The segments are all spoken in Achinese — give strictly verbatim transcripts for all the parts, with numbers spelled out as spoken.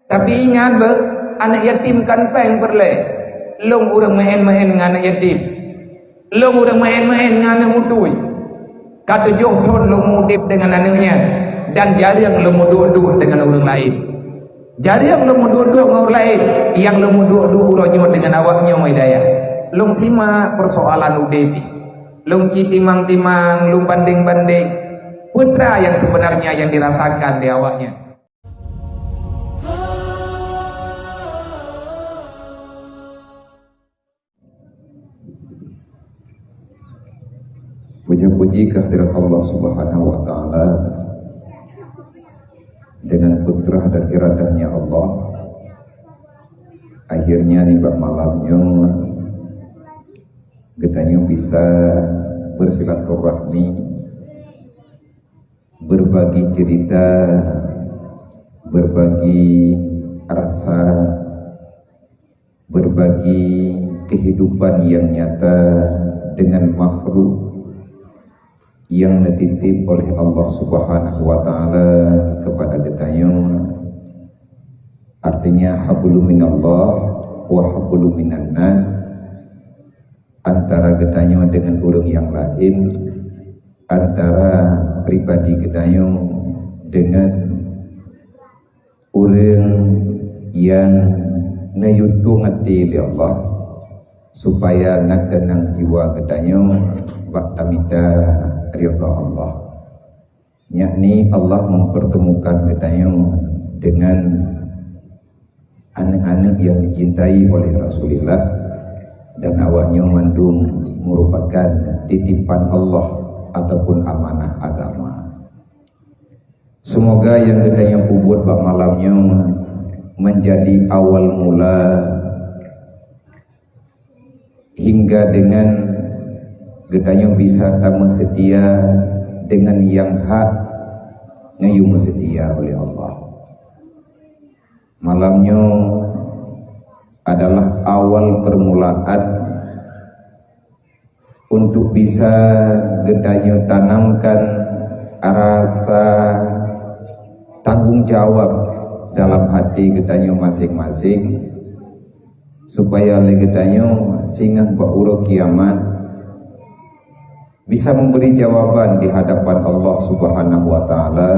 Tapi ingat beuh, aneuk yatim kon péng peureulée. Lôn ureuëng meu'én-meu'én ngon aneuk yatim. Lôn ureuëng meu'én-meu'én ngon aneuk mutui. Ka tujoh thon lôn udeb deungon aneuk nyan, dan jareueng lôn meuduek-duek deungon ureuëng laén. Jareueng lôn meuduek-duek ngon ureuëng laén, nyang lôn meuduek-duek uroe nyoe deungon awak nyoe, Hidayah. Lôn simak peusoalan udeb jih. Lôn ci timang-timang, lôn bandeng-bandeng. Peue teuma nyang seubeunarnya nyang dirasakan lé awak nyan. Puja-puji kehadirat Allah Subhanahu wa Ta'ala. Dengan kudrah dan iradahnya Allah, akhirnya nibak malam nyoe geutanyoe bisa bersilaturahmi, berbagi cerita, berbagi rasa, berbagi kehidupan yang nyata dengan makhluk yang dititip oleh Allah Subhanahu wa Ta'ala kepada geutanyoe. Artinya, hablum minallah wa hablum minan nas, antara geutanyoe dengan ureuëng nyang laén, antara pribadi geutanyoe dengan ureuëng nyang neuyue tueng até lé Allah, supaya ngon teunang jiwa geutanyoe bak tamita ridha Allah. Yakni Allah mempertemukan geutanyoe dengan aneuk-aneuk yang dicintai oleh Rasulullah, dan awak nyoe mandum merupakan titipan Allah ataupun amanah agama. Semoga yang geutanyoe peubuet bak malam nyoe menjadi awal mula hingga dengan geutanyoe bisa tameuseutia dengan nyang hak neuyue meuseutia oleh Allah. Malam nyoe adalah awal permulaan untuk bisa geutanyoe tanamkan rasa tanggung jawab dalam hati geutanyoe masing-masing, supaya lé geutanyoe singoh bak uroe kiamat bisa memberi jawaban di hadapan Allah Subhanahu wa Ta'ala,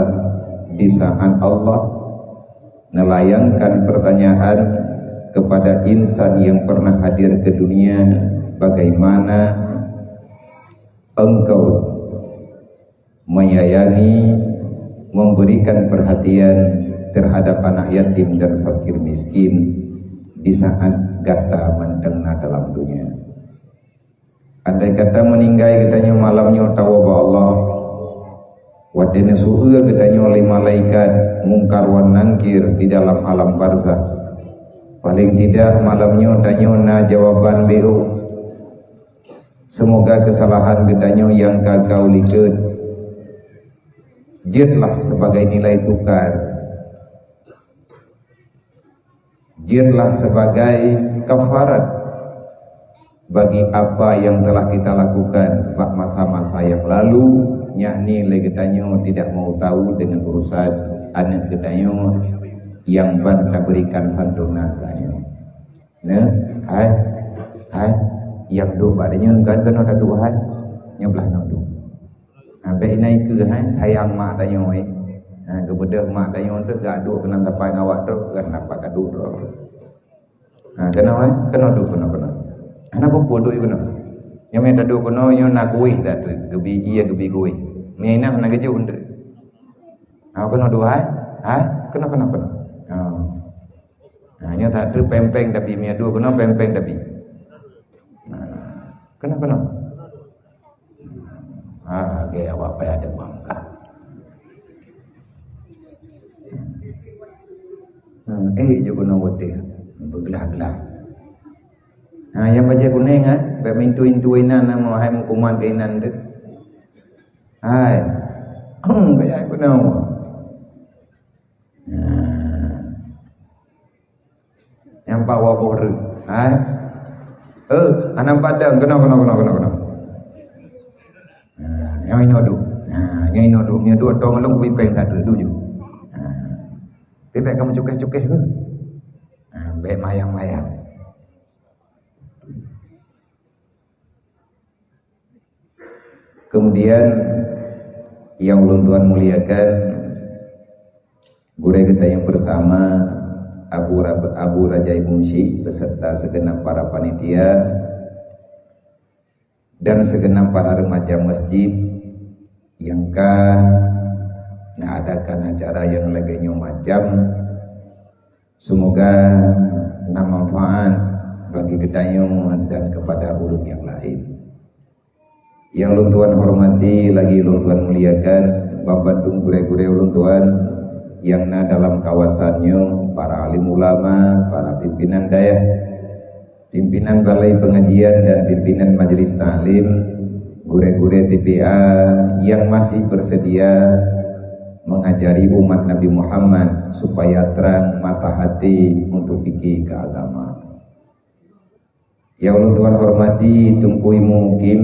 di saat Allah melayangkan pertanyaan kepada insan yang pernah hadir ke dunia, "Bagaimana engkau menyayangi, memberikan perhatian terhadap anak yatim dan fakir miskin di saat gata mantong na dalam dunia?" Andai kata meuninggai geutanyoe malam nyoe tawoe bak Allah, watée neuseu'eue geutanyoe lé malaikat Mungkar wan Nangkir di dalam alam barzakh, paléng tidak malam nyoe tanyoe na jawaban B O. Seumoga keusalahan geutanyoe nyang ka geulikot jeuetlah sibagai nilai tukar, jeuetlah sibagai kafarat bagi apa yang telah kita lakukan bak masa-masa yang lalu, yakni lé geutanyoe tidak mau tahu dengan urusan aneuk geutanyoe nyang ban taberikan santunan tanyoe. Nah, hai, hai, nyang duek bak tanyoe kan keunoe taduek hai, nyoe blah nyoe duek. Ha, bék inan ikeue hai, sayang mak tanyoe, eh. Ha, geubeudôh mak tanyoe tu geuduek keunan sapai ngon awak trok, geuh dapat kadu trok. Ha, keunoe hai, keunoe duek keunoe, keunoe. Hana peue-peue duek keunoe. Nyoe meunan taduek keunoe nyoe na kueh dah tu, geubi ie geubi kueh. Nyan inan hana geujok tu. Ha, keunoe duek hai, hai, keunoe, keunoe, keunoe. Ha. Ha, nyoe that tu péng-péng tapi, meuduek keunoe péng-péng tapi. Ha, keunoe, keunoe. Ah, lagée awak payah deungoe ka. Hmm, eh, jeuet keunoe watée beuglah-glah. Ha, nyang bajée kunéng, ha, bék mintu-intu inan, nama hai meukuman keu inan tu. Hai. Hmm, kaya keunoe. Ha. Nyang pat waboh reuet. Hai. Eh, hana padang, keunoe, keunoe, keunoe, keunoe, keunoe. Ha, nyang inoe duek. Ha, nyang inoe duek. Nyang duek tong lôn kubi péng that duek ju. Ha. Bèk kamoe cukéh-cukéh tu. Ha, bèk mayang-mayang. Kemudian, nyang ulôn tuan muliakan, gurèe geutanyoe bersama, Abu Rab-, Abu Raja Imum Syik beserta segenap para panitia dan segenap para remaja masjid nyang ka mengadakan acara nyang lagèe nyoe macam. Semoga na manfaat bagi geutanyoe dan kepada ureueng nyang laén. Nyang ulôn tuan hormati, lagi ulôn tuan muliakan, banmandum gurèe-gurèe ulôn tuan nyang na dalam kawasan nyoe, para alim ulama, para pimpinan dayah, pimpinan balai pengajian dan pimpinan majelis taklim, gurèe-gurèe T P A nyang masih bersedia mengajari umat Nabi Muhammad supaya terang mata hati untuk fikih keagamaan. Nyang ulôn tuan hormati Teungku Imum Mukim,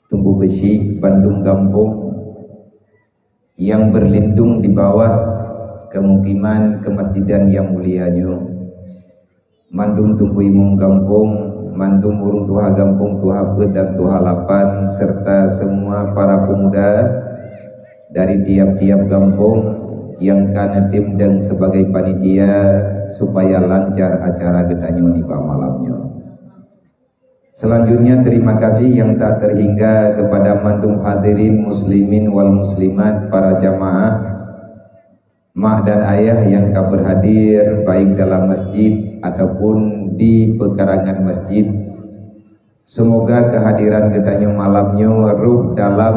Teungku Keuchik, bandum gampông nyang berlindung di bawah kemukiman kemasjidan nyang mulia nyoe. Mandum Teungku Imum gampông, mandum ureueng tuha gampông, tuha peuet dan tuha lapan, serta semua para pemuda dari tiap-tiap gampông nyang ka neutem deng sebagai panitia supaya lancar acara geutanyoe nibak malam nyoe. Selanjutnya, terima kasih yang tak terhingga kepada mandum hadirin muslimin wal muslimat, para jamaah, mak dan ayah yang ka berhadir, baik dalam masjid ataupun di pekarangan masjid. Semoga kehadiran geutanyoe malam nyoe roh dalam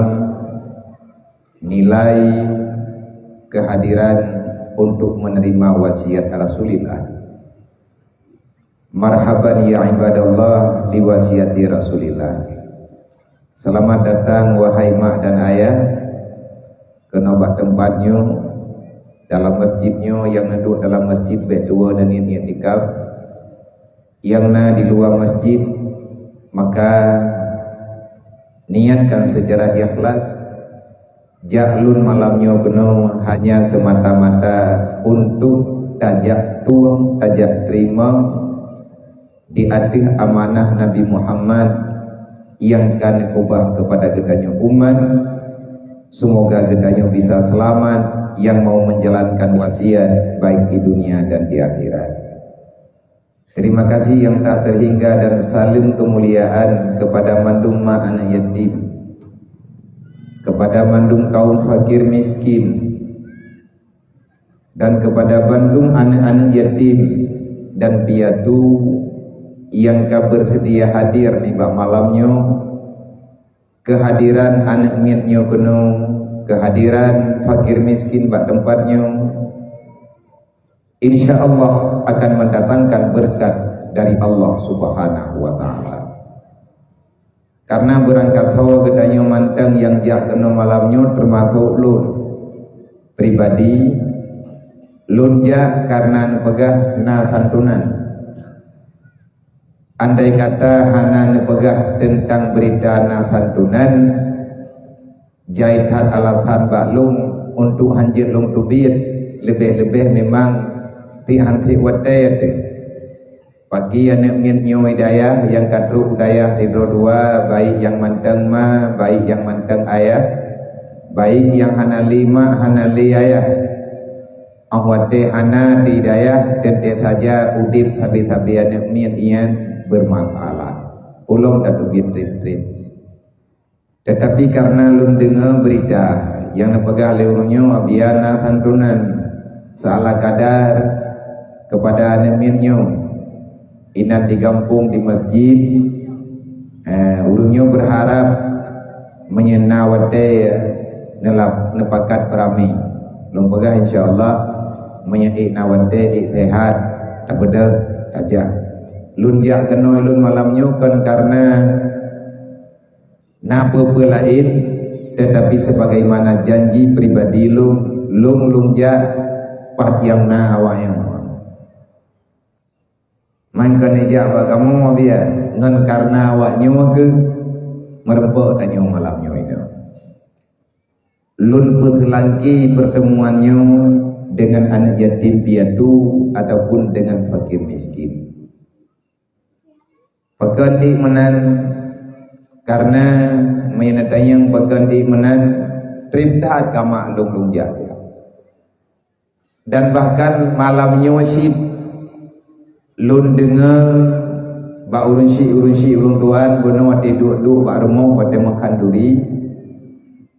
nilai kehadiran untuk menerima wasiat Rasulullah. Marhaban ya ibadallah li wasiati Rasulillah. Selamat datang, wahai mak dan ayah, keunoe bak teumpat nyoe, dalam masjid nyoe, nyang neuduek dalam masjid bèk tuwoe neuniet iktikaf, nyang na di luwa masjid, maka niatkan secara ikhlas. Jak lôn malam nyoe keunoe hanya semata-mata untuk tajak tueng, tajak terima di ateueh amanah Nabi Muhammad nyang ka neukeubah kepada geutanyoe umat. Semoga geutanyoe bisa selamat nyang mau menjalankan wasiat baik di dunia dan di akhirat. Terima kasih yang tak terhingga dan saleuem kemuliaan kepada mandum ma aneuk yatim, kepada mandum kaum fakir miskin, dan kepada bandum aneuk-aneuk yatim dan piatu nyang ka bersedia hadir nibak malam nyoe. Kehadiran aneuk miet nyoe keunoe, kehadiran fakir miskin bak teumpat nyoe, insya Allah akan mendatangkan berkat dari Allah Subhanahu wa Ta'ala. Karena beurangkat ho geutanyoe mantong nyang jak keunoe malam nyoe, teumasok lôn pribadi, lôn jak karena neupeugah na santunan. Andai kata hana neupeugah teuntang beurita na santunan, jai that alasan bak lôn untuk hanjeuet lôn teubiet, leubeh-leubeh memang tiek han tiek watèe teuh. Pagi aneuk miet nyoe i dayah nyang ka trok u dayah sidroe dua, baik nyang mantong ma, baik nyang mantong ayah, baik nyang hana lé ma, hana lé ayah. Óh watèe hana di dayah, teuntèe saja udép sabe-sabe aneuk miet nyan bermasalah. Ulôn tateubiet trép-trép. Tetapi karena lôn deungoe beurita nyang neupeugah lé ureueng nyoe, apabila na santunan seala kadar kepada aneuk miet nyoe, inan di gampông, di masjid, eh, ureueng nyoe berharap meunyoe na watèe neulap, neupakat peuramé. Lôn peugah, insya Allah, meunyoe ék na watèe, ék sehat, tapeudeuh, tajak. Lôn jak keunoe lôn malam nyoe kon karena na peue-peue laén, tetapi sebagaimana janji pribadi lôn, lôn, lôn jak pat nyang na awak nyoe. Man kon neujak bak kamoe, biar ngon karena awak nyoe keuh meureumpok tanyoe malam nyoe inoe. Lôn peuseulangké pertemuan nyoe dengan aneuk yatim piatu ataupun dengan fakir miskin. Pakon di meunan, karena meunyoe tanyong pakon di meunan, treb that ka maklum lôn jak. Dan bahkan malam nyoe cit lôn deungoe bak ureuëng syiek-ureuëng syiek ureuëng tuan bunoe watée duek-duek bak rumoh watée meukan duri.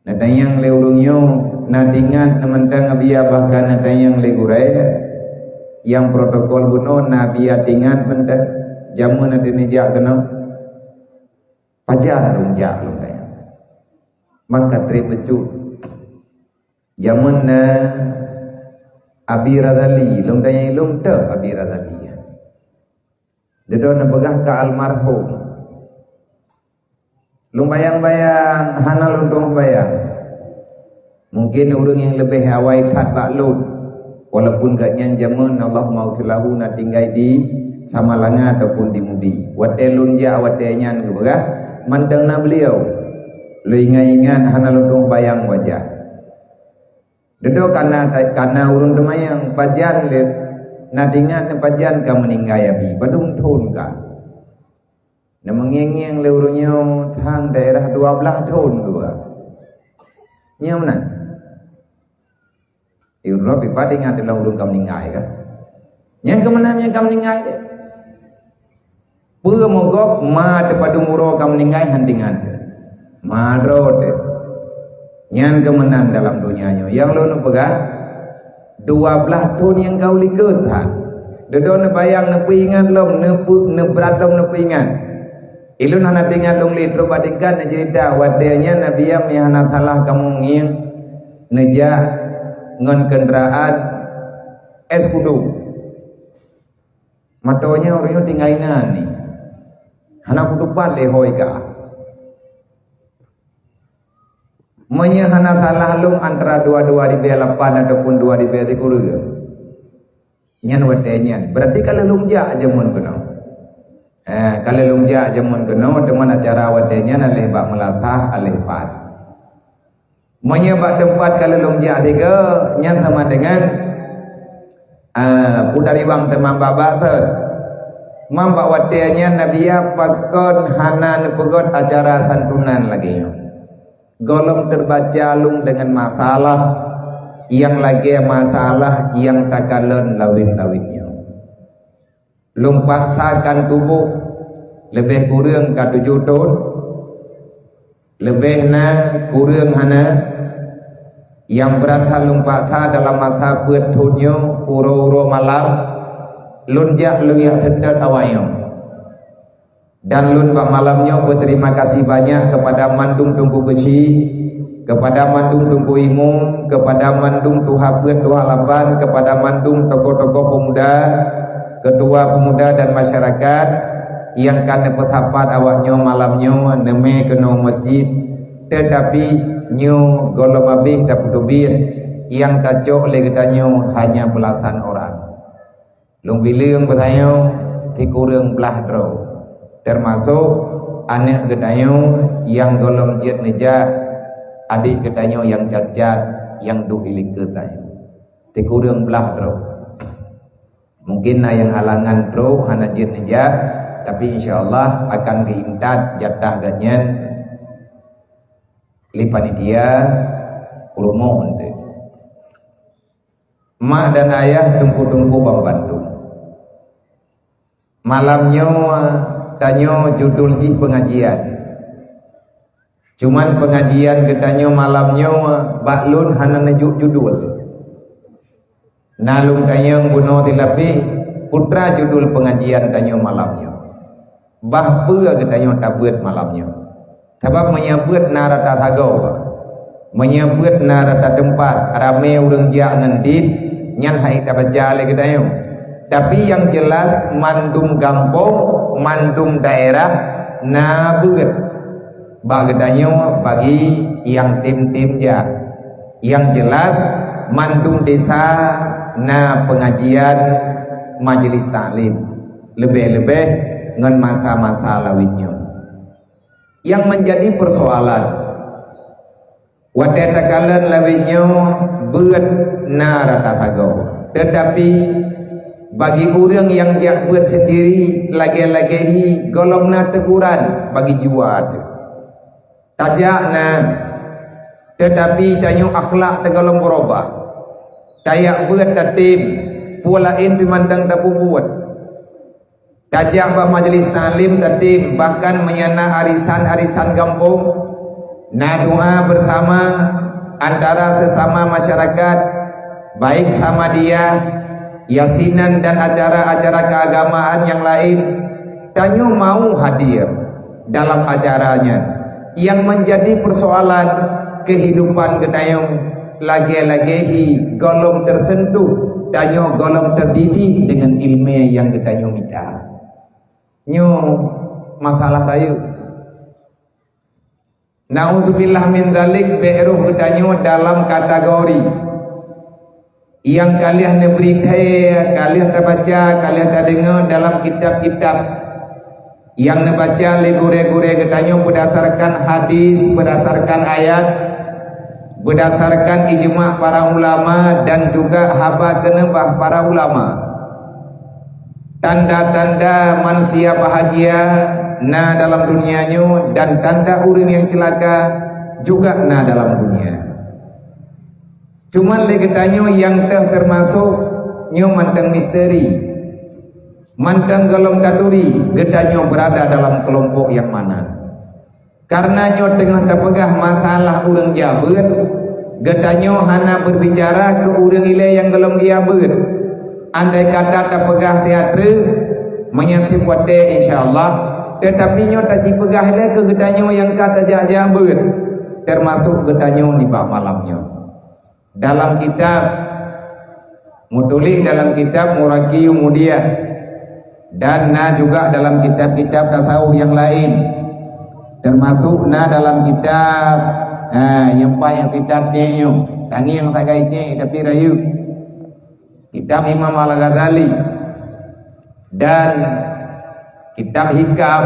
Na tanyong lé ureuëng nyoe, na tingat na mantong Abiya, bahkan na tanyong lé gurée nyang protokol bunoe, na Abiya tingat mantong jameun na teunijak keunoe. Pajan lôn jak lôn tanyong. Man ka treb bacut. Jameun na Abi Razali, lôn tanyong lôn teuh Abi Razali. Dudoe neupeugah ka almarhum. Lôn bayang-bayang, hana lôn tueng bayang. Mungkin ureuëng nyang leubeh awai that bak lôn, walaupun gobnyan jameun Allahumma ghfir lahu na tinggai di Samalanga ataupun di Mudi. Watée lôn jak watée nyan geupeugah, mantong na beliau. Lôn ingat-ingat hana lôn tueng bayang wajah. Dudoe kana, kana ureuëng teumayang, pajan lé, na tingat pajan ka meuninggai Abi, padum thon ka. Neumeungieng-ngieng lé ureuëng nyoe thang daerah dua blaih thon geuba. Nyoe meunan. Di uroe pipat ingat dalam ureuëng ka meuninggai ka. Nyang keumeunang nyang ka meuninggai deh. Peue mogok ma teupadum uroe ka meuninggai han tingat. Ma droe teuh. Nyan keumeunang dalam donya nyoe. Nyang lôn peugah, dua blaih thon nyang ka u likot that. Dudoe neubayang, neupeuingat lom, neupeu-, neubrat lom neupeuingat. Ilôn hana teuingat lôn lé trok bak tingkat neuceurita, watée nyan Nabi Yam nyang hana salah kamoe ngieng neujak ngon keundaraan es kudu. Matoe nyan ureuëng nyoe tinggai nan ni. Hana kutupat lé hôi ka. Meunyoe hana salah lôn antara dua, dua ribèe lapan ataupun dua ribèe sikureueng. Nyan watèe nyan. Berarti ka lheueh lôn jak jameun keunoe. Eh, ka lheueh lôn jak jameun keunoe, teuma acara watèe nyan aléh bak meulasah, aléh pat. Meunyoe bak teumpat ka lheueh lôn jak sigoe, nyan sama dengan, ah, peue dari bang teuma bak-bak thon. Mam bak watèe nyan Nabi Yahya pakon hana neupeugöt acara santunan lagèe nyoe. Gohlom teubaca lôn deungon masalah nyang lagèe masalah nyang takalon lawét-lawét nyoe. Lôn paksakan tuboh leubeh kureueng ka tujoh thon, leubeh na kureueng hana, nyang brat that lôn paksa dalam masa peuet thon nyoe uroe-uroe malam, lôn jak lôn jak seutôt awaknyoe. Dan lôn bak malam nyoe beuterima kasih banyak keupada mandum teungku keuchik, keupada mandum teungku imum, keupada mandum tuha peuet tuha lapan, keupada mandum tokoh-tokoh peumuda, keutua peumuda dan masyarakat nyang ka neupeusapat awaknyoe malam nyoe neumè keunoe meuseujid, teutapi nyoe gohlom abéh tapeuteubiet nyang tacok lé geutanyoe hanya beulasan orang. Lôn bileueng beutanyoe sikureueng blah droe, teumasok aneuk geutanyoe nyang gohlom jeuet neujak, adék geutanyoe nyang cacat nyang duek ilikot tanyoe. Sikureueng blah droe. Mungkin na nyang halangan trok hana jeuet neujak, tapi insya Allah akan geuintat jatah geuhnyan lé panitia rumoh eunteuk. Mak dan ayah teungku-teungku banmandum. Malam nyoe tanyoe judul jih pengajian. Cuman pengajian geutanyoe malam nyoe bak lôn hana neujok judul. Na lôn tanyong bunoe silapéh, peue teuma judul pengajian tanyoe malam nyoe. Bah peue geutanyoe tabeuet malam nyoe. Sabab meunyoe beuet na rata sagoe, meunyoe beuet na rata teumpat, ramé ureuëng jak ngon dit, nyan hana tabaca lé geutanyoe. Tapi nyang jelas mandum gampông, mandum daerah na beuet. Bak geutanyoe bagi nyang tem-tem jak. Nyang jelas mandum desa na pengajian majlis taklim. Leubeh-leubeh ngon masa-masa lawét nyoe. Nyang menjadi persoalan, watèe takalon lawét nyoe Beuet na rata sagoe, teutapi bagi ureuëng nyang jak beuet sendiri, lagée-lagée hi gohlom na teguran bagi jua teuh. Tajak na, teutapi tanyoe akhlak teugohlom beurubah. Tajak beuet tatem, peue laén pih mantong tapeubuet. Tajak bak majelis taklim tatem, bahkan meunyoe na arisan-arisan gampông, na doa bersama antara sesama masyarakat, baik Samadiyah, Yasinan dan acara-acara keagamaan nyang laén, tanyoe mau hadir dalam acara nyan. Nyang menjadi persoalan kehidupan geutanyoe lagée-lagée hi gohlom tersentuh, tanyoe gohlom terdidik dengan ilmu yang geutanyoe mita. Nyoe masalah rayeuk. Nauzubillah min dzalik, bék roh geutanyoe dalam kategori nyang ka lheueh neubri thée, ka lheueh tabaca, ka lheueh tadeungoe dalam kitab-kitab nyang neubaca lé gurée-gurée geutanyoe beudasarkan hadis, beudasarkan ayat, beudasarkan ijma para ulama dan juga haba keuneubah para ulama. Tanda-tanda manusia bahagia na dalam dunia nyoe dan tanda ureuëng nyang ceulaka juga na dalam dunia. Cuman lé geutanyoe nyang teuh teumasok nyoe mantong misteri. Mantong gohlom taturi geutanyoe beurada dalam keulompok nyang mana. Kareuna nyoe teungoh tapeugah masalah ureuëng jak beuet, geutanyoe hana beubicara keu ureuëng ilée nyang gohlom geujak beuet. Andai kata tapeugah teatre, meunyoe sipote insya Allah, teutapi nyoe tajipeugah ilée keu geutanyoe nyang ka tajak-jak beuet, teumasok geutanyoe nibak malam nyoe. Dalam kitab, meutuléh dalam kitab Muraqi Umudiyah, dan na juga dalam kitab-kitab tasawuf nyang laén, teumasok na dalam kitab, ha, nyang paih kitab cék nyoe, tangieng sagai cék tapi rayeuk, kitab Imam Al-Ghazali, dan kitab Hikam,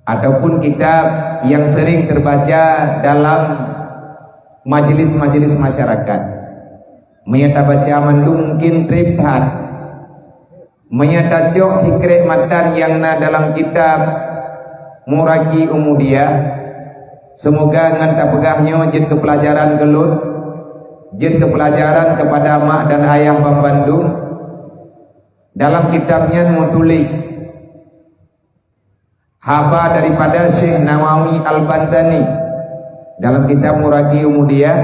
ataupun kitab nyang sering terbaca dalam majelis-majelis masyarakat. Meunyoe tabaca mandum mungkin treb that. Meunyoe tacok sikrek matan nyang na dalam kitab Muraqi Umudiyah, seumoga ngon tapeugah nyoe jeuet keu peulajaran keu lôn, jeuet keu peulajaran keupada mak dan ayah banmandum. Dalam kitab nyan meutuléh haba daripada Syekh Nawawi Al-Bantani dalam kitab Muraqi Umudiyah,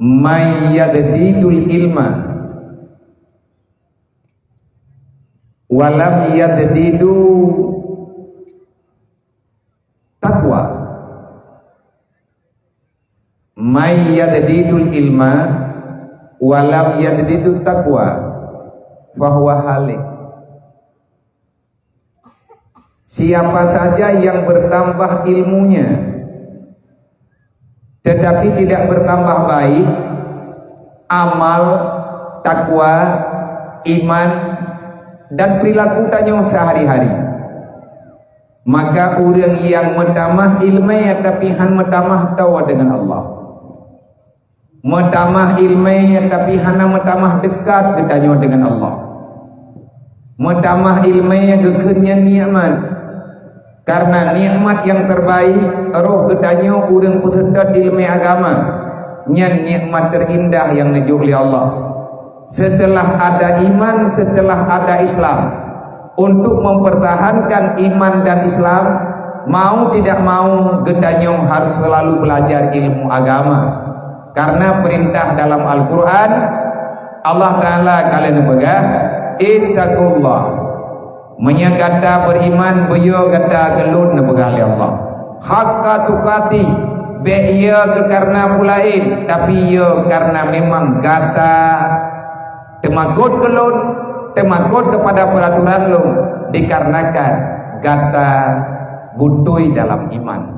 "May yazdidul ilma wa lam yadzdidu taqwa." "May yazdidul ilma wa lam yadzdidu taqwa, fahuwa halik." Siapa saja yang bertambah ilmunya, tetapi tidak bertambah baik, amal, takwa, iman, dan perilaku tanyoe sehari-hari, maka ureuëng nyang meutamah iéleumé tapi hán meutamah toe deungon Allah. Meutamah iéleumé tapi hana meutamah deukat geutanyoe deungon Allah. Meutamah iéleumé geukheun nyan nikmat. Kareuna nikmat nyang terbaik, roh geutanyoe ureuëng peuseutôt iéleumé agama, nyan nikmat teurindah nyang neujok lé Allah. Setelah ada iman, setelah ada Islam, untuk mempertahankan iman dan Islam, mau tidak mau geutanyoe harus selalu belajar ilmu agama. Karena perintah dalam Al-Quran, Allah Ta'ala ka lheueh neupeugah, "Ittaqullah." Meunyoe gata beriman, beuyo gata keu Lôn, neupeugah lé Allah. "Haqqa tuqatih," bék yo keu karena peue laén, tapi yo karena memang gata teumakot keu Lôn, teumakot kepada peraturan Lôn, dikarenakan gata beutôi dalam iman.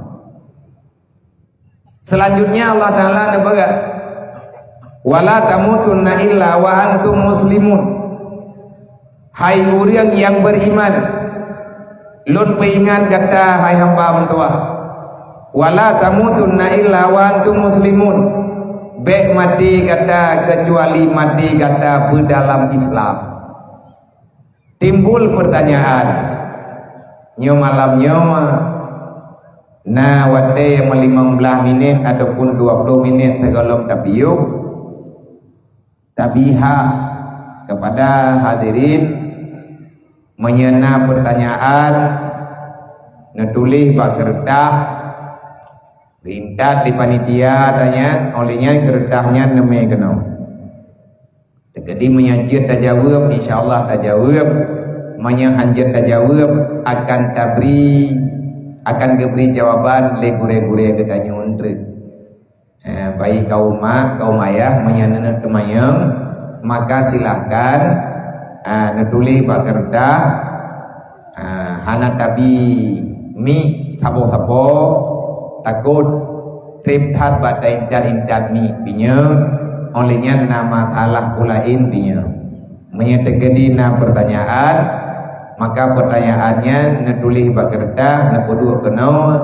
Selanjutnya Allah Ta'ala neupeugah, "Wala tamutunna illa wa antum muslimun." Hai ureuëng nyang beriman, Lôn peuingat gata, hai hamba meutuwah, "Wala tamutunna illa wa antum muslimun." Bék maté gata keucuali maté gata beudalam Islam. Timbul peurtanyaan, nyoe malam nyoe na watée nyang limong blaih minét ataupun dua ploh minét sigohlom tapiôh, tabi hak keupada hadirin, meunyoe na peurtanyaan, neutuléh bak keureutah, geuintat lé panitia tanyan, óh lheueh nyan keureutah nyan neumé keunoe. Jadi meunyoe jeuet tajaweueb, insya Allah tajaweueb. Meunyoe hana jeuet tajaweueb, akan tabri, akan geubri jawaban lé gurée-gurée geutanyoe treuk. Eh, baik kaum mak, kaum ayah, meunyoe neuneuk teumanyong, maka silahkan, ah, neutuléh bak keureutah, ah, hana tabi mic saboh-saboh, takot treb that bak taintat-intat mic pinyeueng, óh lheueh nyan na masalah peue laén pinyeueng. Meunyoe teukeudi na peurtanyaan, maka peurtanyaan nyan neutuléh bak keureutah, neupeuduek keunoe,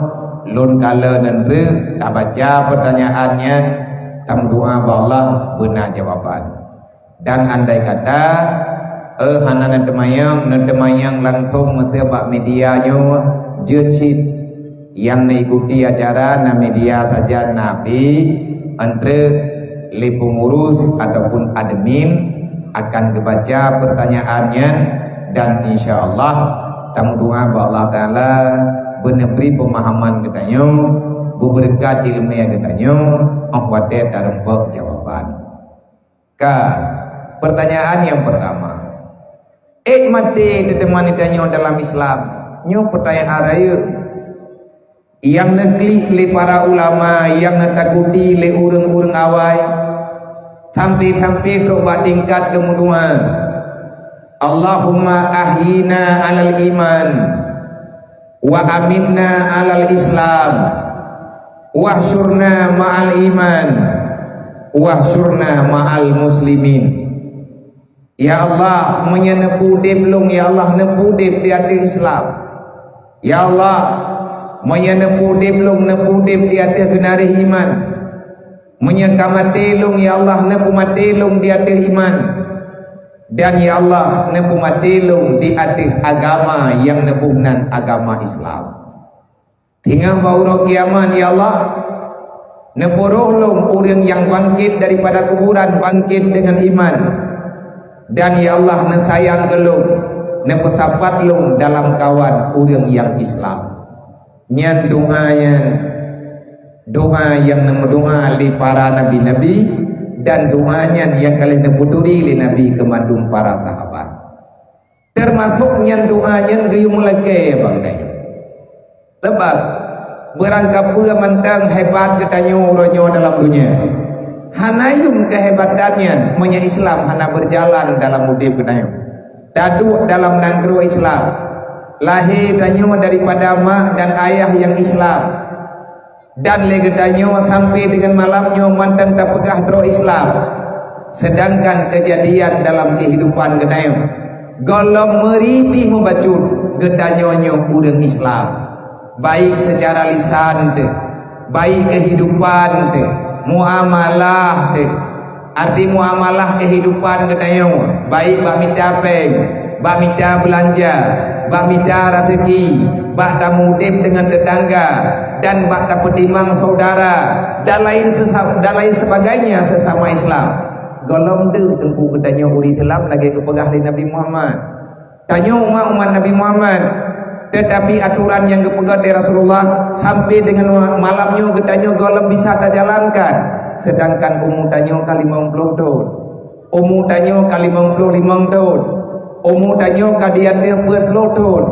lôn kalon treuk, tabaca peurtanyaan nyan, tameudoá bak Allah beuna jawaban. Dan andai kata, eh, hana neuteumanyong, neuteumanyong langsong meusé bak media nyoe, jeuet cit. Nyang neuikuti acara na media sajan na pih, antreuk lé peungurus ataupun admin akan geubaca peurtanyaan nyan, dan insya Allah tameudoá bak Allah Taala beuneubri peumahaman geutanyoe, beubeureukat ileumé geutanyoe, óh watée tareumpok jawaban. Ka, peurtanyaan nyang peurtama, ék maté teuteumani tanyoe dalam Islam? Nyoe peurtanyaan rayeuk nyang neuklik lé para ulama, nyang neutakuti lé ureuëng-ureuëng awai, sampai-sampai trok bak tingkat geumeudoá, "Allahumma ahyina alal iman, wa aminna alal Islam, wahsyurna ma'al iman, wahsyurna ma'al muslimin." Ya Allah, meunyoe neupeu udeb lôn, ya Allah, neupeu udeb di ateueh Islam. Ya Allah, meunyoe neupeu udeb lôn, neupeu udeb di ateueh geunaréh iman. Meunyoe ka maté lôn, ya Allah, neupeumaté lôn di ateueh iman. Dan ya Allah, neupeumaté lôn di ateueh agama nyang neuboh nan agama Islam. Teungoh bak uroe kiamat, ya Allah, neupeuroh lôn ureuëng nyang bangkét daripada kuburan bangkét deungon iman. Dan ya Allah, neusayang keu lôn, neupeusapat lôn dalam kawan ureuëng nyang Islam. Nyan doá nyan, doá nyang neumeudoá lé para nabi-nabi, dan doá nyan nyang ka lheueh neupeuturi lé Nabi keu mandum para sahabat. Teumasok nyan doá nyan geuyue meulakée bak geutanyoe. Sabab, beurangkapeue mantong hebat geutanyoe uroe nyoe dalam donya, hana yum keuhebatan nyan meunyoe Islam hana beurjalan dalam udeb geutanyoe. Taduek dalam nanggroe Islam, lahé tanyoe daripada mak dan ayah nyang Islam, dan lé geutanyoe sampai deungon malam nyoe mantong tapeugah droe Islam, seudangkan keujadian dalam keuhidupan geutanyoe gohlom meuri pih mubacut geutanyoe nyoe ureuëng Islam, baik seucara lisan teuh, baik keuhidupan teuh, muamalah teuh. Arti muamalah keuhidupan geutanyoe, baik bak mita péng, bak mita beulanja, bak mita raseuki, bak tameu udeb deungon teutangga, dan bak tapeutimang syedara, dan lain sesa-, dan lain sebagainya sesama Islam. Gohlom deuh teungku geutanyoe ureuëng Islam lagée geupeugah lé Nabi Muhammad. Tanyoe umat-umat Nabi Muhammad, teutapi atoran nyang geupeugah lé Rasulullah sampai deungon malam nyoe geutanyoe gohlom bisa tajalankan, seudangkan umu tanyoe ka limong ploh thon, umu tanyoe ka limong ploh limong thon, umu tanyoe ka di ateueh peuet ploh thon,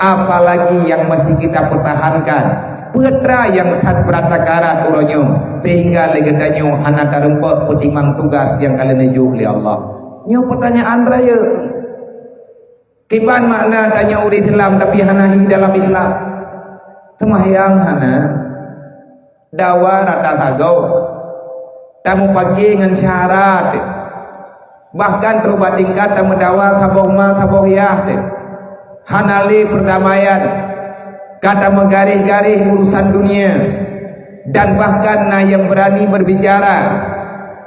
apalagi nyang meusti kita peutahankan, peutra nyang that brat takarat uroe nyoe, sehingga lé geutanyoe hana tareumpok peutimang tugaih nyang ka lheueh neujok lé Allah. Nyoe peutanyaan rayeuk. Kiban makna tanyoe ureuëng Islam tapi hana hi dalam Islam? Seumahyang hana, dawa rata sagoe, tameupaké ngon syahara, bahkan trok bak tingkat tameudawa saboh ma saboh yah, hana lé peurdamaian, ka tameugaréh-garéh urusan dunia, dan bahkan na nyang beurani berbicara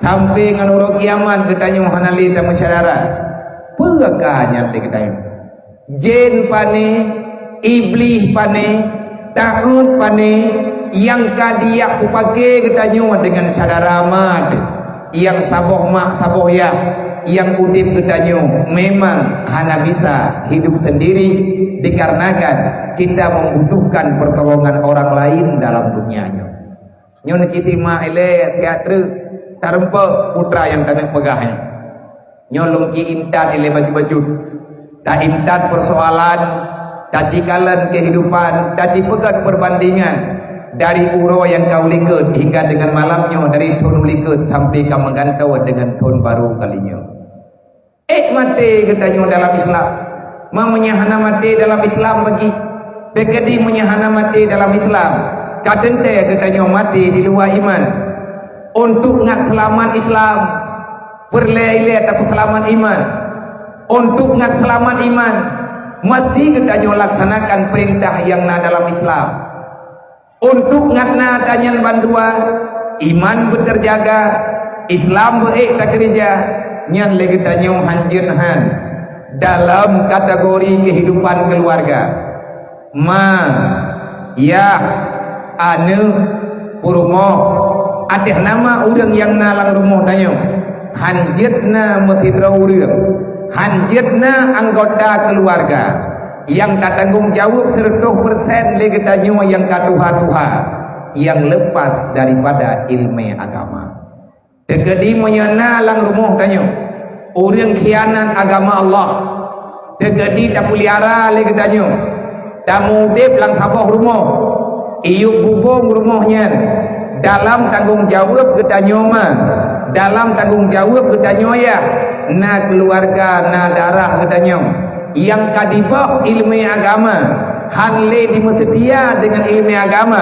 Sampai ngon uroe kiamat geutanyoe hana lé tameusyedara. Peue ka nyan lé geutanyoe? Jén pané, Iblih pané, taôt pané, nyang ka dijak peupaké geutanyoe deungon syedara mat, nyang saboh mak saboh yah, nyang udeb geutanyoe memang hana bisa hidup sendiri dikarenakan kita membutuhkan pertolongan orang lain dalam dunia nyoe. Nyoe neucit mak ilée siat treuk, tareumpok putra nyang taneuk peugah nyoe. Nyoe lôn ci intat ilée bacut-bacut. Ta intat persoalan, ta cikalon kehidupan, ta cipeugét perbandingan dari uroe nyang ka ulikot hingga dengan malam nyoe, dari thon ulikot sampai ka meugantoe dengan thon barô kali nyoe. Ék maté geutanyoe dalam Islam. Ma meunyoe hana maté dalam Islam bagi, beukadi meunyoe hana maté dalam Islam, ka teuntée geutanyoe maté di luwa iman. Untuk ngat seulamat Islam, peureulée ilée tapeuseulamat iman. Untuk ngat seulamat iman, meusti geutanyoe laksanakan peurintah nyang na dalam Islam. Untuk ngat na tanyan bandua, iman beuteujaga, Islam beuék takeureuja, nyan lé geutanyoe hanjeut han dalam kategori kehidupan keuluwarga. Ma, yah, aneuëk, peurumoh, ateueh nama ureuëng nyang na lam rumoh tanyoe, hanjeut na meusidroe ureuëng, hanjeut na anggota keuluwarga nyang tatanggong jaweueb siratoh persen lé geutanyoe nyang ka tuha-tuha, nyang leupas daripada ileumé agama. Teukeudi meunyoe na lam rumoh tanyoe ureuëng khianat agama Allah, teukeudi tapeuliara lé geutanyoe, tameuudeb lam saboh rumoh, iyup bubông rumoh nyan dalam tanggong jaweueb geutanyoe ma, dalam tanggong jaweueb geutanyoe yah, na keuluwarga, na darah geutanyoe nyang ka diboh ileumé agama, han lé dimeuseutia deungon ileumé agama,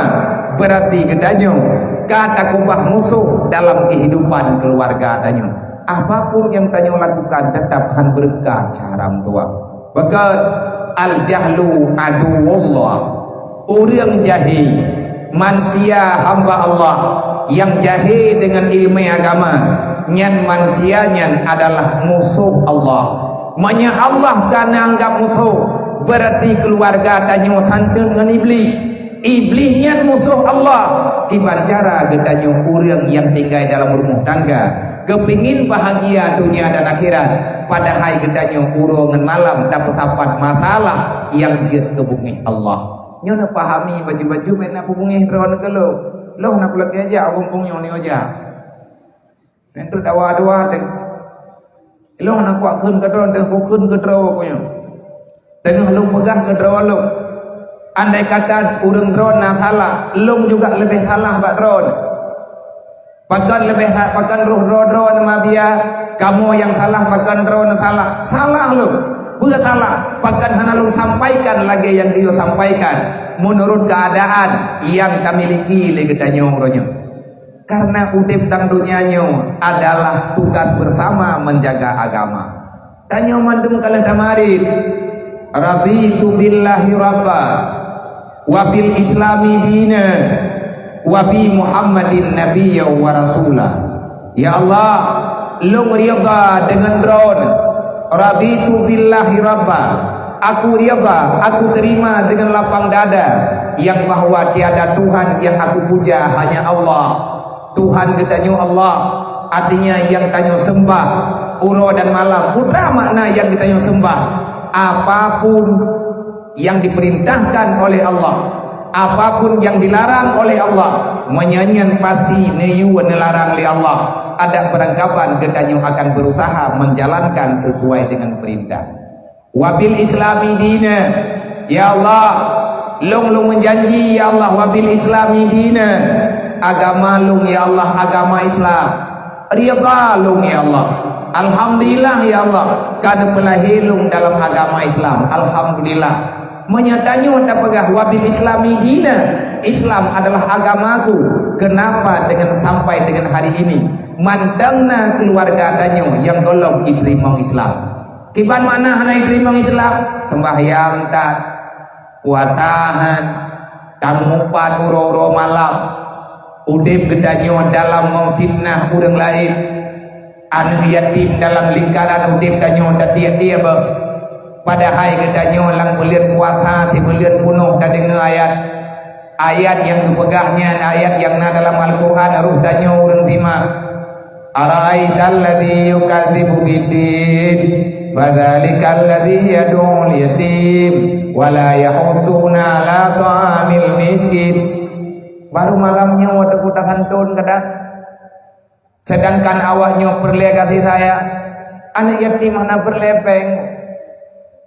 beurati geutanyoe ka takeubah musoh dalam keuhidupan keuluwarga tanyoe. Apapun nyang tanyoe lakukan, teutap han beureukat cara meutuah. Pakon, al-jahlu aduwwullah. Ureuëng jahé, manusia hamba Allah nyang jahé deungon ileumé agama, nyan manusia nyan adalah musoh Allah. Meunyoe Allah ka neuanggab musoh, beurati keuluwarga tanyoe santeun ngon Iblih. Iblih nyan musoh Allah. Kiban cara geutanyoe ureuëng nyang tinggai dalam rumoh tangga, geupingin bahagia dunia dan akhirat, padahai geutanyoe uroe ngon malam tapeusapat masalah nyang jeuet keu beungéh Allah. Nyoe neupahami baju-baju meunan peubungéh droeneuh keu lôn. Lôn hana kulakée jak ureuëng nyoe nyoe jak. Nyan tu dawa-dawa teuh. Lôn hana kuat kheun keu droeneuh, teungoh kheun keu droe ku nyoe. Teungoh lôn peugah keu droe lôn. Andai kata ureuëng droeneuh na salah, lôn juga leubeh salah bak droeneuh. Pakon leubeh sa-, pakon roh droe-droe neumabia, kamoe nyang salah, pakon droeneuh salah? Salah lôn. Peue salah? Pakon hana lôn sampaikan lagée nyang geuyue sampaikan meunurot keuadaan nyang tamiliki lé geutanyoe uroe nyoe? Karena udeb lam donya nyoe adalah tugas bersama menjaga agama. Tanyoe mandum ka lheueh tamarit, "Raditu billahi rabba, wa bil islami dina, wa bi Muhammadin nabiyya wa rasula." Ya Allah, lôn ridha deungon Droeneuh. "Raditu billahi rabba." Aku ridha, aku terima dengan lapang dada yang bahwa tiada Tuhan yang aku puja, hanya Allah. Tuhan geutanyoe Allah, artinya nyang tanyoe sembah uroe dan malam. Peue makna nyang geutanyoe sembah? Apapun yang diperintahkan oleh Allah, apapun yang dilarang oleh Allah, meunyoe nyan pasti neuyue neularang lé Allah. Adak beurangkapan geutanyoe akan berusaha menjalankan sesuai dengan perintah. "Wa bil islami dina." Ya Allah, lôn, lôn meujanji, ya Allah, "wa bil islami dina." Agama lôn, ya Allah, agama Islam. Ridha lôn, ya Allah. Alhamdulillah, ya Allah, ka neupeulahé lôn dalam agama Islam. Alhamdulillah. Meunyoe tanyoe tapeugah, "Wa bil islami dina," Islam adalah agamaku. Kenapa dengan sampai dengan hari ini mantong na keuluwarga tanyoe nyang gohlom jiteurimong Islam? Kiban makna hana jiteurimong Islam? Sembahyang that, puasa han, tameuupat uroe-uroe malam, Udeb geutanyoe dalam memfitnah ureuëng laén. Aneuëk yatim dalam lingkaran udeb tanyoe tatiep-tiep. Padahai geutanyoe lam buleuen puasa sibuleuen punoh tadeungoe ayat. Ayat nyang geupeugah nyan ayat nyang na dalam Al-Qur'an, roh tanyoe ureuëng simak. "Ara'aital ladzi yukadzibu biddin, fadzalikal ladzi yad'ul yatim, wa la yahuddu 'ala ta'amil miskin." Baru malam nyoe watée kutasantôn kadang. Sedangkan awaknyoe peureulée gaséh sayang, aneuëk yatim hana peureulée péng.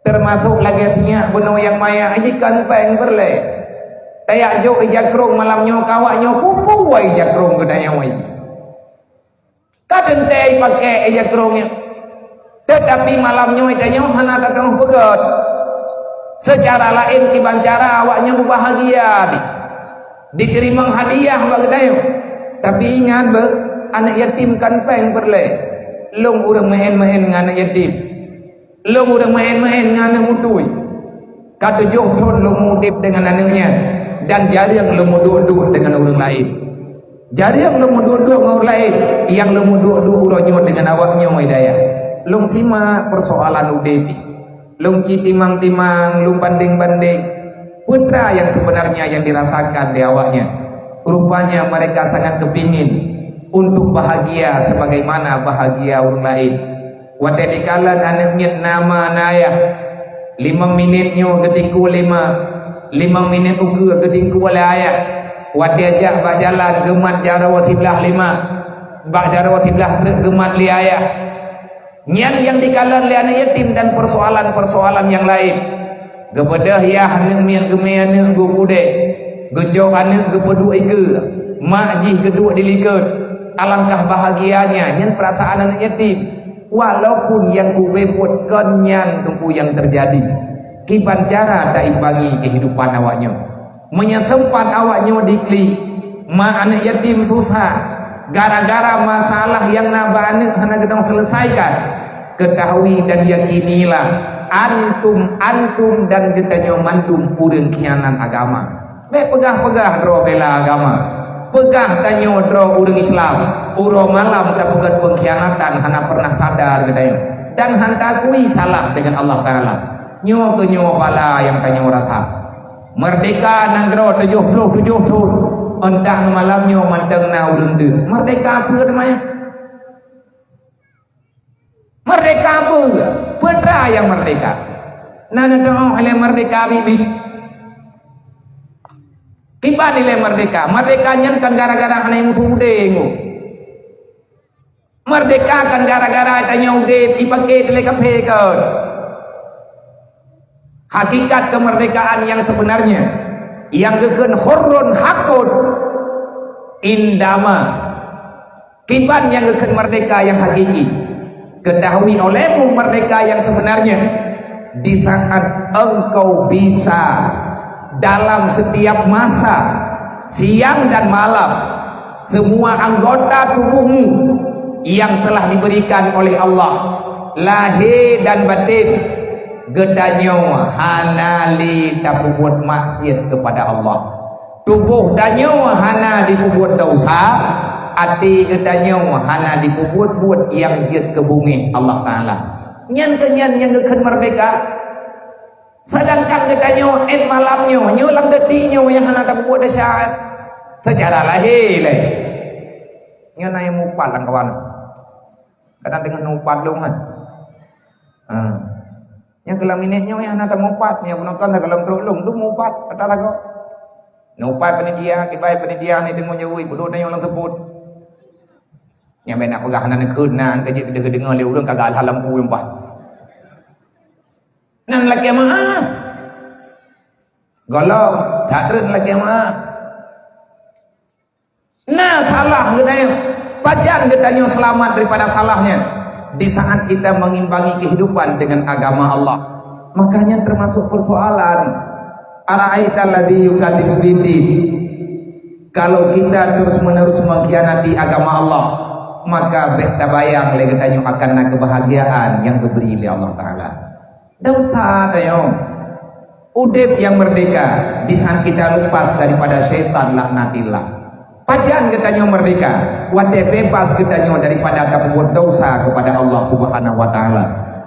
Teumasok lagée sinyak bunoe nyang maya, jikon péng peureulée. Tajak jok ija krong malam nyoe keu awaknyoe, kupu ija krong geutanyoe. Ka teuntée ipaké ija krong nyan. Teutapi malam nyoe tanyoe hana tateumé peugét. Seucara laén kiban cara awaknyoe beubahgia di, diteurimong hadiah bak geutanyoe. Tapi ingat beuh, aneuëk yatim kon péng peureulée. Lôn ureuëng meuén-meuén ngon aneuëk yatim. Lôn ureuëng meuén-meuén ngon aneuëk mutui. Ka tujoh thon lôn udeb deungon aneuëk nyan, dan jareueng lôn meuduek-duek deungon ureuëng laén. Jareueng lôn meuduek-duek ngon ureuëng laén, nyang lôn meuduek-duek uroe nyoe deungon awaknyoe hidayah. Lôn simak peusoalan udeb jih. Lôn ci timang-timang, lôn bandeng-bandeng. Peue teuma nyang seubeunarnya nyang dirasakan lé awaknyan? Rupanya mereka sangat kepingin untuk bahagia sebagaimana bahagia ureuëng laén. Watée dikalon aneuëk miet na ma na ayah, limong minét nyoe geutingkue lé ma, limong minét ukeue geutingkue lé ayah. Watée jak bak jalan geumat jaroe siblah lé ma, bak jaroe siblah treuk geumat lé ayah. Nyan nyang dikalon lé aneuëk yatim dan peusoalan-peusoalan nyang laén. Geubeudôh yah aneuëk miet geumé aneuëk geu kudée, geucok aneuëk geupeuduek ikeue, mak jih geuduek di likot. Alangkah bahagianya nyan peurasaan aneuëk yatim. Walaupun nyang geubeupôt kon nyan teungku nyang teujadi, kiban cara taimbangi keuhidupan awaknyoe. Meunyoe seumpat awaknyoe diklik, mak aneuëk yatim susah gara-gara masalah nyang na bak aneuëk hana geudong seuleusaikan, keutahui dan yakinilah, antum, antum dan geutanyoe mandum ureuëng khianat agama. Bék peugah-peugah droe bela agama. Peugah tanyoe droe ureuëng Islam, uroe malam tapeugét peungkhianatan hana pernah sadar geutanyoe dan hana taakui salah deungon Allah Taala. Nyoe keuh nyoe bala nyang tanyoe rasa. Meurdeka nanggroe tujoh ploh tujoh thon, 'oh dang malam nyoe mantong na ureuëng deuek. Meurdeka peue teuma nyan? Meurdeka peue? Peue teuma nyang meurdeka? Na neutu'oh ilée meurdeka biet-biet. Kiban ilée meurdeka? Meurdeka nyan kon gara-gara hana musoh udeb. Meurdeka kon gara-gara tanyoe udeb ipaké lé kaphé kon. Hakikat keumeurdekaan nyang seubeunarnya, nyang geukheun hurrun haqqun indama. Kiban nyang geukheun meurdeka nyang hakiki? Ketahui olehmu meurdeka nyang seubeunarnya di saat engkau bisa dalam setiap masa, siang dan malam, semua anggota tubuhmu yang telah diberikan oleh Allah, lahé dan batin, geutanyoe hana lé tapeubuet maksiat keupada Allah. Tuboh tanyoe hana jipeubuet desya, até geutanyoe hana jipeubuet buet nyang jeuet keu beungéh Allah Taala. Nyan keuh nyan nyang geukheun meurdeka. Seudangkan geutanyoe 'oh malam nyoe, nyoe lam detik nyoe nyang hana tapeubuet desya. Seucara lahé lé. Nyoe na nyang mupat lam kawan. Kadang teungoh mupat lom kan. Ha. Nyang keulam minét nyoe nyang hana tamupat, nyang bunoe kon lagée lom trok lom, dum mupat, ata lagoe. Neupat panitia, kibai panitia ni deungoe nyoe, beudôh na nyang lam seupôt. Nyang bèk na peugah hana neukheun na, ka jeuet deuh deungoe lé ureuëng ka galha lampu nyang paih. Nan lakée meu'ah. Gohlom, that treun lakée meu'ah. Na salah geutanyoe, pajan geutanyoe seulamat daripada salahnya? Di saat kita mengimbangi kehidupan dengan agama Allah. Makanya termasuk persoalan, "Ara'aital ladzi yukadzibu biddin?" Kalau kita terus-menerus mengkhianati agama Allah, maka bék tabayang lé geutanyoe akan na kebahagiaan nyang geubri lé Allah Taala. Desya tanyoe. Udeb nyang meurdeka di saat kita lepas daripada syaitan laknatillah. Pajan geutanyoe merdeka? Watée bebas geutanyoe daripada tapeubuet dosa kepada Allah Subhanahu wa Taala.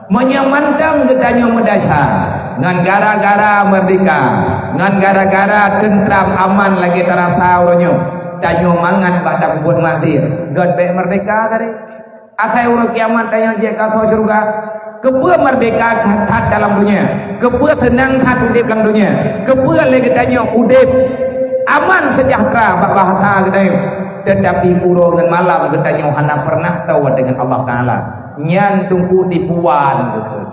Meunyoe mantong geutanyoe meudesya ngon gara-gara merdeka, ngon gara-gara teuntram aman lagée tarasa uroe nyoe, tanyoe mangat bak tapeubuet maksiet, gét bék merdeka tadi. Asai uroe kiamat tanyoe jeuet kasoe syeuruga. Keupeue merdeka that dalam dunia? Keupeue seunang that udeb lam dunia? Keupeue lé geutanyoe udeb aman seujahteura bak bahasa geutanyoe? Teutapi uroe ngon malam geutanyoe hana peureunah toe deungon Allah Taala. Nyan teungku tipuan geuh.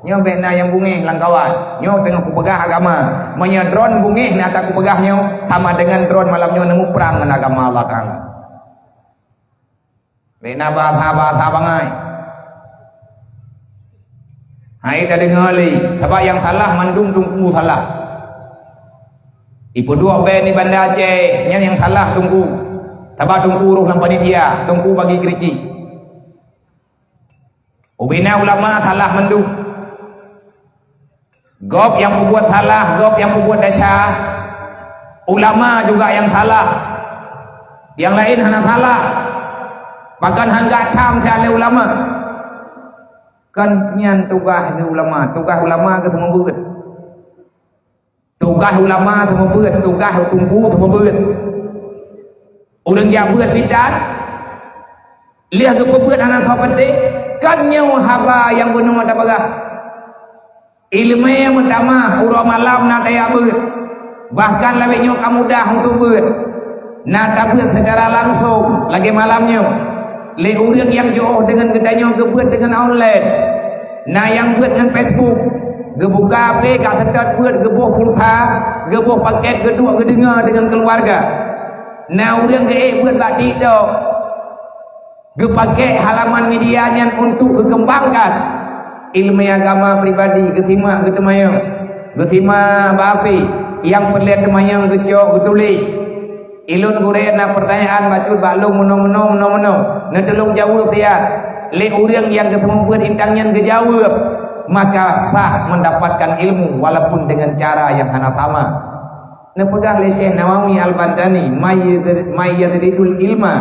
Nyoe bék na nyang beungéh lam kawan. Nyoe teungoh kupeugah agama. Meunyoe droen beungéh na takupeugah nyoe, sama deungon droen malam nyoe neumuprang ngon agama Allah Taala. Bék na bahasa-bahasa bangai. Hai tadeungoe lé, sabab nyang salah mandum teungku salah. Ipeuduek bée di Banda Aceh, nyan nyang salah teungku. Sabab teungku rôh lam panitia, teungku bagi kritik. Ubena ulama salah mandum. Gob nyang peubuet salah, gob nyang peubuet desya, ulama juga nyang salah. Nyang laén hana salah. Bahkan han geutam siat lé ulama. Kan nyan tugaih geuh ulama, tugaih ulama geuh seumeubeuet. Tugaih ulama seumeubeuet, tugaih teungku seumeubeuet. Ureuëng jak beuet bidan, lheueh geupeubeuet hana soe peunteng, kan nyoe haba nyang bunoe tapeugah. Iéleumé meutamah uroe malam na tajak beuet, bahkan lagée nyoe ka mudah untuk beuet. Na tabeuet seucara langsong lagée malam nyoe. Lé ureuëng nyang jiôh deungon geutanyoe geubeuet deungon online. Na nyang beuet ngon Facebook, geubuka H P ka seutôt beuet, geuboh pulsa, geuboh pakét, geuduek geudeungoe deungon keuluwarga. Na ureuëng geuék beuet bak TikTok, geupakék halaman media nyan untuk geukeumbangkan iéleumé agama pribadi, geusimak geuteumanyong, geusimak bak H P, nyang peureulée teumanyong geucok geutuléh. Ilôn gurée na peurtanyaan bacut bak lôn meunoe-meunoe, meunoe-meunoe. Neutulông jaweueb siat lé ureuëng nyang geuseumeubeuet intang nyan geujaweueb, maka sah mendapatkan ilmu walaupun dengan cara yang hana sama. Neupeugah lé Syekh Nawawi Al-Bantani, "May yadri-, may yazidul ilma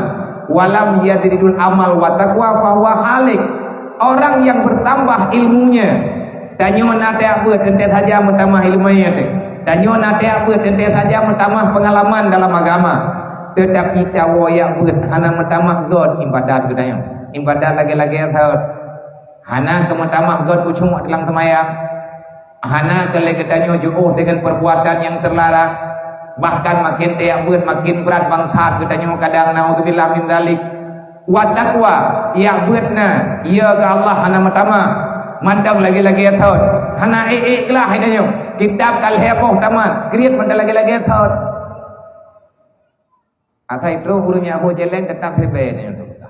walam yazidul amal wa taqwa fahuwa halik." Orang yang bertambah ilmunya, tanyoe na tajak beuet teuntée saja meutamah iéleumé teuh. Tanyoe na tajak beuet teuntée saja meutamah peungalaman dalam agama. Teutapi tawoe jak beuet hana meutamah göt iébadat geutanyoe. Iébadat lagée-lagée thot. Hana keu meutamah göt khusyuk dalam seumayang. Hana keu lé geutanyoe jiôh deungon peurbuatan nyang teularang. Bahkan maken tajak beuet maken brat bangsat geutanyoe kadang, naudzubillah min dzalik. Wa taqwa, jak beuet na, ya keu Allah hana meutamah. Mantong lagée-lagée thot, hana ék-ék glah hai tanyoe. Kitab ka lhée boh tamat, kriet mantong lagée-lagée thot. Asai troh ureuëng nyang ho jeleng teutap siribée tanyoe teuka.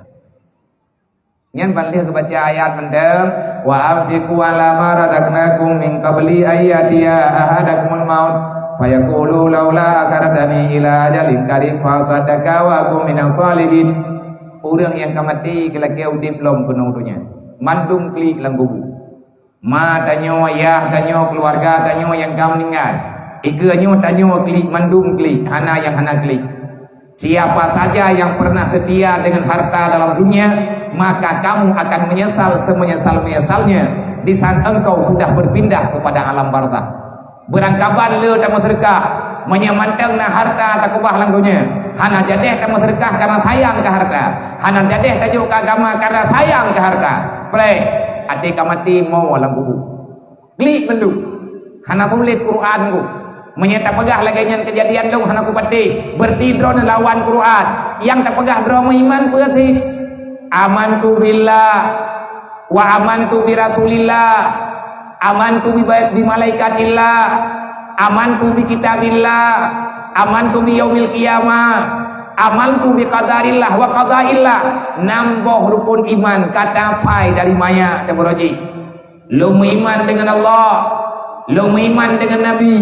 Nyan ban lheueh geubaca ayat mantong, "Wa anfiqu ala ma razaqnakum min qabli an ya'tiya ahadakumul maut fayaqulu laula akhartani ila ajalin qarib fa asaddaqa wa akun minas shalihin." Ureuëng nyang ka maté geulakée udeb lom keunoe donya, mandum klik lam kubu. Ma tanyoe, yah tanyoe, keuluwarga tanyoe nyang ka meuninggai. Ikeue nyoe tanyoe klik, mandum klik, hana nyang hana klik. Siapa saja yang pernah setia dengan harta dalam dunia, maka kamu akan menyesal semenyesal-menyesalnya di saat engkau sudah berpindah kepada alam barzakh. Beurangkaban le tameuseudeukah, meunyoe mantong na harta takeubah lam donya, hana jadeh tameuseudeukah karena sayang keu harta, hana jadeh tajok keu agama karena sayang keu harta. Preh, até ka maté mo lam kubu. Klik mandum. Hana tuléh Quran ku. Meunyoe tapeugah lagée nyan keujadian lôn hana kupatéh, beureuti droeneuh lawan Quran. Nyang tapeugah droe meuiman peue sih? Amantu billah. Wa amantu bi Rasulillah, amantu bi, bi malaikatillah, amantu bi kitabillah, amantu bi yaumil qiyamah, amantu bi qadarillah wa qadaillah. Nam boh rukun iman ka tapai dari manyak teubeuroji. Lôn meuiman deungon Allah, lôn meuiman deungon Nabi,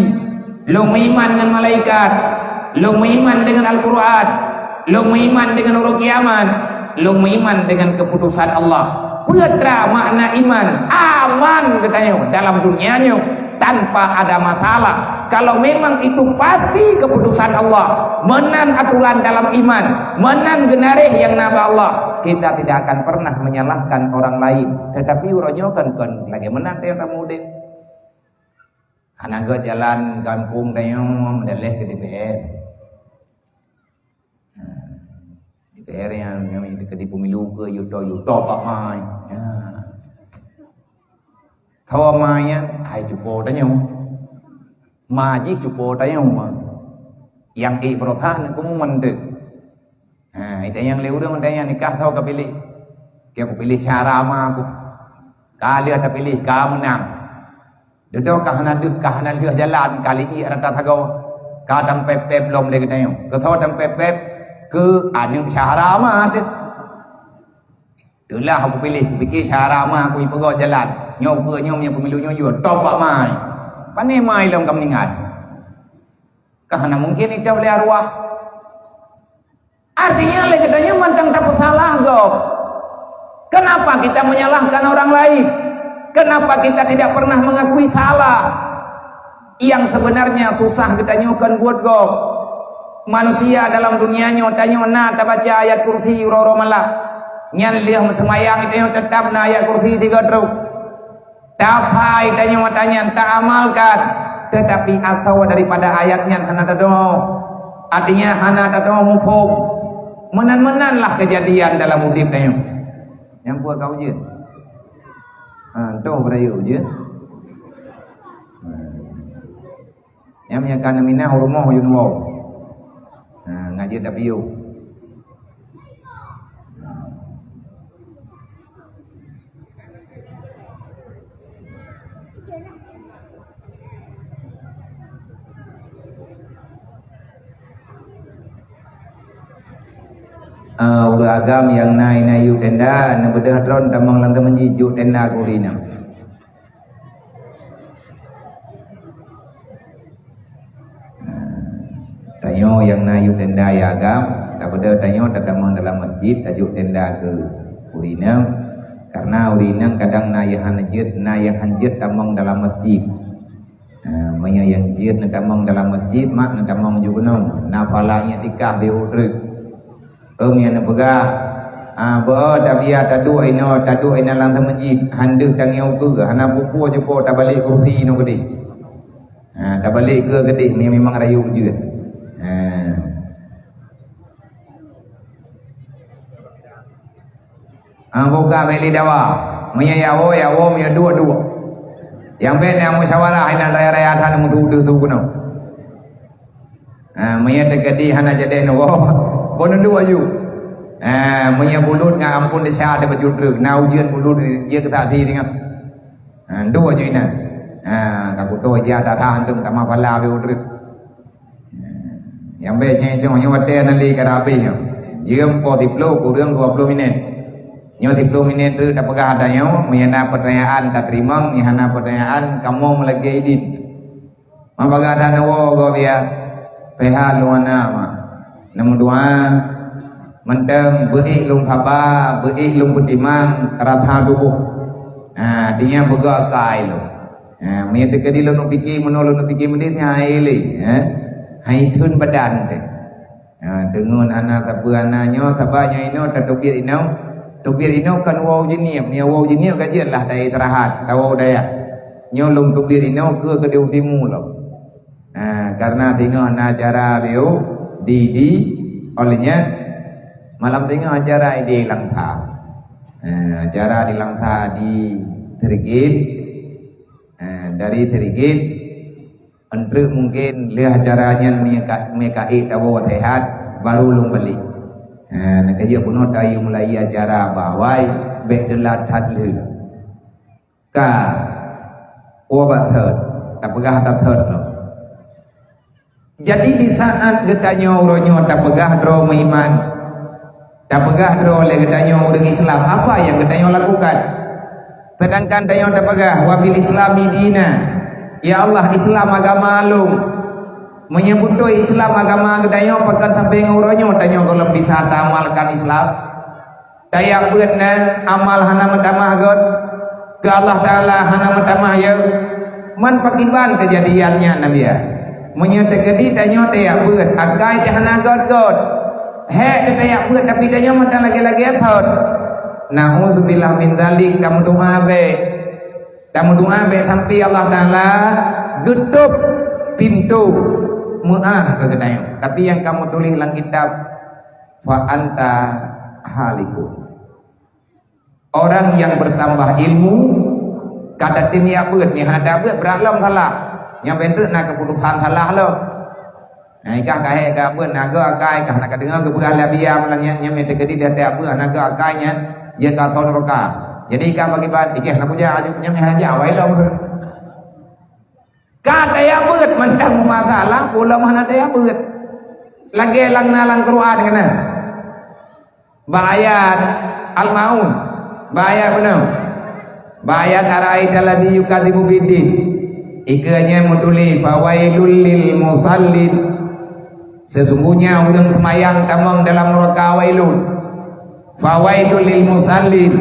lôn meuiman deungon malaikat, lôn meuiman deungon Al-Quran, lôn meuiman deungon uroe kiamat, lôn meuiman deungon keuputosan Allah. Peue teuma makna iman? Aman geutanyoe dalam dunia nyoe tanpa ada masalah, Kalau memang itu pasti keputusan Allah, meunan aturan dalam iman, meunan geunareh nyang na bak Allah, kita tidak akan pernah menyalahkan orang lain. Tetapi uroe nyoe kan kon lagèe meunan teuh kamoe udép. Hana gèt jalan gampông tanyoe meudaleh keu D P R. Ha, D P R nyang, nyang di pemilu keu yuto-yuto bak mai. Ha. Tho mai nyan, hai cupo tanyoe. Ma jih cupo tanyoe ma. Nyang ék beureusaha keu mumen teuh. Ha, ita nyang lé ureueng ita nyang nikah tho ka piléh. Ka kupiléh syara ma ku. Ka lheueh tapiléh, ka meunang. Dudoe ka hana deuh, ka hana lheueh jalan, ka liek rata sagoe. Ka tampép-pép lom lé geutanyoe. Keu soe tampép-pép? Keu aneuk syara ma teuh. Teulah kupiléh, kupike syara ma ku ipeugot jalan. Nyoe keu nyoe nyang pemilu nyoe yue, top bak mai. Pane mai lom ka meuninggai. Ka hana mungken itop lé arwah. Artinya lé geutanyoe mantong tapeusalah gob. Kenapa kita menyalahkan orang lain? Kenapa kita tidak pernah mengakui salah? Yang sebenarnya susah geutanyoe kon buet gob. Manusia dalam dunia nyoe tanyoe na tabaca ayat kursi uroe-uroe malam. Nyan lheueh seumayang tanyoe teutap na ayat kursi tiga trok. Taphai tanyoe ata nyan, taamalkan, tetapi asoe daripada ayat nyan hana tadeungoe. Artinya hana tadeungoe muphom. Meunan-meunan lah keujadian dalam udép tanyoe. Nyang peue ka ujeuen? Ha, toh beurayeuk ujeuen. Ha. Nyang meunyo ka neuminah u rumoh yue woe. Ha, ngon jeuet tapiôh. Ah, ureueng agam nyang na inan yue tenda, neubeudôh droe tamong lam teumeuji jok tenda keu ureueng inong. Tanyoe nyang na yue tenda ya agam, tabeudôh tanyoe tatamong dalam masjid, tajok tenda keu ureueng inong. Karena ureueng inong kadang na nyang hana jeuet, na nyang hana jeuet tamong dalam masjid. Ha, meunyoe nyang jeuet neutamong dalam masjid, mak neutamong ju keunoe. Na phala nyang tikah di ureuk. Ôm nyang neupeugah, ah, beu tabiya taduek inoe, taduek inoe lam teumeuji, han deuh tangieng ukeue, hana peue-peue jipo tabalek kursi inoe keudeh. Ha, tabalek keue keudeh, memang rayeuk jeuet. Ha. Ah, buka beli dawa. Meunyoe ya wo, ya wo, meunyoe duek, duek. Nyang bèk nyang musyawarah inan raya-raya that meutudu-tudu keunoe. Ah, meunyoe teukeudi hana jadeh neuwoe, bon neuduek aju. Ah, meunyoe bulut ngon ampôn desya teuh baju treuk, na ujeuen bulut jeuet keu saksi teungoh. Ah, duek aju inan. Ah, ka kutoe ija dara antom tamah pala beu treuk. Nyang bèk ceng-ceng nyoe watèe hana lé ka habéh nyoe. Jeuem po siploh kureueng dua ploh minèt. Nyoe siploh minèt treuk tapeugah ata nyoe, meunyoe na peutanyaan tateurimong, meunyoe hana peutanyaan kamoe meulagèe idin. Mak bagah ata neuwoe gob ya. Seuhat lôn hana mak. Neumeudoa mantong beuék lôn saba, beuék lôn peutimang rasa tuboh. Ha, di nyan beugöt akai lôn. Ha, meunyoe teukeudi lôn pike meunoe lôn pike meudeh nyan hai lé, ha. Hai theun badan teuh. Ha, deungon hana sapeue hana nyoe, saba nyoe inoe, tateubiet inoe. Teubiet inoe kon woe u Jeunieb, nyoe woe u Jeunieb ka jeuet lah daya istirahat, tawoe u dayah. Nyoe lôn teubiet inoe keu keudeh u timu lom. Ha, karena singoh na acara biôh di, di, oleh nyan malam singoh acara di Langsa. Ha, acara di Langsa di Sirigit. Ha, dari Sirigit, eunteuk mungken lheueh acara nyan meunyoe ka, meunyoe ka ék tawoe seuhat, baru lôn balek. Ha, na ka jeuet bunoe tayue mulai acara bak awai, bèk teulat that lheueh. Ka, woe bak thot, tapeugah ata thot lom. Jadi, di saat geutanyoe uroe nyoe tapeugah droe meuiman, tapeugah droe lé geutanyoe ureueng Islam, apa nyang geutanyoe lakukan? Seudangkan tanyoe tapeugah, "Wa bil Islami dina." Ya Allah, Islam agama lôn. Meunyoe beutôi Islam agama geutanyoe, pakon sampoe ngon uroe nyoe tanyoe gohlom bisa taamalkan Islam? Tajak beuet na amal hana meutamah göt, keu Allah Taala hana meutamah yôh. Man pakiban keujadian nyan, Nabi, ya? Meunyoe teukeudi tanyoe tajak beuet, akai teuh hana göt-göt. Hék teuh tajak beuet, tapi tanyoe mantong lagèe-lagèe sot. Nauzubillah min dzalik, tameudoa bèk. Tameudoa bèk sampai Allah Taala geutôp pintoe meu'ah keu geutanyoe. Tapi nyang kamoe tuléh lam kitab, "Fa anta halikun." Orang yang bertambah ilmu, ka tatem jak beuet, meuhana tajak beuet, brat lom salah. Nyang bèk treuk na keuputusan salah lom. Nah, ikah ka hék ka beuet, na göt akai, kah na ka deungö geupeugah lé Abi Yam lam nyan, nyan meuteukedi di até beuet, na göt akai nyan, jeuet keu asoe nuraka. Jadi, ikah bagi ban, ikah na kujak aju, nyan meuhana jak, awai lom. Ka tajak beuet, mantong masalah, ulôn hana tajak beuet. Lagèe lam na lam Quran keunan. Bak ayat Al-Maun. Bak ayat meunan. Bak ayat "Ara'aital ladzi yukadzibu biddin." Ikeue nyan meutuléh, "Fawailul lil musallin." Sesungguhnya ureueng seumayang tamong dalam nuraka wailun. "Fawailul lil musallin."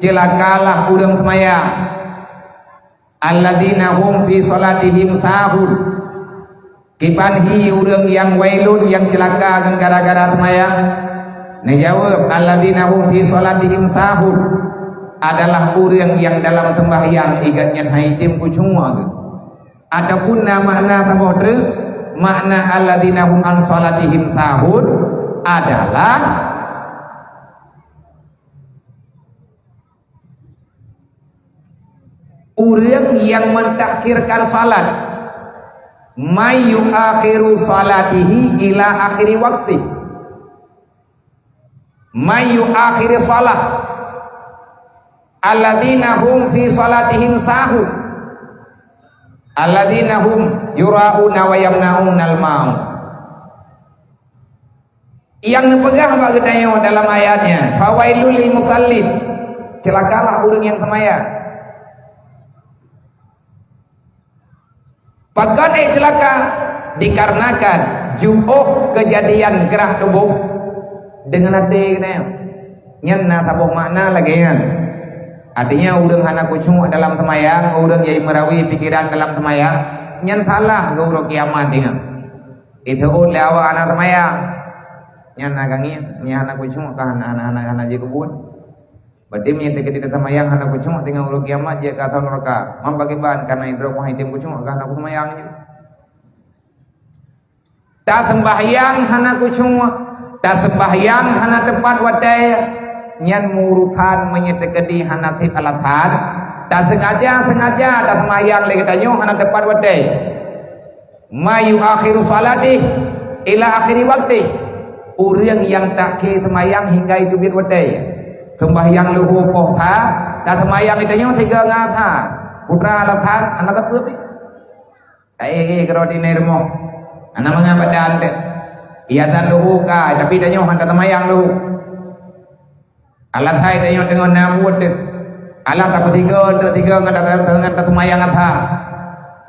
Ceulakalah ureueng seumayang. "Alladzina hum fi shalatihim sahun." Kiban hi ureueng nyang wailun, nyang ceulaka ngon gara-gara seumayang? Neujaweueb, "Alladzina hum fi shalatihim sahun," adalah ureueng nyang dalam seumbahyang gobnyan han item khusyuk geuh. Ataupun na makna saboh treuk, makna "alladzina hum an shalatihim sahun" adalah ureueng nyang mentakhirkan salat, "May yuakhiru salatihi ila akhiri waqtih." "May yuakhiru salah." "Alladzina hum fi salatihim sahun." "Alladzina hum yura'una wa yamna'unal ma'un." Nyang neupeugah bak geutanyoe dalam ayat nyan, "Fawailul lil musallin." Ceulakalah ureueng nyang seumayang. Pakon ék ceulaka? Dikarenakan jiôh keujadian grak tuboh deungon até geutanyoe. Nyan na saboh makna lagée nyan. Artinya, ureuëng hana khusyuk dalam seumayang, ureuëng jai meurawi pikeran dalam seumayang, nyan salah geuh uroe kiamat teungoh. Iteuôt lé awak hana seumayang. Nyan na ganggian, nyan hana khusyuk ka hana, hana, hana, hana jikeubeuet. Berarti meunyoe teukeudi taseumayang hana khusyuk, teungoh uroe kiamat jeuet keu asoe nuraka. Man pakriban, kareuna droe hana item khusyuk, ka hana kuseumayang jih. Taseumbahyang hana khusyuk, taseumbahyang hana teupat watée, nyan meuurusan meunyoe teukeudi hana sép alasan. Taseungaja-seungaja taseumbahyang lé geutanyoe hana teupat watée. "Ma yuakhiru shalatih ila akhiri waqtih." Ureuëng nyang takhé seumayang hingga iteubiet watée. Seumbahyang luho poh sa, taseumayang geutanyoe sigoe ngon asa. Peue teuma alasan, hana sapeue pih. Taék-ék keudroe di rumoh. Hana mangat badan teuh. Iya that luho ka, tapi tanyoe hana taseumayang luho. Alah hai tanyoe teungoh na buet teuh. Alah tapeusigoe, treuk sigoe ngon ta-, ngon taseumayang asa.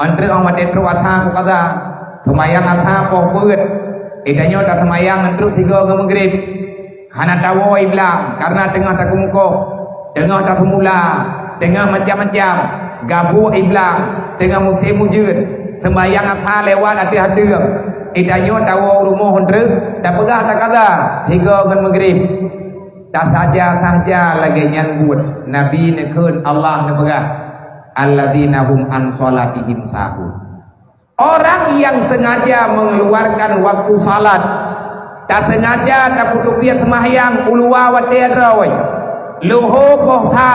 Entreuk watée trok asa ku kaza. Seumayang asa poh peuet. Di tanyoe taseumayang entreuk sigoe ngon meugrib. Hana tawoe i blang, kareuna teungoh takumukoh, teungoh taseumula, teungoh macam-macam. Gabuek i blang, teungoh musém ujeuen. Seumbahyang asa lewat ateueh ateueng. Di tanyoe tawoe u rumoh entreuk, tapeugah takaza, sigoe ngon meugrib. Tasaja-saja lagée nyan buet. Nabi neukheun, Allah neupeugah, "Alladzina hum an shalatihim sahun." Orang yang sengaja mengeluarkan waktu salat, tasengaja tapeuteubiet seumahyang u luwa watée droe, luho poh sa,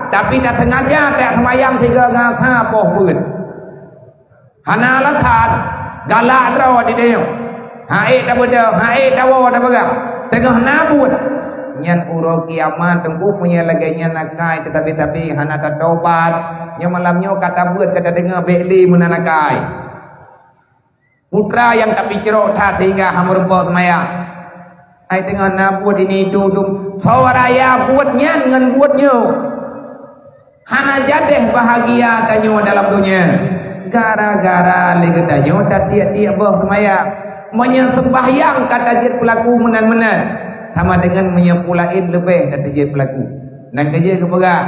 tapi tasengaja taseumayang sigoe ngon asa poh peuet. Hana alasan, galak droe di tanyoe. Hai tabeudôh, hai tawoe tapeugah, teungoh na buet. Nyan uroe kiamat teungku, meunyoe lagée nyan akai teusabe-sabe hana tatobat, nyoe malam nyoe ka tabeuet ka tadeungoe bék lé meunan akai. Peue teuma nyang tapicrok that sehingga hana meurumpok seumayang. Hai teungoh na buet ini itu dum, soe raya buet nyan ngon buet nyoe. Hana jadeh bahagia tanyoe dalam donya gara-gara lé geutanyoe tatiek-tiek boh seumayang. Meunyoe seumbahyang ka tajeuet peulaku meunan-meunan, sama deungon meunyoe peue laén leubeh ka tajeuet peulaku. Nyan keujeuet geupeugah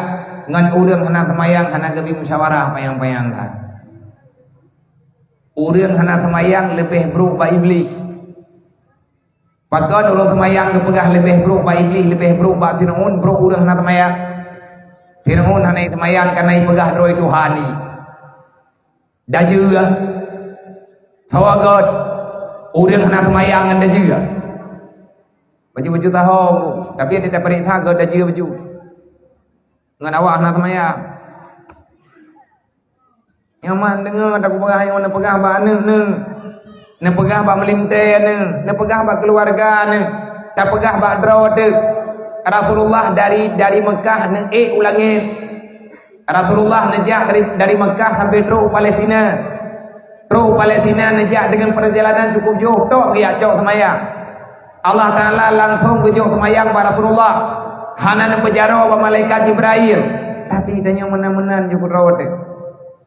ngon ureuëng hana seumayang hana geubi musyawarah panyang-panyang that. Ureuëng hana seumayang leubeh brok bak Iblih. Pakon ureuëng seumayang geupeugah leubeh brok bak Iblih, leubeh brok bak Fir'aun, brok ureuëng hana seumayang? Fir'aun hana seumayang kareuna jipeugah droe Tuhan jih. Dajeu, sawagot, ureuëng hana seumayang ngon dajeu. Baju-baju tahong, tapi ada tak periksa ke dajeu baju. Ngon awak hana seumayang. Nyoman deungoe takupeugah nyoe, neupeugah bak aneuëk neuh, neupeugah bak meulintée neuh, neupeugah bak keuluwarga neuh, tapeugah bak droe teuh. Rasulullah dari, dari Mekah neuék u langét. Rasulullah neujak dari, dari Mekah sampai trok u Palestina. Trok u Palestina neujak deungon peurjalanan cukup jôh, tok geujak cok seumayang. Allah Taala langsong geujok seumayang bak Rasulullah. Hana neupeujaroe bak malaikat Jibrail. Tapi tanyoe meunan-meunan jeuet keudroe teuh.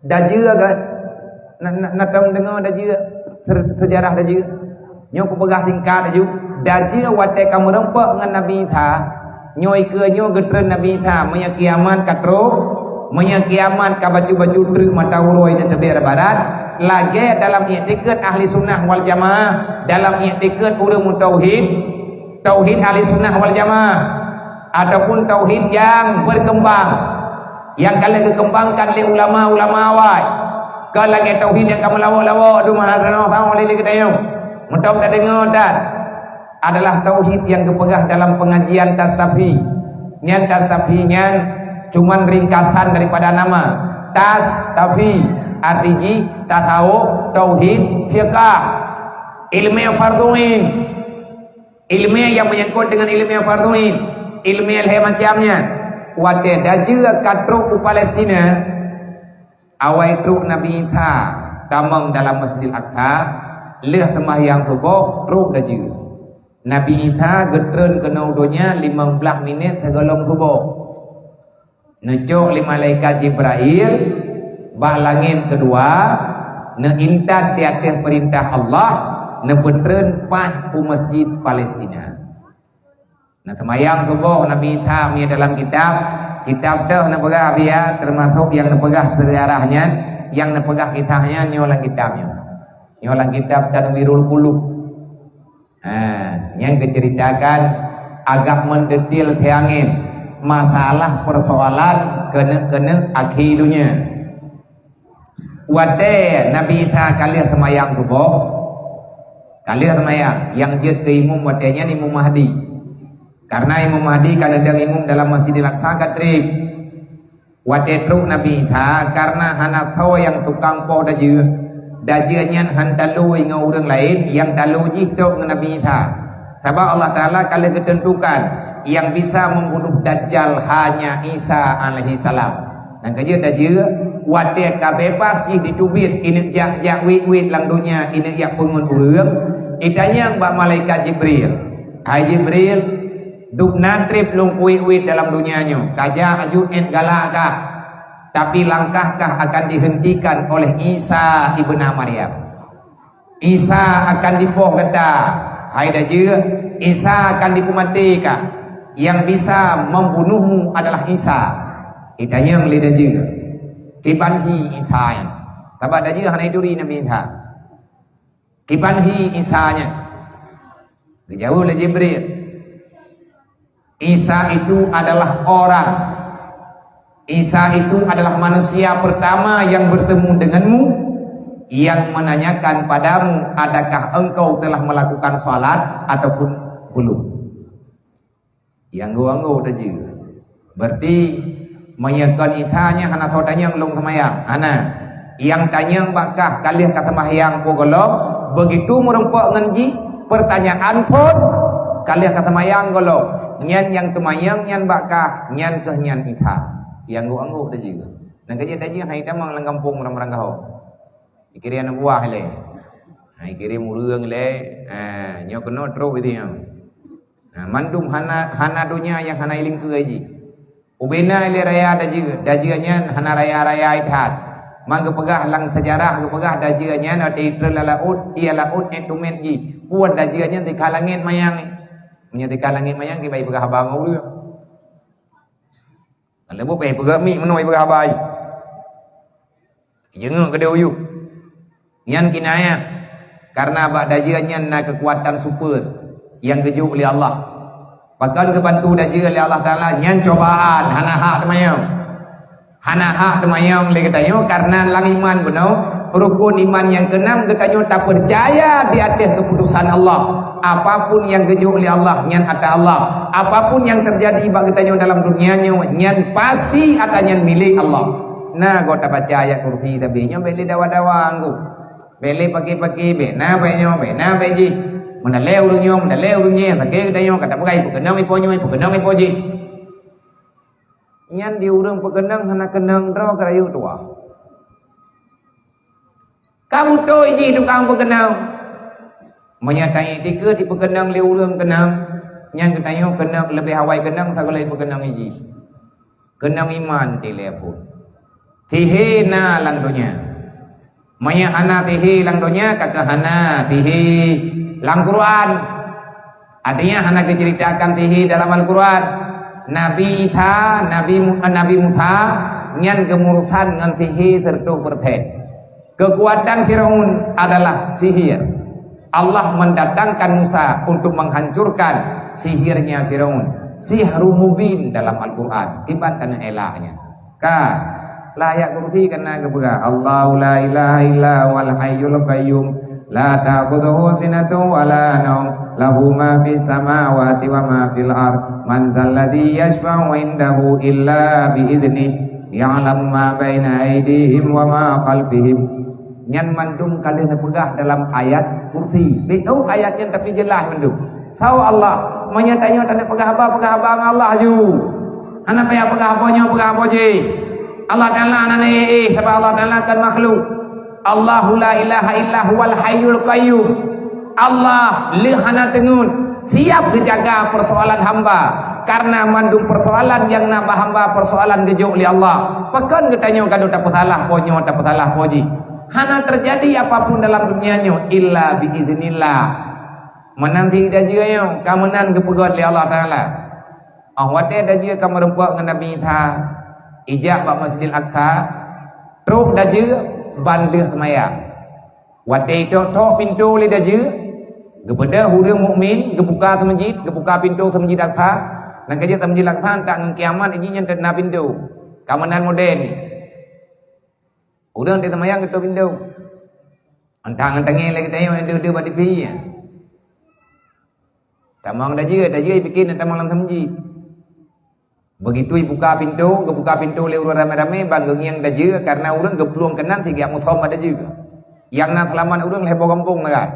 Dajeu kan? Na, na, na tom deungoe dajeu, se-, seujarah dajeu. Nyoe kupeugah singkat laju. Dajeu watée ka meurumpok ngon Nabi Isa, nyoe ikeue nyoe geutreun Nabi Isa, meunyoe kiamat ka trok, meunyoe kiamat ka bacut-bacut treuk mata uroe nyang teubiet barat, lagée dalam iktikeuet ahli sunnah wal jamaah, dalam iktikeuet ureuëng meutauhid, tauhid ahli sunnah wal jamaah, ataupun tauhid nyang berkembang, nyang ka lheueh geukembangkan lé ulama-ulama awai. Kon lagée tauhid nyang ka meulawok-lawok, dum hana tanoh-tanoh lé geutanyoe. Meutom tadeungoe that adalah tauhid nyang geupeugah dalam pengajian Tastafi. Nyan Tastafi nyan cuman ringkasan daripada nama Tastafi, arti jih tasawuf, tauhid, fiqah, ilmu fardhuin. Ilmu nyang menyangkut dengan ilmu fardhuin, ilmu lhée macam nyan. Watée dajeu ka trok u Palestina, awai trok Nabi Isa tamong dalam Masjidil Aqsa, lheueh seumahyang suboh trok dajeu. Nabi Isa geutreun keunoe donya limong blaih minét sigohlom suboh. Neucok lé malaikat Jibrail bak langét keudua, neuintat di ateueh peurintah Allah, neupeutreun paih u Masjid Palestina. Nah, seumayang suboh Nabi Isa meunyoe dalam kitab, kitab teuh neupeugah biya, teumasok nyang neupeugah seujarah nyan, nyang neupeugah kisah nyan nyoe lam kitab nyoe. Nyoe lam kitab Tanwirul Qulub. Ha, nyang geuceuritakan agak mendetail siangén masalah persoalan keuneuk-keuneuk akhé donya. Watée Nabi Isa ka lheueh seumayang suboh, ka lheueh seumayang, nyang jeuet keu imum watée nyan Imum Mahdi. Karena Imum Mahdi ka neudong imum dalam Masjidil Aqsa ka treb. Watée trok Nabi Isa, karena hana soe nyang tukang poh dajeu, dajeu nyan han talo ngon ureuëng laén, nyang talo jih trok ngon Nabi Isa. Sabab Allah Taala ka lheueh geuteuntukan, nyang bisa membunuh Dajjal hanya Isa alaihissalam. Nyang keujeuet dajeu, watée ka bebas jih jiteubiet, ineuk jak-jak wét-wét lam donya, ineuk jak peungon ureuëng, itanyong bak malaikat Jibril, "Hai Jibril, dum na treb lôn kuwét-wét dalam donya nyoe, ka jak aju ét galak kah, tapi langkah kah akan dihentikan oleh Isa ibna Maryam. Isa akan dipoh gata, hai dajeu, Isa akan dipeumaté kah. Yang bisa membunuhmu adalah Isa." Itanyong lé dajeu, "Kiban hi Isa nyan?" Sabab dajeu hana jituri Nabi Isa. "Kiban hi Isa nyan?" Geujaweueb lé Jibril, "Isa itu adalah orang, Isa itu adalah manusia pertama yang bertemu denganmu, yang menanyakan padamu, adakah engkau telah melakukan salat ataupun belum." Nyang anggô-anggô dajeu. Berarti, meunyoe kon Isa nyan hana soe tanyong lôn seumayang, hana. Nyang tanyong bak kah ka lheueh ka seumahyang po gohlom, begitu meurumpok ngon jih, pertanyaan phon, ka lheueh ka seumahyang gohlom. Nyan nyang teumanyong nyan bak kah, nyan kheueh nyan Isa. Nyang anggô-anggô dajeu. Nyang keujeuet dajeu hai tamong lam gampông ureuëng-ureuëng gaho. Ikirém aneuk buah ilée. Ha, ikirém ureuëng ilée. Ha, nyoe keunoe trok itu nyoe. Ha, mandum hana, hana donya nyang hana ilingkeue jih. Ubena ilée raya dajeu, dajeu nyan hana raya-raya that. Man geupeugah lam seujarah geupeugah dajeu nyan watée itreun lam laôt, ie laôt nyan tumet jih. Buet dajeu nyan sikha langét manyang. Meunyoe sikha langét manyang kiban ipeugah haba ngon ureuëng. Leuboh pih peugah mi meunoe ipeugah haba. Jeuet keudeh uyuek. Nyan kinayah, karena bak dajeu nyan na keukuatan super nyang geujok lé Allah. Pakon geubantu dajeu lé Allah Taala, nyan cobaan, hana hak teumanyong. Hana hak teumanyong lé geutanyoe, karena lam iman bunoe, rukun iman nyang keunam, geutanyoe tapeucaya di ateueh keuputusan Allah. Apapun nyang geujok lé Allah, nyan ata Allah. Apapun nyang teujadi bak geutanyoe dalam dunia nyoe, nyan pasti ata nyan milék Allah. Na goe tabaca ayat kursi, tapi nyoe bèk lé dawa-dawa anggô. Bèk lé paki-paki, bèk na bèk nyoe, bèk na bèk jih. Meudalé ureueng nyoe, meudalé ureueng jih, nyang sakét geutanyoe, ka tapeugah ipeukeunong ipo nyoe, ipeukeunong ipo jih. Nyan di ureueng peukeunong hana keunong droe keurayeuk tuha. Ka beutôi jih tukang peukeunong. Meunyoe tanyoe tikeue ipeukeunong lé ureueng keunong, nyan geutanyoe keunong leubeh awai keunong sagoe lé peukeunong jih. Keunong iman tilée phon. Sihé na lam donya. Meunyoe hana sihé lam donya, ka keuh hana sihé lam Quran. Artinya hana geuceuritakan sihé dalam Al-Quran. Nabi Isa, Nabi Mu-, Nabi Musa, nyan geumurusan ngon sihé seratus persen. Kekuatan Firaun adalah sihir. Allah mendatangkan Musa untuk menghancurkan sihirnya Firaun. Sihru mubin dalam Al-Quran. Kiban taneuh elaknya. Ka, la ayat kursi kana geupeugah, "Allahu la ilaha illa huwal hayyul qayyum, la ta'khudhuhu sinatun wa la naum, lahu ma fis samawati wa ma fil ard, man zalladzi yashfa'u indahu illa bi idznih, ya'lamu ma baina aidihim wa ma khalfihim." Nyan mandum ka lheueh neupeugah dalam ayat kursi. Beuh ayat nyan tapi jeulaih mandum. Saboh Allah, meunyoe tanyoe taneuk peugah haba, peugah haba ngon Allah ju. Hana payah peugah haba nyoe, peugah haba jih. Allah Taala hana éh-éh, sabab Allah Taala kon makhluk. Allahu la ilaha illa huwal hayyul qayyum. Allah lheueh hana teungeut, siap geujaga persoalan hamba. Karena mandum persoalan nyang na bak hamba persoalan geujok lé Allah. Pakon geutanyoe ka deuh tapeusalah po nyoe, tapeusalah po jih. Hana teujadi apapun dalam dunia nyoe illa bi iznillah. Meunan si dajeu nyoe ka meunan geupeugöt lé Allah Taala. Óh watèe dajeu ka meurumpok ngon Nabi Isa, ijak bak Masjidil Aqsa, trok dajeu ban lheueh seumayang. Watèe itok-tok pintoe lé dajeu, geubeudôh ureueng mukmin, geubuka seumeujid, geubuka pintoe Seumeujid Aqsa, nyang ka jeuet Seumeujid Aqsa nyan ngon kiamat, jih nyan teuk na pintoe. Ka meunan model nyan. Ureueng teuk seumayang geutôp pintoe. Entang-entangé lé geutanyoe nyang deuh-deuh bak T V nyan. Tamong dajeu, dajeu ipike na tamong lam seumeujid. Begitu ibuka pintoe, geubuka pintoe lé ureueng ramé-ramé, ban geungieng dajeu, karena ureueng geuplueng keunan sigeujak musöm bak dajeu. Nyang na seulamat ureueng lhèe boh gampông lagèe.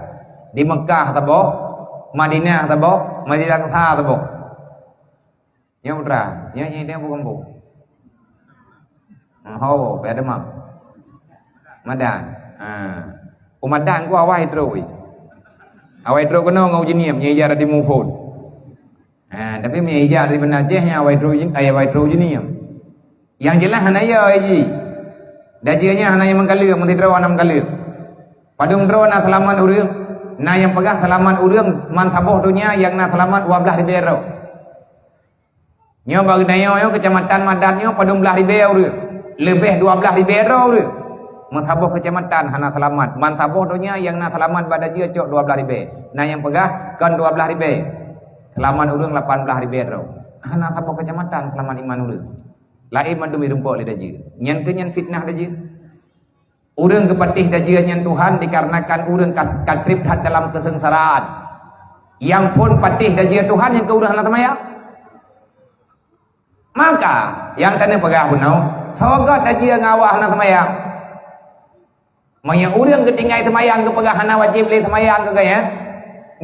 Di Meukah saboh, Madinah saboh, Masjid Aqsa saboh. Nyoe putra, nyoe, nyoe, nyoe bukan bu. Ha, ho, pada mam. Madan. Ha. Umadan ku awai trok. Awai trok keunoe ngon ujeunieb, nyoe ija di Mufon. Ha, tapi mi ija di Banda Aceh nya awai trok ujeun-, ai awai trok ujeunieb. Yang jelas hana ya ji. Dajeu nya hana yang mengkaleu, mesti droe hana mengkaleu. Padum droe na seulamat ureueng, na yang peugah seulamat ureueng man saboh donya yang na seulamat dua belas ribèe droe. Nyoe bak geutanyoe nyoe keucamatan Madan nyoe padum blaih ribèe ureueng. Leubeh dua blaih ribèe droe ureueng. Meusaboh keucamatan hana seulamat. Man saboh donya nyang na seulamat bak dajeu cok dua blaih ribèe. Na nyang peugah kon dua blaih ribèe. Seulamat ureueng lapan blaih ribèe droe. Hana saboh keucamatan seulamat iman ureueng. Laén mandum irumpok lé dajeu. Nyan keuh nyan fitnah dajeu. Ureueng geupatéh dajeu nyan Tuhan dikarenakan ureueng ka, ka treb that dalam keuseungsaraan. Nyang phon patéh dajeu Tuhan nyang keu ureueng hana seumayang. Maka, nyang tanyoe peugah bunoe, soe göt dajeu ngon awak hana seumayang. Meunyoe ureueng geutinggai seumayang geupeugah hana wajéb lé seumayang keu geuh nyan,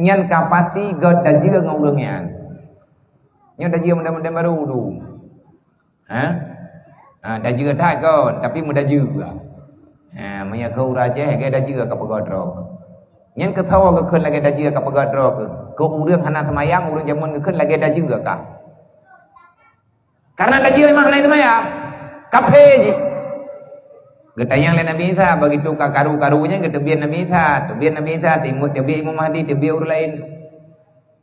nyan ka pasti göt dajeu ngon ureueng nyan. Nyoe dajeu muda-muda baru du. Ha? Ha, dajeu that kon, tapi meudajeu. Ha, meunyoe keu ureueng Aceh, lagèe dajeu ka peugöt droe. Nyan keu saboh geukheun lagèe dajeu ka peugöt droe keu. Keu ureueng hana seumayang, ureueng jameun geukheun lagèe dajeu ka. Karena dajeu memang hana seumayang. Kafé jih. Geutanyong lé Nabi Isa, begitu ka karu-karu nyan geuteubiet Nabi Isa, teubiet Nabi Isa, timbul teubiet Imam Mahdi, teubiet ureueng laén.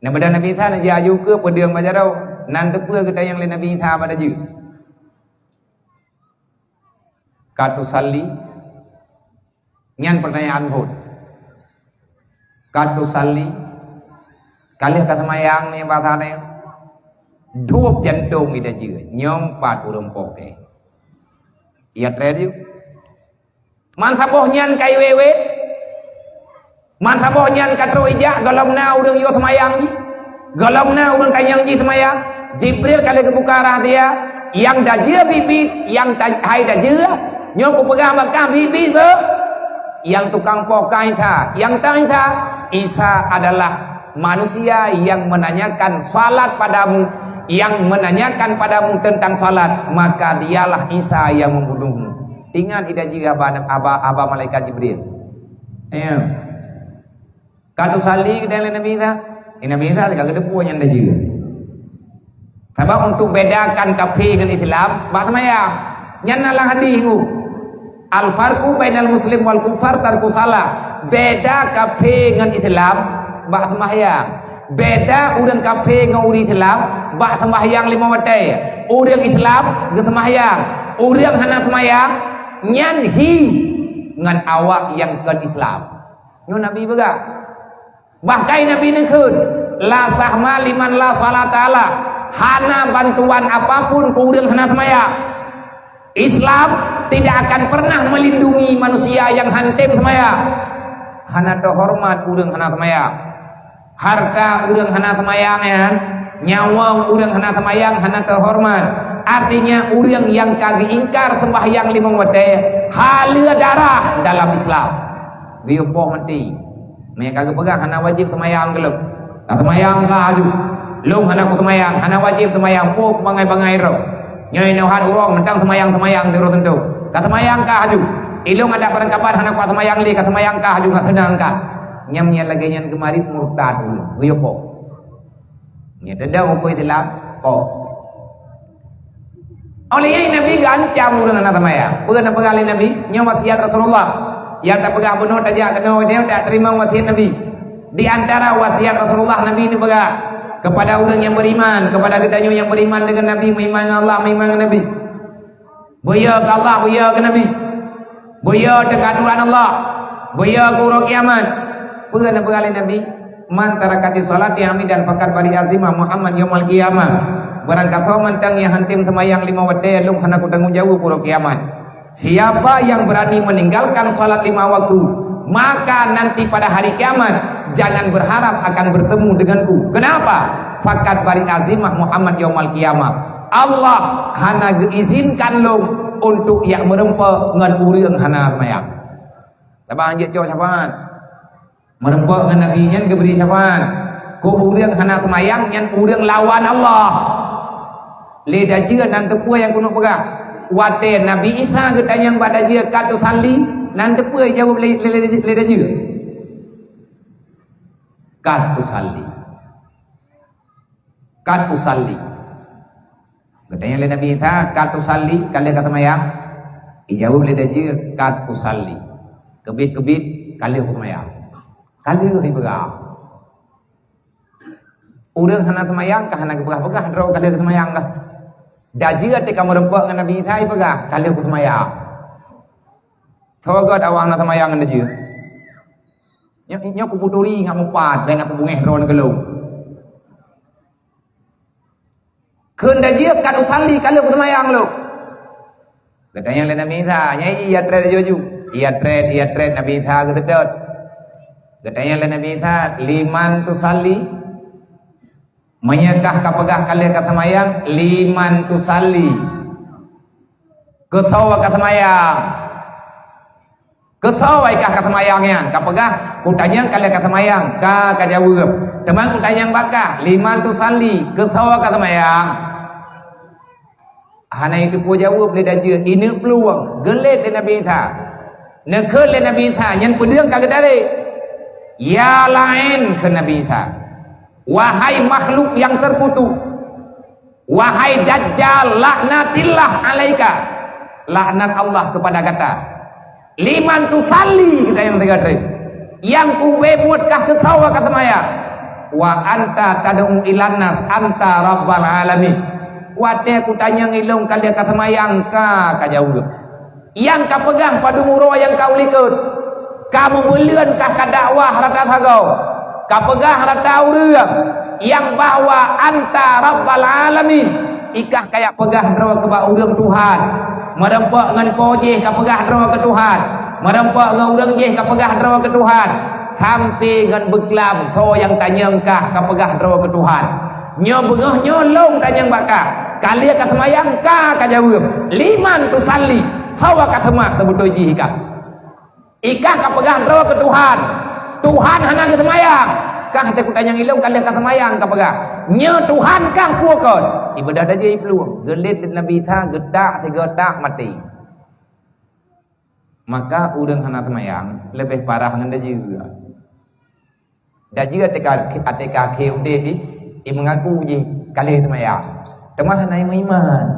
Neubeuda Nabi Isa neujak aju keu peudeueng bak jaroe, nan teupeue geutanyong lé Nabi Isa bak dajeu. Ka tusalli? Nyan pertanyaan phon. Ka tusalli, ka lheueh ka seumayang nibak saat nyan. Duek jantong ida jeuet, nyoe pat ureuëng poh kèe. Iya treb ju. Man saboh nyan ka iwet-wet. Man saboh nyan ka trok ijak gohlom na ureuëng yue seumayang jih. Gohlom na ureuëng tanyong jih seumayang. Jibril ka lheueh geubuka rahsia, nyang tajeuet biet-biet, nyang ta-, hai tajeuet. Nyoe kupeugah bak kah biet-biet beuh. Nyang tukang poh ka Isa, nyang tan Isa. Isa adalah manusia yang menanyakan salat padamu, yang menanyakan padamu tentang salat, maka dialah Isa yang membunuhmu. Ingat ida jih haba, haba, haba malaikat Jibril. Ya. Ka tusalli geutanyong lé Nabi Isa. Di Nabi Isa ka geuteupeue nyan ida jih. Sabab untuk bedakan kafé ngon Islam, bak seumayang. Nyan na lam hadis tu. Al-farqu bainal muslim wal kufar tarku salah. Beda kafé ngon Islam bak seumayang. Beda ureuëng kafé ngon ureuëng Islam bak seumayang limong watée. Ureuëng Islam geuseumayang, ureuëng hana seumayang nyan hi ngon awak nyang kon Islam. Nyoe Nabi peugah. Bahkan Nabi neukheun, "La sahma liman la salata lah." Hana bantuan apapun keu ureuëng hana seumayang. Islam tidak akan pernah melindungi manusia yang hantem seumayang. Hana teuhoreumat ureuëng hana seumayang. Harta ureuëng hana seumayang nyan, nyawa ureuëng hana seumayang hana teuhoreumat. Artinya ureuëng nyang ka geuingkar sembahyang limong watée, halal darah dalam Islam. Geuyue poh maté. Meunyo ka geupeugah hana wajéb seumayang keu lôn. Ka seumayang ka aju. Lôn hana kuseumayang, hana wajéb seumayang, poh bangai-bangai droe. Nyoe inoe hat uroe mantong seumayang-seumayang di uroe teuntu. Ka seumayang ka aju. Ilôn adak barangkapat hana kuat seumayang lé, ka seumayang ka aju, ka seudang ka. Nyang nyan lagée nyan geumarit murtad ulôn. Geuyue poh. Nyan teudah hukôm Islam, poh. Oleh nyan Nabi geuancam ureuëng hana seumayang. Peue neupeugah lé Nabi? Nyoe wasiat Rasulullah. Nyang tapeugah bunoe tajak keunoe nyoe tak teurimong wasiat Nabi. Di antara wasiat Rasulullah, Nabi neupeugah kepada ureuëng nyang beriman, kepada geutanyoe nyang beriman dengan Nabi, meuiman ngon Allah, meuiman ngon Nabi. Beuyo keu Allah, beuyo keu Nabi. Beuyo teuka aturan Allah. Beuyo keu uroe kiamat. Peue neupeugah lé Nabi? "Man taraka sholati amidan faqad bari'a zimmahu Muhammad yaumal qiyamah." Barangkasoe mantong nyang hantem seumayang limong watée, lôn hana kutanggong jaweueb uroe kiamat. Siapa yang berani meninggalkan salat lima waktu, maka nanti pada hari kiamat jangan berharap akan bertemu denganku. Kenapa? Faqad bari'a zimmahu Muhammad yaumal qiyamah. Allah hana geuizinkan lôn untuk jak meureumpok ngon ureuëng hana seumayang. Tabang jeuet cok syafaat. Meureumpok ngon Nabi nyan geubri syafaat. Keu ureuëng hana seumayang nyan ureuëng lawan Allah. Lé dajeuet nan teupeue nyang keuneuk peugah. Watée Nabi Isa geutanyong bak dajeuet, "Ka tusalli?" Nan teupeue jaweueb lé, lé, lé, lé dajeuet. "Ka tusalli." "Qad usalli." Geutanyong lé Nabi Isa, "Qad usalli, ka lheueh ka seumayang?" Ijaweueb lé dajeuet, "Qad usalli." Keubiet-keubiet, "Ka lheueh kuseumayang." Ka lheueh ipeugah. Ureuëng hana seumayang ka hana geupeugah-peugah droe ka lheueh seumayang kah. Dajeuet teuka meureumpok ngon Nabi Isa ipeugah, "Ka lheueh kuseumayang." Soe gét awak hana seumayang ngon dajeuet? Nyoe, nyoe kuputuri ngat mupat, bèk na kubungéh droeneuh keulôn. Kheun dajeuet, "Qad usalli, ka lheueh kuseumayang lôn." Geutanyong lé Nabi Isa, nyan iya trép laju-laju. Iya trép, iya trép, Nabi Isa geuseutôt. Geutanyong lé Nabi Isa, "Liman tusalli?" Meunyoe kah ka peugah ka lheueh ka seumayang, "Liman tusalli?" Keu soe ka seumayang? Keu soe kah ka seumayang nyan? Ka peugah, "Kutanyong ka lheueh ka seumayang." Ka, ka jaweueb. Teuma kutanyong bak kah, "Liman tusalli?" Keu soe ka seumayang? Hana jiteupeue jaweueb lé dajeuet, ineuk peuluwang, geulet lé Nabi Isa. Neukheun lé Nabi Isa, nyan peudeueng ka geutarek. "Ya la'in," kheun Nabi Isa. "Wahai makhluk yang terkutuk, wahai Dajjal, laknatillah alaika, laknat Allah kepada gata. Liman tusalli," geutanyong sigoe trép, "Nyang kubeuet kah keu soe ka seumayang? Wa anta tad'u ilan nas anta rabbal alamin." Watée kutanyong ilôn ka lheueh ka seumayang, ka, ka jaweueb. Nyang ka peugah padum uroe nyang ka u likot. Ka meubeuleuen kah ka dakwah rata sagoe, ka peugah rata ureuëng nyang bahwa anta rabbal alamin, ikah kajak peugah droe keu bak ureuëng Tuhan, meureumpok ngon po jih ka peugah droe keu Tuhan, meureumpok ngon ureuëng jih ka peugah droe keu Tuhan, sampai ngon beuklam soe nyang tanyong kah ka peugah droe keu Tuhan. Nyoe beungoh nyoe lôn tanyong bak kah, ka lheueh ka seumayang ka, ka jaweueb, liman tusalli, soe ka seumah seubeutôi jih ikah. Ikah ka peugah droe keu Tuhan, Tuhan hana geuseumayang. Kah teuku tanyong ilong ka lheueh ka seumayang ka peugah, nyoe Tuhan kah peue kon? Ibadah tajak iplueng, geulet lé Nabi Isa geutak sigoe tak maté. Maka ureuëng hana seumayang leubeh parah ngon dajeu. Dajeu até ka, até ka akhé udeb jih, i meungaku jih ka lheueh seumayang, teuma hana meuiman.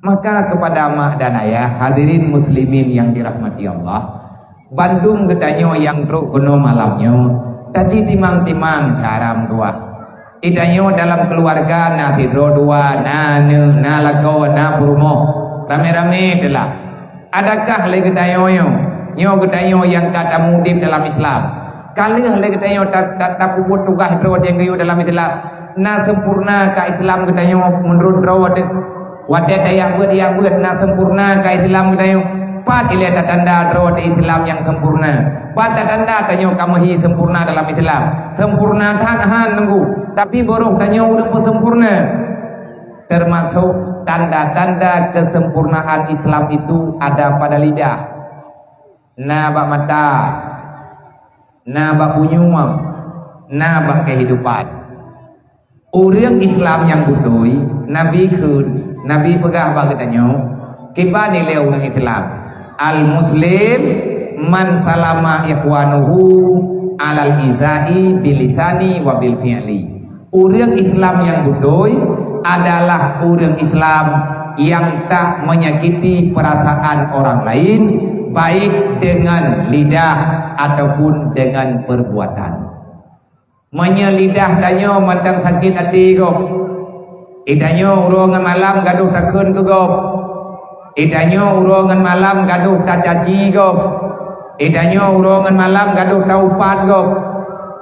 Maka kepada mak dan ayah, hadirin muslimin yang dirahmati Allah, bandum geutanyoe nyang trok keunoe malam nyoe, taci timang-timang cara meutuah. Geutanyoe dalam keuluwarga na sidroe dua, na aneuk, na lakoe, na peurumoh, ramé-ramé teulah. Adakah lé geutanyoe nyoe, nyoe geutanyoe nyang ka tameuudeb dalam Islam, ka lheueh lé geutanyoe ta-, ta-, tapeubuet tugaih droe nyang geuyue dalam Islam? Na sempurna ka Islam geutanyoe meunurot droe teuh? Watée tajak beuet-jak beuet, na sempurna ka Islam geutanyoe? Pat ilée tatanda droe teuh Islam nyang sempurna? Pat tatanda tanyoe ka meuhi sempurna dalam Islam? Sempurna that han teungku, tapi baroh tanyoe ureuëng peusempurna. Termasuk tanda-tanda kesempurnaan Islam itu ada pada lidah, na bak mata, na bak punyueng, na bak kehidupan. Ureuëng Islam nyang beutôi, Nabi kheun, Nabi peugah bak geutanyoe, kiban nilai ureuëng Islam, "Al-Muslim man salama ikhwanuhu alal izai bilisani wa bil fi'li." Ureuëng Islam nyang beutôi adalah ureuëng Islam nyang tak menyakiti perasaan orang lain, baik dengan lidah ataupun dengan perbuatan. Meunyoe lidah tanyoe mantong sakét até gob, i tanyoe uroe ngon malam gadôh takheun keu gob, i tanyoe uroe ngon malam gadôh tacaci gob, i tanyoe uroe ngon malam gadôh taupat gob,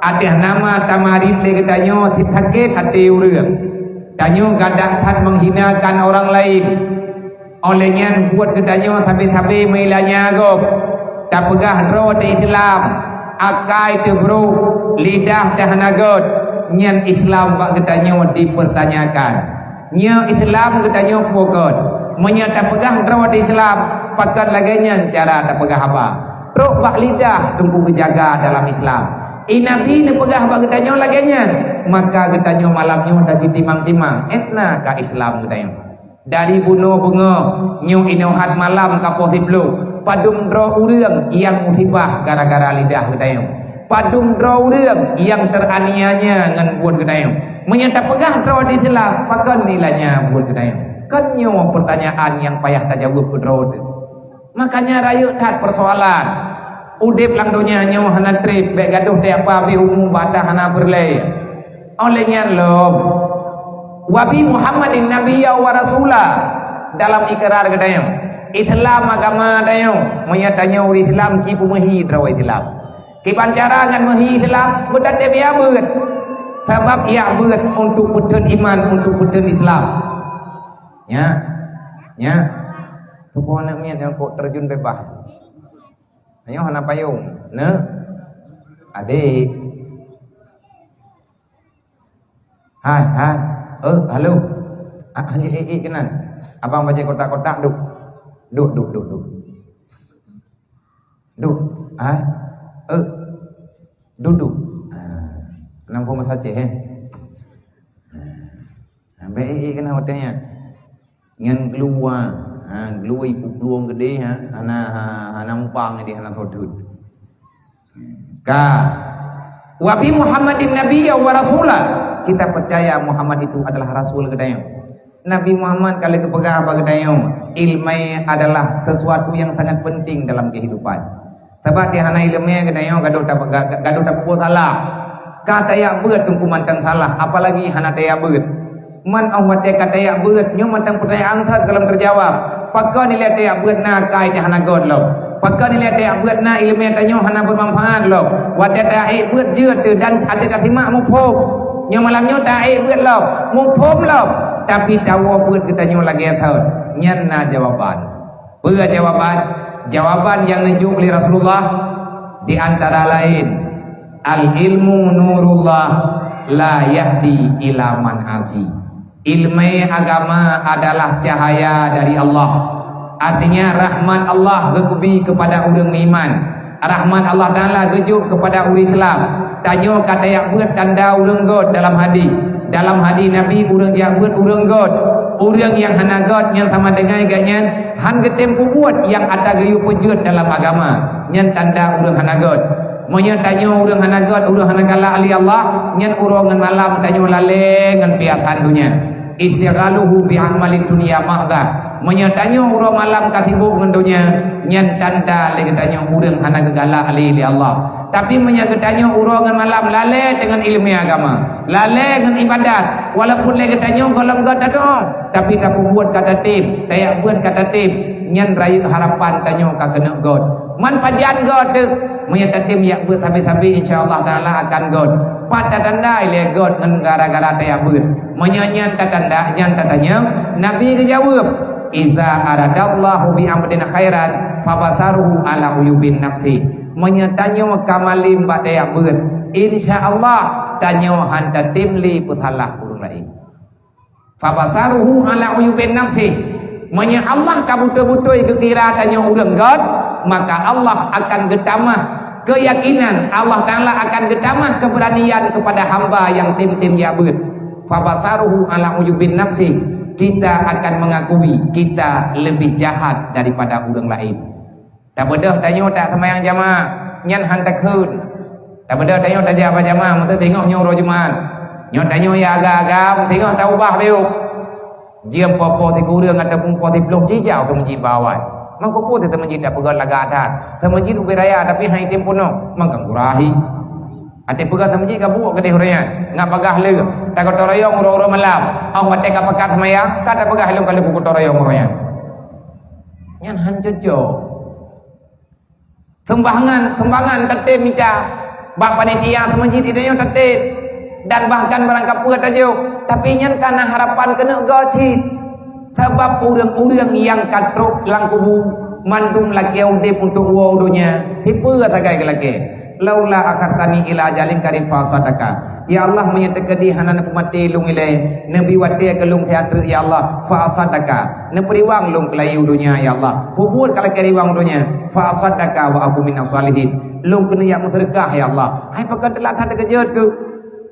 ateueh nama tamarit lé geutanyoe sit sakét até ureuëng. Tanyoe gadôh that menghinakan orang lain. Óh lheueh nyan buet geutanyoe sabe-sabe meuilanya gob, tapeugah droe teuh Islam, akai teuh brok, lidah teuh hana gét, nyan Islam bak geutanyoe dipertanyakan. Nyoe Islam geutanyoe peue kon? Meunyoe tapeugah droe teuh Islam, pakon lagée nyan cara tapeugah haba? Trok bak lidah teungku geujaga dalam Islam. I Nabi neupeugah bak geutanyoe lagée nyan, maka geutanyoe malam nyoe tajitimang-timang, étna ka Islam geutanyoe. Dari bunoe beungoh nyoe inoe hat malam ka poh siplôh, padum droe ureuëng nyang musibah gara-gara lidah geutanyoe? Padum droe ureuëng nyang teraniaya ngon buet geutanyoe? Meunyoe tapeugah droe teuh Islam, pakon nilainya buet geutanyoe? Kon nyoe peurtanyaan nyang payah tajaweueb keu droe teuh. Makanya rayeuk that peusoalan. Udeb lam donya nyoe hana treb, bék gadôh teuh apa beh umu bata hana peureulée. Óh lheueh nyan lom, "Wa bi Muhammadin nabiyya wa rasula," dalam ikrar geutanyoe. Islam agama tanyoe, meunyoe tanyoe ureuëng Islam ci peumeuhi droe Islam. Kiban cara ngon meuhi Islam, beutatem ya beuet. Sabab ya beuet untuk peuteun iman, untuk peuteun Islam. Nya, nya. Tuboh aneuk miet nyang kok terjun bebas. Nyoe hana payong. Nah. Adik. Hai, hai. Eh, halo. Ah, hanya eh, eh, keunan. Abang bajée kotak-kotak, duek. Duek, duek, duek, duek. Duek. Hai. Eh. Duek, duek. Ah, nam pun masa Aceh, eh. Ah, baik, eh, eh, keunan watée nyan. Nyan gluwa, ha, gluwa ipuplueng keudeh, ha, hana, ha, hana muphom keudeh, hana sodot. Ka. "Wa bi Muhammadin nabiyya wa rasula." Kita percaya Muhammad itu adalah rasul geutanyoe. Nabi Muhammad ka lheueh geupeugah bak geutanyoe, ileumé adalah sesuatu yang sangat penting dalam kehidupan. Sabab di hana ileumé geutanyoe gadôh ta-, ga-, ga-, gadôh tapeubuet salah. Ka tajak beuet teungku mantong salah, apalagi hana tajak beuet. Man óh watée ka tajak beuet, nyoe mantong peutanyaan that gohlom teujawab. Pakon ilée tajak beuet na akai teuh hana gét lom? Pakon ilée taék beuet na ileumé tanyoe hana beumanfaat lom. Watée taék beuet jeuet teuh dan até tasimak muphom. Nyoe malam nyoe taék beuet lom, muphom lom, tapi tawoe beuet geutanyoe lagée thon. Nyan na jawaban. Peue jawaban? Jawaban nyang neujok lé Rasulullah di antara laén, "Al-ilmu nurullah la yahdi ila man asi." Ilmu agama adalah cahaya dari Allah. Artinya, rahmat Allah geukubi kepada ureuëng meuiman. Rahmat Allah Taala geujok kepada ureuëng Islam. Tanyoe ka tajak beuet tanda ureuëng göt dalam hadis. Dalam hadis Nabi, ureuëng jak beuet ureuëng göt. Ureuëng nyang hana göt nyan sama dengan gobnyan han geutem peubuet nyang ata geuyue peujeuet dalam agama. Nyan tanda ureuëng hana göt. Meunyoe tanyoe ureuëng hana göt, ureuëng hana galak lé Allah, nyan uroe ngon malam tanyoe lalée ngon piasan donya. Istighaluhu bi amalid dunya mahdha. Meunyoe tanyoe uroe malam ka sibok ngon donya, nyan tanda lé geutanyoe ureuëng hana geugalak lé, lé Allah. Tapi meunyoe geutanyoe uroe ngon malam lalée deungon ileumé agama, lalée ngon ibadat, walaupun lé geutanyoe gohlom göt tadoa, tapi tapeubuet ka tatem, tajak beuet ka tatem, nyan rayeuk harapan tanyoe ka keuneuk göt. Man pajan göt teuh, meunyoe tatem jak beuet sabe-sabe, insya Allah Taala akan göt. Pat tatanda ilée göt ngon gara-gara tajak beuet? Meunyoe nyan tatanda, nyan tatanyong, Nabi geujaweueb, "Iza aradallahu bi abdin khairan, fabasaruhu ala uyubin nafsi." Meunyoe tanyoe ka malem bak tajak beuet, insya Allah tanyoe han tatem lé peusalah ureuëng laén. "Fabasaruhu ala uyubin nafsi." Meunyoe Allah ka beutôi-beutôi geukira tanyoe ureuëng göt, maka Allah akan geutamah keuyakinan, Allah Taala akan geutamah keberanian kepada hamba nyang tem-tem jak beuet. "Fabasaruhu ala uyubin nafsi." Kita akan mengakui kita lebih jahat daripada ureuëng laén. Tabeudôh tanyoe tak seumayang jamaah, nyan han takheun. Tabeudôh tanyoe tajak bak jamaah, meuteungoh nyoe uroe Jumat. Nyoe tanyoe ya agam-agam, teungoh taubah bacut. Jeuem po-po sikureueng ataupun po siploh jijak seumeujid bak awai. Mangko peue teuh seumeujid tapeugah lagak that. Seumeujid ubé raya tapi han item peunoh, mangkang kurahi. Até peugah seumeujid ka buet keudeh uroe nyan, ngat bagah le, tagoto royong uroe-uroe malam. Óh watée ka pakat seumayang, ka tapeugah lôn ka lheueh kugoto royong uroe nyan. Nyan han cocok. Sumbangan, sumbangan tatem mita bak panitia seumeujid, itanyoe tatem, dan bahkan barang kapeue tajok, tapi nyan ka na harapan keuneuk göt cit. Sabab ureuëng-ureuëng nyang ka trok lam kubu mandum lakée udeb untuk woe u donya, sipeue sagai geulakée, "Laula akhartani ila ajalin qarib fa asaddaqa." Ya Allah, meunyoe teukeudi hana neupeumaté lôn ilée, neubi watée keu lôn siat treuk, ya Allah, fa asaddaqa, neupeuriwang lôn keu layie u donya, ya Allah. Peubuet ka lakée riwang u donya, fa asaddaqa wa akun minas shalihin. Lôn keuneuk jak meuseudeukah, ya Allah. Hai pakon teulat that teukeujot keuh.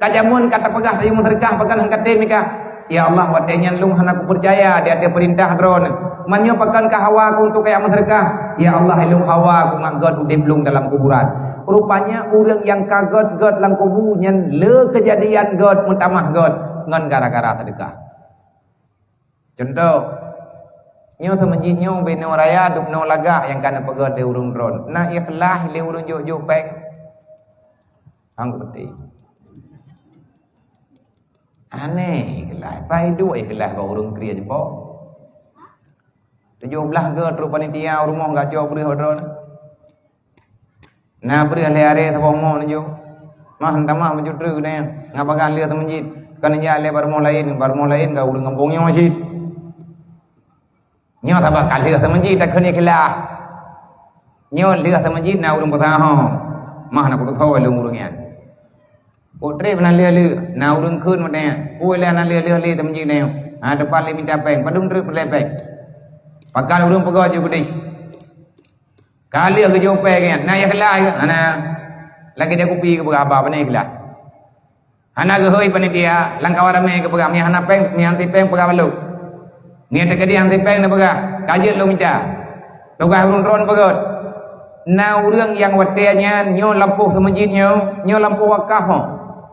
Ka jameun ka tapeugah tajak meuseudeukah, pakon han katem mita? Ya Allah, watée nyan lôn hana kupeucaya di ateueh peurintah Droeneuh. Meunyoe pakon ka hawa ku untuk kajak meuseudeukah, ya Allah, lôn hawa ku ngat göt udeb lôn dalam kuburan. Rupanya ureuëng nyang ka göt-göt lam kubu nyan le keujadian göt meutamah göt ngon gara-gara seudeukah. Cuntoh, nyoe seumeujid nyoe binoe raya dubnoe lagak nyang ka neupeugöt lé ureuëng Droeneuh. Na ikhlas lé ureuëng jok-jok péng? Anggoti. Aneh ikhlas, pai duek ikhlas bak ureuëng kriet jipok. Tujoh blaih göt trok panitia u rumoh gacok breueh bak Droeneuh. Na breueh lhée aré saboh mok neujok. Mah, tamah meujutreuk nyan, ngat bagah lheueh seumeujid. Kon neujak lé bak rumoh laén, bak rumoh laén ka ureuëng gampông nyoe cit. Nyoe sabab ka lheueh seumeujid takheun ikhlas. Nyoe lheueh seumeujid na ureuëng peusahom. Mah, na kutusoe lôn ureuëng nyan. Pok trép na lheueh-lheueh, na ureuëng kheun meunan. Peue lé na lheueh-lheueh lé seumeujid nyoe? Ha, teumpat lé mita péng, padum treuk peureulée péng. Pakon ureuëng peugah jih keudeh. Ka lheueh geujok péng nyan, na ikhlas keu? Hana. Lagée deh kupi geupeugah haba, pane ikhlas. Hana geuhôi panitia, lam kawan ramé geupeugah, meunyo hana péng, meunyo han teupeue péng peugah bak lôn. Meunyo teukeudi han teupeue péng neupeugah, ka jeuet lôn mita. Tugaih ureuëng Droeneuh peugöt. Na ureuëng nyang watée nyan nyoe lampôh seumeujid nyoe, nyoe lampôh wakaf ho.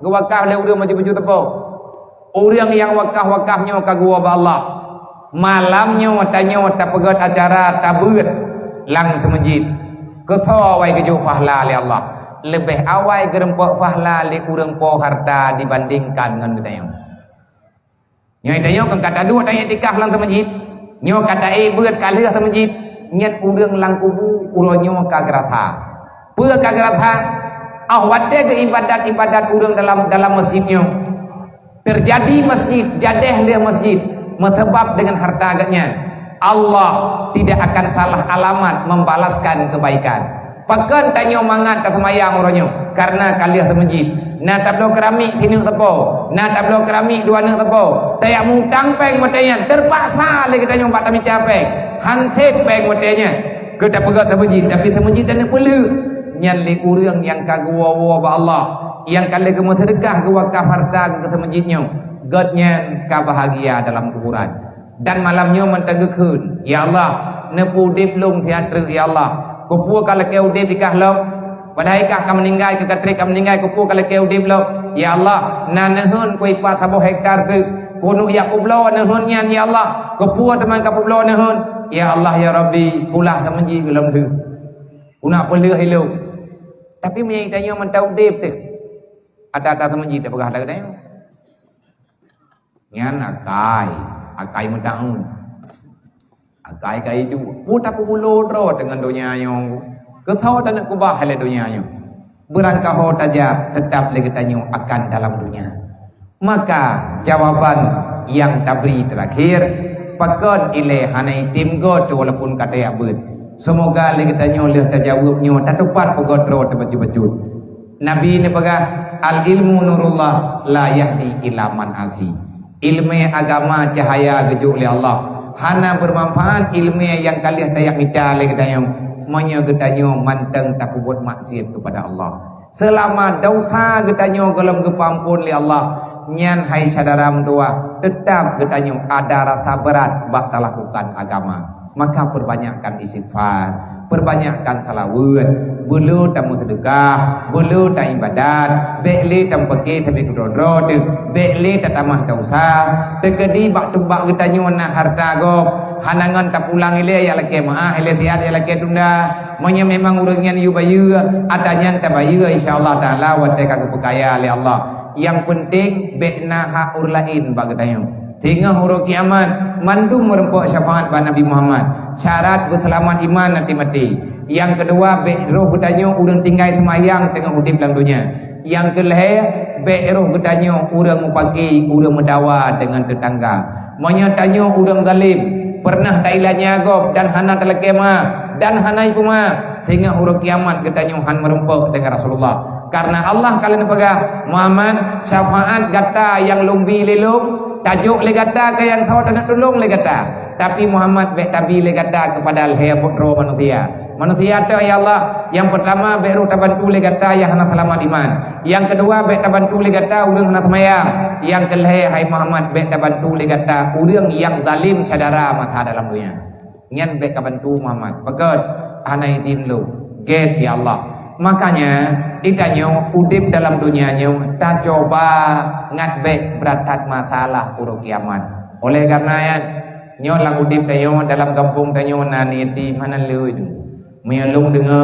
Geuwakaf lé ureuëng maju-maju teupeu. Ureuëng nyang wakaf-wakaf nyoe ka geuwoe bak Allah. Malam nyoe tanyoe tapeugöt acara tabeuet lam seumeujid. Keusoe awai geujok fahla lé Allah? Leubeh awai geurumpok fahla lé ureuëng po harta dibandingkan ngon geutanyoe. Nyoe tanyoe kan ka taduek tanyoe iktikaf lam seumeujid. Nyoe ka taék beuet ka lheueh seumeujid. Nyan ureuëng lam kubu uroe nyoe ka geurasa. Peue ka geurasa? Ah, watée geuibadat-ibadat ureuëng dalam, dalam masjid nyoe. Teujadi masjid, jadeh lé masjid, meuseubab deungon hareuta geuhnyan. Allah tidak akan salah alamat membalaskan kebaikan. Pakon tanyoe mangat taseumayang uroe nyoe? Kareuna ka lheueh seumeujid. Na tabloe keramik sineuk sapo, na tabloe keramik dua neuk sapo. Tajak mutang péng watée nyan, teupaksa lé geutanyoe bak tamita péng. Hansép péng watée nyan. Keu tapeugét seumeujid, tapi seumeujid taneuk peuleueh. Nyan lé ureuëng nyang ka geuwoe-woe bak Allah, nyang ka lheueh geumeuseudeukah geuwakaf hareuta geuh keu seumeujid nyoe, gobnyan ka bahagia dalam kuburan. Dan malam nyoe mantong geukheun, "Ya Allah, neupeuudeb lôn siat treuk, ya Allah. Keupeue ka lakée udeb i kah lom? Padahai i kah ka meuninggai, keu ka treb ka meuninggai, keupeue ka lakée udeb lom? Ya Allah, na neuheun kuipat saboh hektar treuk. Keuneuk jak peubloe neuheun nyan, ya Allah. Keupeue teuma ka peubloe neuheun? Ya Allah, ya Rabbi, kulah seumeujid lom deuh. Kuneuk peuleueh ilôn." Tapi meunyoe tanyoe mantong udeb teuh, ata-ata seumeujid tapeugah lagée nyoe. Nyan akai, akai meutaun. Akai ka iduek. Peue tapeubulo droe teungon donya nyoe? Keusoe taneuk keubah lé donya nyoe? Beurangkaho tajak, teutap lé geutanyoe akan dalam donya. Maka, jawaban nyang tabri teurakhir, pakon ilée hana item göt walaupun ka tajak beuet? Seumoga lé geutanyoe lheueh tajaweueb nyoe tatupat peugöt droe teubacut-bacut. Nabi neupeugah, "Al-ilmu nurullah la yahdi ila man asi." Ileumé agama cahya geujok lé Allah. Hana beumanfaat ileumé nyang ka lheueh tajak mita lé geutanyoe, meunyoe geutanyoe mantong tapeubuet maksiet keupada Allah. Seulama desya geutanyoe gohlom geupeuamphon lé Allah, nyan hai syedara meutuwah, teutap geutanyoe ada rasa brat bak talakukan agama. Maka peubanyakkan istighfar, peubanyakkan salaweuet, beuleu tameuseudeukah, beuleu taibadat, bék lé tameupike sabe keudroe-droe teuh, bék lé tatamah desya, teukeudi bak teubak geutanyoe na hareuta gob, hana ngon tapulang ilée jak lakée meuáh, ilée siat jak lakée tunda. Meunyoe memang ureuëng nyan yue bayeue, ata nyan tabayeue, insya Allah Taala watée ka geupeukaya lé Allah. Nyang peunteng bék na hak ureuëng laén bak geutanyoe. Singoh uroe kiamat, mandum meurumpok syafaat bak Nabi Muhammad. Syarat beuseulamat iman até maté. Nyang keudua, bék roh geutanyoe ureuëng tinggai seumayang teungoh udeb lam donya. Nyang keulhée, bék roh geutanyoe ureuëng mupaki, ureuëng meudawa deungon teutangga. Meunyoe tanyoe ureuëng zalem, peureunah tailanya gob dan hana talakée ma, dan hana ipeuma, singoh uroe kiamat geutanyoe han meurumpok deungon Rasulullah. Kareuna Allah ka lheueh neupeugah, "Muhammad, syafaat gata nyang lôn bi lé lôn, tajok lé gata keu nyang soe taneuk tulông lé gata. Tapi Muhammad bék tabi lé gata keupada lhée buet droe manusia." Manusia toh, ya Allah, nyang peurtama bék roh tabantu lé gata nyang hana seulamat iman. Nyang keudua bék tabantu lé gata ureuëng hana seumayang. Nyang keulhée, hai Muhammad, bék tabantu lé gata ureuëng nyang zalem syedara masa dalam donya. Nyan bék kabantu Muhammad. Pakon? Hana idin lôn. Gét, ya Allah. Makanya, geutanyoe udeb dalam donya nyoe tacoba ngat bék brat that masalah uroe kiamat. Oleh kareuna nyan, nyoe lam udeb tanyoe, dalam gampông tanyoe na yatim hana lé. Meunyoe lôn deungoe,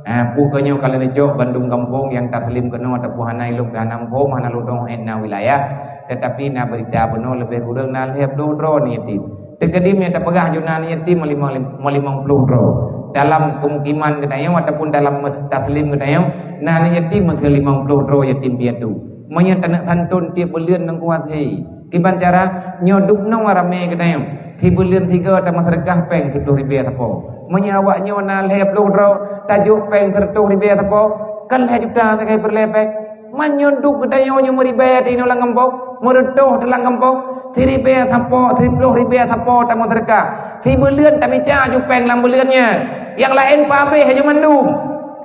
ah, peue keuh nyoe ka lheueh neucok bandum gampông nyang taslim keunoe ataupun hana ilôn, hana muphom, hana lôn dong, eh, na wilayah, teutapi na beurita bunoe leubeh kureueng na lhée ploh droe aneuk yatim. Teukeudi meunyoe tapeugah jumlah aneuk yatim meulimong, meulimong ploh droe. Dalam pemukiman geutanyoe ataupun dalam mes-, taslim geutanyoe, na aneuk yatim meusilimong ploh droe yatim piatu. Meunyoe taneuk santôn tieb buleuen ngon kuat, hei. Kiban cara, nyoe dubnoe ramé geutanyoe. Sibuleuen sigoe tameuseudeukah péng siploh ribée sapo. Meunyoe awak nyoe na lhée ploh droe, tajok péng seureutôh ribée sapo, kan lhée juta sagai peureulée péng. Man nyoe dub geutanyoe nyoe meuribée teuh inoe lam gampông, meureutôh teuh lam gampông, siribée sapo, siploh ribée sapo tameuseudeukah. Sibuleuen tamita ju péng lam buleuen nyan. Nyang laén peuhabéh ju mandum.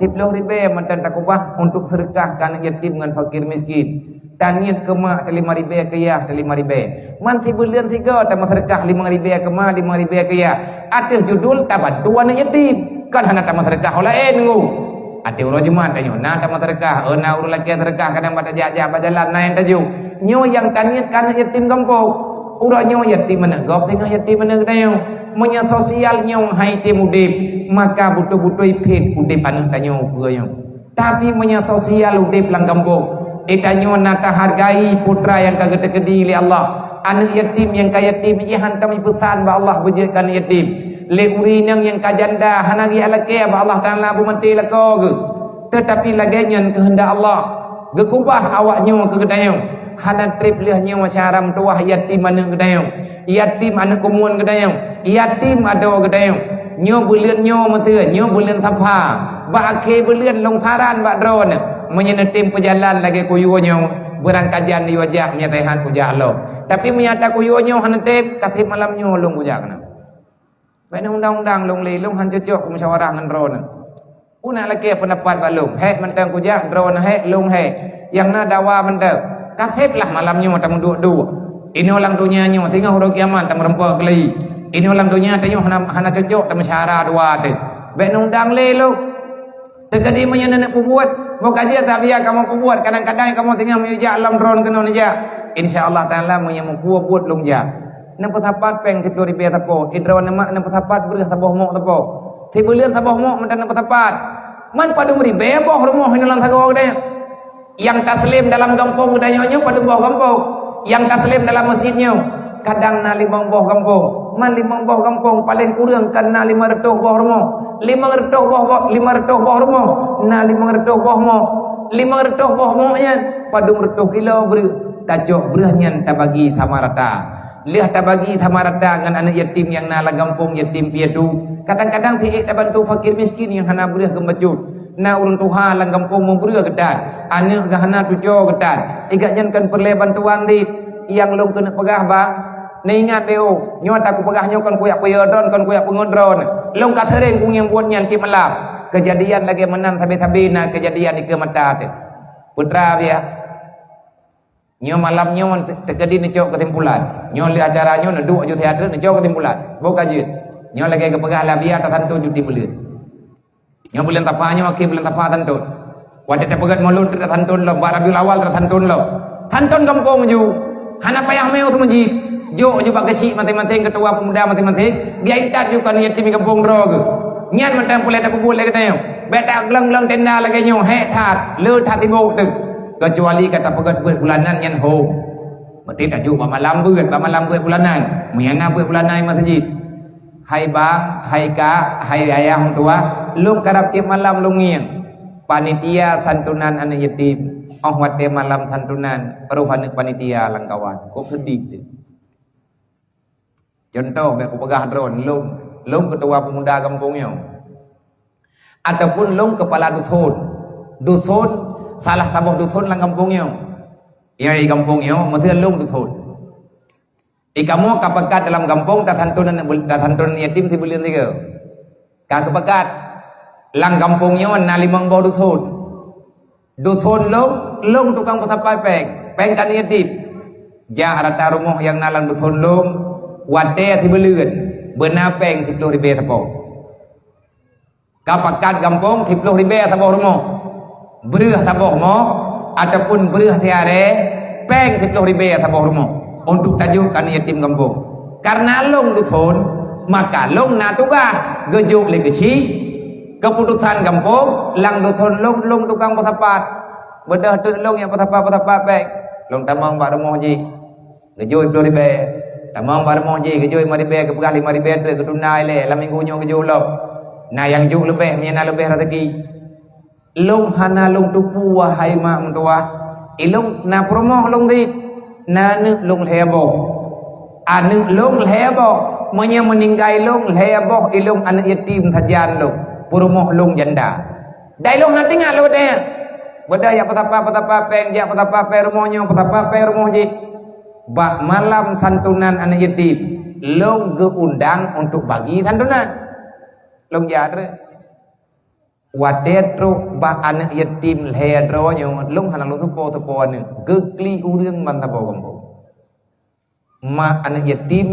Siploh ribée mantong takubah untuk seudeukah keu aneuk yatim ngon fakir miskin. Taniet keu mak teuh lima ribée, keu yah teuh lima ribée. Man sibuleuen sigoe tameuseudeukah limong ribée keu mak, limong ribée keu yah. Ateueh judul tabantu aneuk yatim. Kan hana tameuseudeukah ho laén ngu. Até uroe Jumat tanyoe na tameuseudeukah, oh, na ureuëng lakée seudeukah kadang bak tajak-jak bak jalan na nyang tajok. Nyoe nyang taniet keu aneuk yatim gampông. Uroe nyoe yatim aneuk gob, singoh yatim aneuk geutanyoe. Meunyoe sosial nyoe hai tem udeb, maka beutôi-beutôi phét udeb aneuk tanyoe ukeue nyoe. Tapi meunyoe sosial udeb lam gampông, geutanyoe na tahargai putra nyang ka geuteukeudi lé Allah. Aneuk yatim nyang ka yatim, jih hantom jipeusan bak Allah beujeuet keu aneuk yatim. Lé ureuëng inong nyang ka janda hana geujak lakée bak Allah Taala beumaté lakoe geuh. Teutapi lagée nyan keuheundak Allah, geukubah awak nyoe keu geutanyoe. Hana treb lheueh nyoe syedara meutuwah yatim aneuëk geutanyoe, yatim aneuëk keumuan geutanyoe, yatim adoe geutanyoe. Nyoe buleuen nyoe meuteue, nyoe buleuen Safar. Bak akhé buleuen lôn saran bak droeneuh, meunyoe neutem peujalan lagée kuyue nyoe, beurangkajan yue jak meunyoe teuhat kujak lom. Tapi meunyoe ata kuyue nyoe hana tem, ka seb malam nyoe lôn kujak keunoe. Bèk na undang-undang lôn lé, lôn han cocok keu musyawarah ngon droeneuh. Peue na lakée peundapat bak lôn, hék mantong kujak, droeneuh hék, lôn hék. Nyang na dawa mantong. Ka seb lah malam nyoe tameuduek-duek. Inoe lam donya nyoe, singoh uroe kiamat tameureumpok keulai. Inoe lam donya tanyoe hana, hana cocok tameusyara dua teuh. Bèk na undang lé lôn. Teukeudi meunyoe neuneuk peubuet, boh ka jeuet tabiya kamoe peubuet, kadang-kadang kamoe singoh meunyoe jak lom droeneuh keunoe neujak. Insya Allah Taala meunyoe meukeue buet lôn jak. Neupeusapat péng siplôh ribèe sapo, di droeneuh mak neupeusapat breueh saboh mok sapo. Sibuleuen saboh mok mantong neupeusapat. Man padum ribèe boh rumoh inoe lam sagoe geutanyoe. Nyang taslem dalam gampông geutanyoe nyoe padum boh gampông. Nyang taslem dalam masjid nyoe kadang na limong boh gampông. Man limong boh gampông paleng kureueng kan na limong reutôh boh rumoh. Limong reutôh boh, boh, limong reutôh boh rumoh na limong reutôh boh mok. Limong reutôh boh mok nyan padum reutôh kilo breueh. Tacok breueh nyan tabagi sama rata. Lheueh tabagi sama rata ngon aneuëk yatim nyang na lam gampông yatim piatu. Kadang-kadang tieb tabantu fakir miskin nyang hana breueh geumeujot. Na ureuëng tuha lam gampông meubreueh geutan, aneuëk geuh hana tuco geutan. Igat nyan kon peureulée bantuan cit. Nyang lôn keuneuk peugah bah, neuingat beu, nyoe takupeugah nyoe kon kuyak peuyeuh droen, kon kuyak peungeut droen. Lôn ka seuréng kungieng buet nyan tieb malam. Keujadian lagée meunan sabe-sabe na keujadian dikeue mata teuh. Putra biah. Nyoe malam nyoe teukeudi neucok keusimpulan. Nyoe lé acara nyoe neuduek ju teater neucok keusimpulan. Boh ka jeuet. Nyoe lagée geupeugah lah biar tasantun cuti buleuen. Nyoe buleuen Safar nyoe akhé buleuen Safar tasantun. Watée tapeugét mulod tasantun lom, bak Rabiul Awal tasantun lom. Santun gampông ju. Hana payah meu seumeujih. Jok ju bak keuchik maséng-maséng, keutua peumuda maséng-maséng. Biar intat ju keu aneuëk yatim gampông droe geuh. Nyan mantong peureulée tapeubuet lé geutanyoe. Bèk taglong-glong tenda lagée nyoe, hék that, le that sibok teuh. Keucuali ka tapeugét beuet bulanan nyan hom. Berarti tajok bak malam beuet, bak malam beuet bulanan. Meunyo na beuet bulanan masjid. Hai bang, hai kak, hai ayah meutuwah, lôn karab tieb malam lôn ngieng. Panitia santunan aneuëk yatim. Óh watée malam santunan, roh aneuëk panitia lam kawan. Kok seudeh teuh. Cuntoh, bèk kupeugah droen, lôn, lôn keutua peumuda gampông nyoe. Ataupun lôn keupala duson. Duson, salah saboh duson lam gampông nyoe. Nyoe di gampông nyoe, meuteue lôn duson. Di kamoe ka pakat dalam gampông tasantun, tasantun yatim sibuleuen sigoe. Ka geupakat, lam gampông nyoe na limong boh duson. Duson lôn, lôn tukang peusapat péng, péng keu aneuëk yatim. Jak rata rumoh nyang na lam duson lôn, watée sibuleuen, beuna péng siplôh ribée sapo. Ka pakat gampông siplôh ribée saboh rumoh. Breueh saboh mok ataupun breueh siarée, péng siplôh ribée saboh rumoh untuk tajok keu aneuëk yatim gampông. Kareuna lôn duson, maka lôn na tugaih geujok lé keuchik keuputosan gampông, lam duson lôn, lôn tukang peusapat. Beudôh teuk lôn nyang peusapat-peusapat péng. Lôn tamong bak rumoh jih. Geujok siplôh ribée. Tamong bak rumoh jih, geujok limong ribée, geupeugah limong ribée treuk, geutunda ilée, lam minggu nyoe geujok lom. Na nyang jok leubeh, meunyo na leubeh raseuki. Lôn hana lôn tupeue, wahai mak meutuwah. Ilôn na peurumoh lôn rhit, na aneuëk lôn lhée boh. Aneuëk lôn lhée boh, meunyo meuninggai lôn lhée boh, ilôn aneuëk yatim sajan lôn, peurumoh lôn janda. Dai lôn hana teuingat lôn watée nyan. Beudôh jak peusapat-peusapat péng, jak peusapat péng rumoh nyoe, peusapat péng rumoh jih. Bak malam santunan aneuëk yatim, lôn geuundang untuk bagi santunan. Lôn jak treuk. Watée trok bak aneuëk yatim lhée droe nyoe, lôn hana lôn tupeue-tupeue aneuëk, geuklik ureuëng ban saboh gampông. Mak aneuëk yatim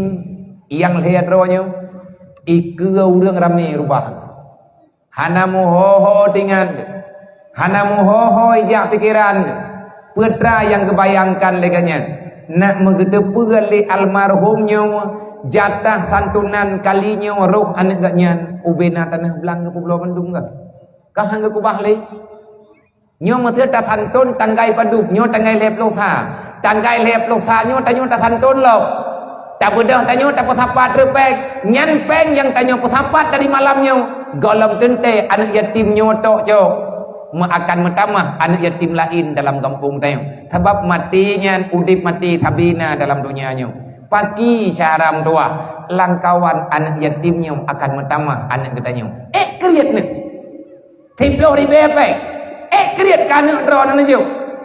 nyang lhée droe nyoe, ikeue ureuëng ramé rubah. Hana meuho-ho teuingat, hana meuho-ho ijak pikeran. Peue teuma nyang geubayangkan lé geuh nyan, nak meugeuteupeue lé almarhum nyoe jatah santunan kali nyoe roh aneuëk geuh nyan ubena tanoh blang geupeubloe mandum geuh. Ka han geukubah lé. Nyoe meuteue tasantun tanggai padub, nyoe tanggai lhée ploh sa. Tanggai lhée ploh sa nyoe tanyoe tasantun lom. Tabeudôh tanyoe tapeusapat treuk péng, nyan péng nyang tanyoe peusapat dari malam nyoe, gohlom teuntée aneuëk yatim nyoe tok cok, meu-, akan meutamah aneuëk yatim laén dalam gampông tanyoe. Sabab maté nyan udeb maté sabe na dalam donya nyoe. Paki cara meutuwah, lam kawan aneuëk yatim nyoe akan meutamah aneuëk geutanyoe. Ék kriet neuh! Siploh ribée péng. Ék kriet keu aneuëk droeneuh neujok.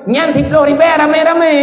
Nyan siploh ribée ramé-ramé.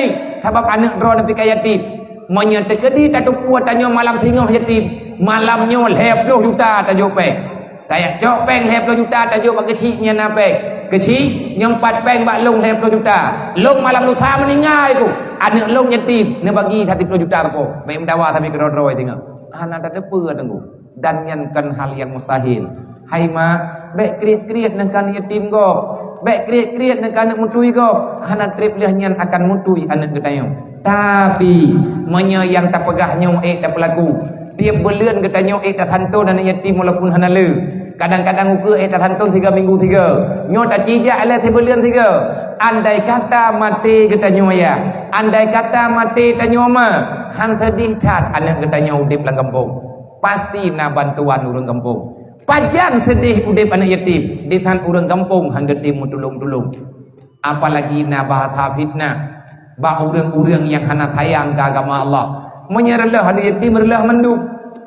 Sabab aneuëk droeneuh pih ka yatim. Meunyoe teukeudi tateupeue tanyoe malam singoh yatim, malam nyoe lhée ploh juta tajok péng. Tajak cok péng lhée ploh juta tajok bak keuchik nyan na péng. Keuchik, nyoe pat péng bak lôn lhée ploh juta. Lôn malam lusa meuninggai ku. Aneuëk lôn yatim, neubagi siploh juta rukok. Bék meudawa sabe keudroe-droe singoh. Hana tateupeue teungku. Dan nyan kon hal nyang mustahil. Hai mak, bék kriet-kriet neuh keu aneuëk yatim gob. Bék kriet-kriet neuh keu aneuëk meutui gob. Hana treb lheueh nyan akan meutui aneuëk geutanyoe. Tapi, meunyoe nyang tapeugah nyoe ék tapeulaku, tieb buleuen geutanyoe ék tasanton aneuëk yatim walaupun hana le. Kadang-kadang ukeue ék tasanton sigoe minggu sigoe. Nyoe tacijak lé sibuleuen sigoe. Andai kata maté geutanyoe ayah, andai kata maté tanyoe ma, han seudeh that aneuëk geutanyoe udeb lam gampông. Pasti na bantuan ureuëng gampông. Pajan seudeh udeb aneuëk yatim, disan ureuëng gampông han geutem meutulông-tulông. Apalagi na bahasa fitnah bak ureuëng-ureuëng nyang hana sayang keu agama Allah. Meunyoe reuloh aneuëk yatim reuloh mandum.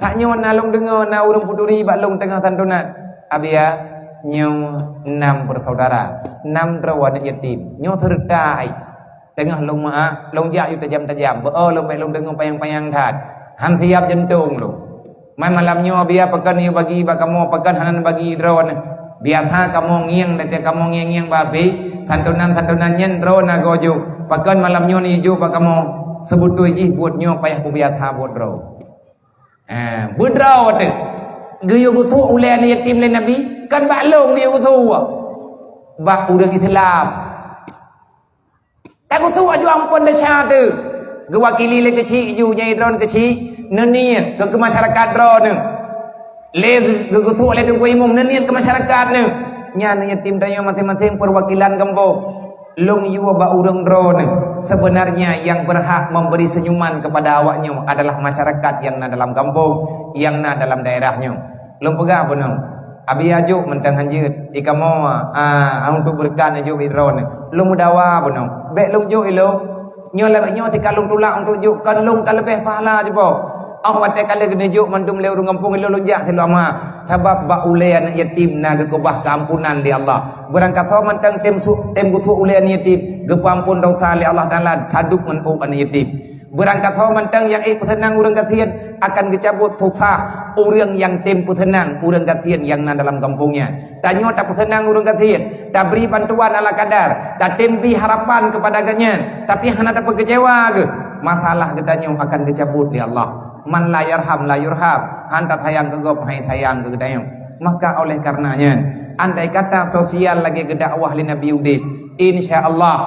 Tanyoe na lôn deungoe na ureuëng peuturi bak lôn teungoh santonan. Abia, nyoe nam bersaudara, nam droe aneuëk yatim. Nyoe seureuta ai. Teungoh lôn meu'ah, lôn jak yue tajam-tajam. Beu-o lôn bék lôn deungoe panyang-panyang that. Han siab jantông lôn. Man malam nyoe Abia pakon yue bagi bak kamoe, pakon hana neubagi droeneuh. Biasa kamoe ngieng, dan kamoe ngieng-ngieng bak api, santonan-santonan nyan droeneuh goe jok. Pakon malam nyoe neujok bak kamoe, seubeutôi jih buet nyoe payah peubiasa buet droe. Ha, beudroe teuh. Geuyue geusuek ulée aneuëk yatim lé Nabi, kon bak lôn geuyue geusuek. Bak ureuëng Islam. Tageusuek aju amphon desya teuh. Geuwakili lé keuchik ju, nyang droeneuh keuchik, neuniet keu, keu masyarakat droeneuh. Lé geu-, geusuek lé teungku imum, neuniet keu masyarakat neuh. Nyan yatim tanyoe maséng-maséng perwakilan gampông. Lôn yue bak ureuëng droeneuh. Sebenarnya yang berhak memberi senyuman kepada awaknyoe adalah masyarakat yang na dalam gampông, yang na dalam daerah nyoe. Lôn peugah bunoe, Abia jok mantong han jeuet, di kamoe, a, untuk beureukat neujok bak droeneuh. Lôn meudawa bunoe, bék lôn jok ilôn. Nyoe lagée nyoe si ka lôn tulak untuk jok, kon lôn ka leubeh pahala jiboh. Óh watée ka lheueh geuneuk jok mandum lé ureuëng gampông ilôn, lôn jak si lôn ama. Sabab bak ulée aneuëk yatim na geukeubah keuampunan lé Allah. Beurangkasoe mantong tem su-, tem geusuek ulée aneuëk yatim, geupeuamphon desya lé Allah Taala, taduek ngon ôk aneuëk yatim. Beurangkasoe mantong nyang ék peuseunang ureuëng gasien akan geucabot susah ureuëng nyang tem peuseunang ureuëng gasien nyang na dalam gampông nyan. Tanyoe tapeuseunang ureuëng gasien, tabri bantuan ala kadar, tatem bri harapan keupada gobnyan, tapi hana tapeukeucewa geuh, masalah geutanyoe akan geucabot lé Allah. Man la yarham la yurham, han tasayang keu gob, han sayang keu geutanyoe. Maka oleh karena nyan, andai kata sosial lagée geudakwah lé Nabi udeb, insya Allah,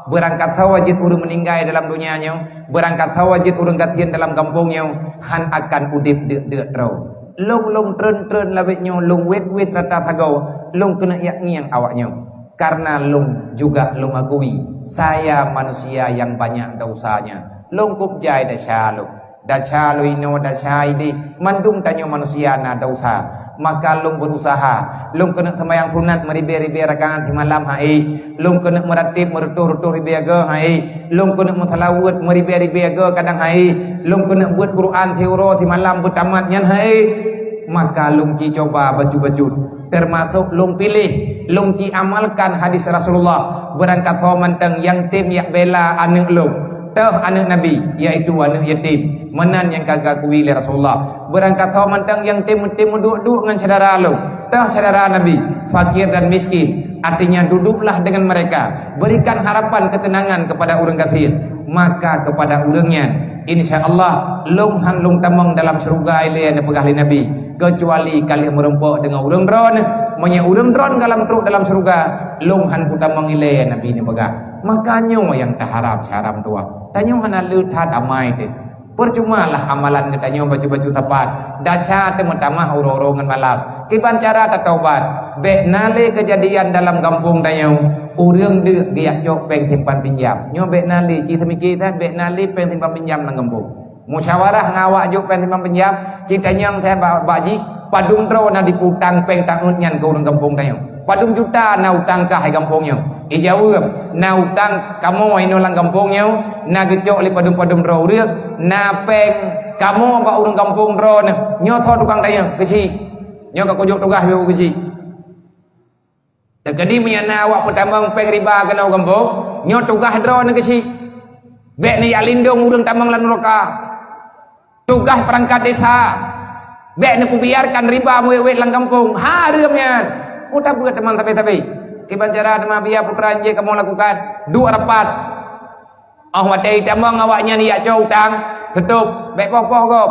beurangkasoe jeuet ureuëng meuninggai dalam donya nyoe, beurangkasoe jeuet ureuëng gasien dalam gampông nyoe, han akan udeb deuk-deuk droe. Lôn, lôn treun-treun labét nyoe, lôn wét-wét rata sagoe, lôn keuneuk jak ngieng awaknyoe. Karena lôn juga lôn akui, saya manusia yang banyak dosanya. Lôn kôb jai desya lôn. Desya lôn inoe, desya ideh, mandum tanyoe manusia na desya. Maka lôn beurusaha, lôn keuneuk seumayang sunat meuribée-ribée rakaat simalam hai, lôn keuneuk meuratéb meureutôh-reutôh ribée goe hai, lôn keuneuk meuseulaweuet meuribée-ribée goe kadang hai, lôn keuneuk beuet Quran siuroe simalam beutamat nyan hai. Maka lôn ci coba bacut-bacut, teumasok lôn piléh, lôn ci amalkan hadis Rasulullah, beurangkasoe mantong nyang tem jak bela aneuëk lôn. Toh aneuëk Nabi, yaitu aneuëk yatim. Meunan nyang ka geuakui lé Rasulullah. Beurangkasoe mantong nyang tem, tem meuduek-duek ngon syedara lôn. Toh syedara Nabi, fakir dan miskin. Artinya, duduklah dengan mereka. Berikan harapan ketenangan kepada ureuëng gasien. Maka kepada ureuëng nyan, insya Allah, lôn han lôn tamong dalam syeuruga ilée neupeugah lé Nabi. Keucuali ka lheueh meurumpok deungon ureuëng droeneuh. Meunyoe ureuëng droeneuh gohlom trok dalam syeuruga, lôn han kutamong ilée Nabi neupeugah. Maka nyoe nyang taharab, cara meutuwah. Tanyoe hana le that amai teuh. Percumalah amalan geutanyoe bacut-bacut sapat. Desya teumeutamah uroe-uroe ngon malam. Kiban cara tataubat? Bék na lé keujadian dalam gampông tanyoe, ureuëng deuk geujak cok péng simpan pinjam. Nyoe bék na lé, ci seumike that bék na lé péng simpan pinjam lam gampông. Musyawarah ngon awak jok péng simpang pinjam, cit tanyong that bak, bak jih, padum droe na jipeutang péng taun nyan keu ureuëng gampông tanyoe? Padum juta na utang kah di gampông nyoe? Ijaweueb, na utang kamoe inoe lam gampông nyoe, na geucok lé padum-padum droe ureuëng, na péng kamoe bak ureuëng gampông droeneuh. Nyoe soe tukang tanyong? Keuchik. Nyoe ka kujok tugaih bak keuchik. Teukeudi meunyo na awak peutamong péng riba keunoe gampông, nyoe tugaih droeneuh keuchik. Bék neujak lindong ureuëng tamong lam nuraka. Tugaih perangkat desa, bék neupeubiarkan riba meuwét-wét lam gampông. Hareuem nyan. Peue tabeuet teuma sabe-sabe. Kiban cara teuma biya putra nyang jeuet kamoe lakukan, duek rapat. Óh watée jitamong awaknyan jijak cok utang, seutôb, bék poh-poh gob.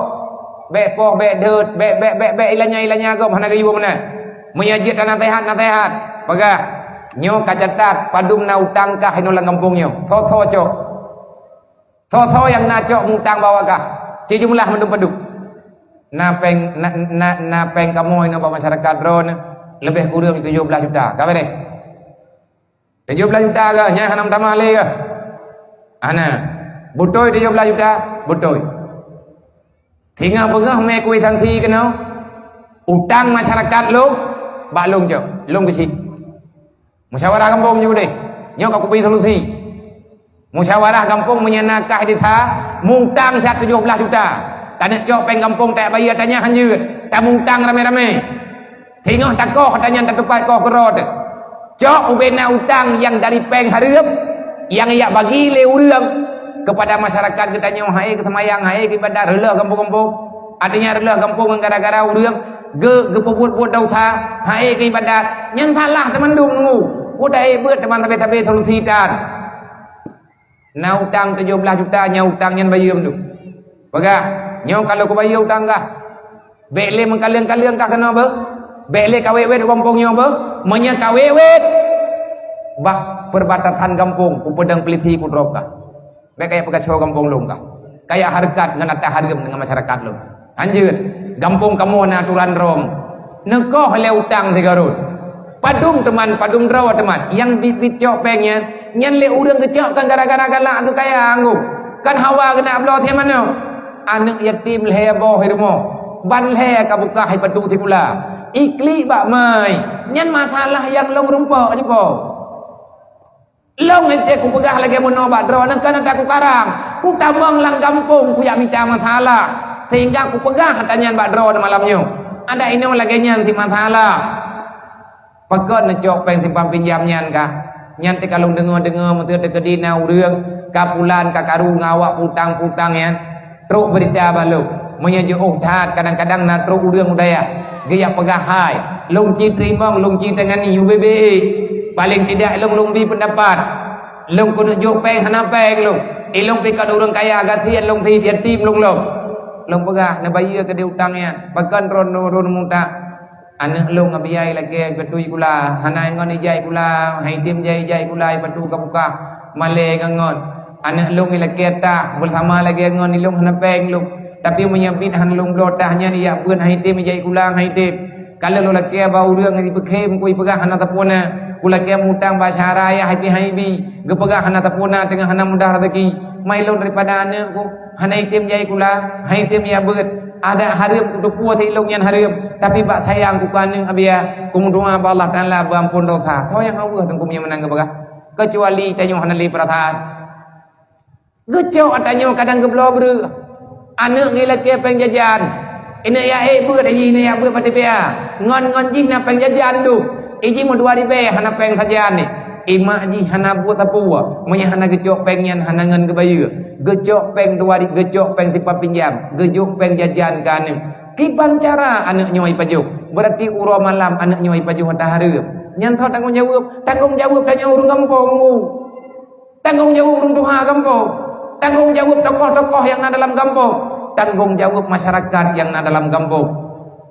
Bék poh, bék deuet, bék, bék, bék, bék ilanya-ilanya gob hana geuyue meunan. Meunyo jeuet tanaseuhat, naseuhat. Peugah, "Nyoe kacatat padum na utang kah inoe lam gampông nyoe. Soe-soe cok? Soe-soe nyang na cok mutang bak awak kah? Cit jeumeulah mandum padum." Na péng, na, na, na péng kamoe inoe bak masyarakat droeneuh leubeh kureueng tujoh blaih juta. Ka beureh? Tujoh blaih juta kah? Nyan hana meutamah lé kah? Hana. Beutôi tujoh blaih juta? Beutôi. Singoh beungoh mé kwitansi keunoe, utang masyarakat lôn, bak lôn cok, lôn keuchik. Musyawarah gampông jih udeh. Nyoe ka kubi solusi. Musyawarah gampông meunyo na kah desa, mutang siat tujoh blaih juta. Taneuk cok péng gampông tajak bayeue, tanyah hanjeuet. Tamutang ramé-ramé. Singoh takoh ata nyan tatupat koh keudroe teuh. Cok ubena utang nyang dari péng hareuem nyang jak bagi lé ureuëng keupada masyarakat geutanyoe, hai keu seumayang, hai keu ibadat, reuloh gampông-gampông. Artinya reuloh gampông ngon gara-gara ureuëng geu-, geupeubuet-buet desya, hai keu ibadat. Nyan salah teumandum nunggu. Peue taék beuet teuma sabe-sabe solusi tan. Na utang tujoh blaih juta, nyan utang nyan bayeue mandum. Peugah, "Nyoe ka lôn kubayeue utang kah. Bék lé meukaleueng-kaleueng kah keunoe beuh. Bék lé kawét-wét u gampông nyoe beuh. Meunyo kawét-wét, bak peubatasan gampông kupeudong peulisi kudrop kah. Bék kajak peukaco gampông lôn kah. Kajak hareukat ngon ata hareuem deungon masyarakat lôn." Hanjeuet, gampông kamoe na aturan droe. Neukoh lé utang sigoe rot. Padum teuma, padum droe teuma nyang biet-biet cok péng nyan, nyan lé ureuëng geucok kan gara-gara galak geukaya anggô. Kan hawa geunak bloe thée manok. Aneuëk yatim lhée boh i rumoh. Ban lhée ka bukah i padum sikula. Iklik bak mai. Nyan masalah nyang lôn rumpok jipo. Lôn ente kupeugah lagée meunoe bak droeneuh, keuneuk takukarang. Kutamong lam gampông kujak mita masalah, sehingga kupeugah ata nyan bak droeneuh malam nyoe. Adak inoe lagée nyan si masalah. Pakon neucok péng simpang pinjam nyan kah? Nyan teuka lôn deungoe-deungoe meuteue teukeudi na ureuëng ka pulan ka karu ngon awak putang-putang nyan. Trok beurita bak lôn. Meunyoe jiôh that, kadang-kadang na trok ureuëng u dayah geujak peugah hai, lôn ci teurimong, lôn ci tangani U B B E. Paleng tidak lôn, lôn bi peundapat. Lôn keuneuk jok péng hana péng lôn. Ilôn pih kon ureuëng kaya, gasien lôn, si yatim lôn lom. Lôn peugah neubayeue keudeh utang nyan. Pakon droeneuh, droeneuh muta. Aneuëk lôn Abiya ilakée ipatu sikula, hana ngon ijak sikula, han item jai ijak sikula, ipatu ka bukah malée ngon ngon. Aneuëk lôn ilakée tah beusama lagée ngon ilôn hana péng lôn. Tapi meunyoe biet hana lôn bloe tah nyan ijak beuet han item ijak sikula han item. Ka lheueh lôn lakée bak ureuëng ipeukhem ku ipeugah hana sapeue na. Kulakée mutang bak syedara ayah ipi han ibi, geupeugah hana sapeue na teungoh hana mudah raseuki. Mai lôn daripada aneuëk ku. Hana item jai sikula, han item ijak beuet. Adak hareuem kuteupeue si ilôn nyan hareuem, tapi bak sayang ku keu aneuëk Abiya, kumeudoá bak Allah Taala beuampôn desya. Soe nyang haweueh teungku meunyoe meunan geupeugah? Keucuali tanyoe hana lé peurasaan. Geucok ata nyoe kadang geubloe breueh. Aneuëk geulakée péng jajan. Inong jak ék beuet, jih inong jak beuet bak T P A. Ngon-ngon jih na péng jajan dum. Iji meudua ribée hana péng sajan nyoe. Imak jih hana buet sapeue, meunyoe hana geucok péng nyan hana ngon geubayeue. Geucok péng dua ri-, geucok péng simpang pinjam, geujok péng jajan keu aneuëk. Kiban cara aneuëk nyoe ipajoh? Beurati uroe malam aneuëk nyoe ipajoh ata hareuem. Nyan soe tanggong jaweueb? Tanggong jaweueb tanyoe ureuëng gampông. Tanggong jaweueb ureuëng tuha gampông. Tanggong jaweueb tokoh-tokoh nyang na dalam gampông. Tanggong jaweueb masyarakat nyang na dalam gampông.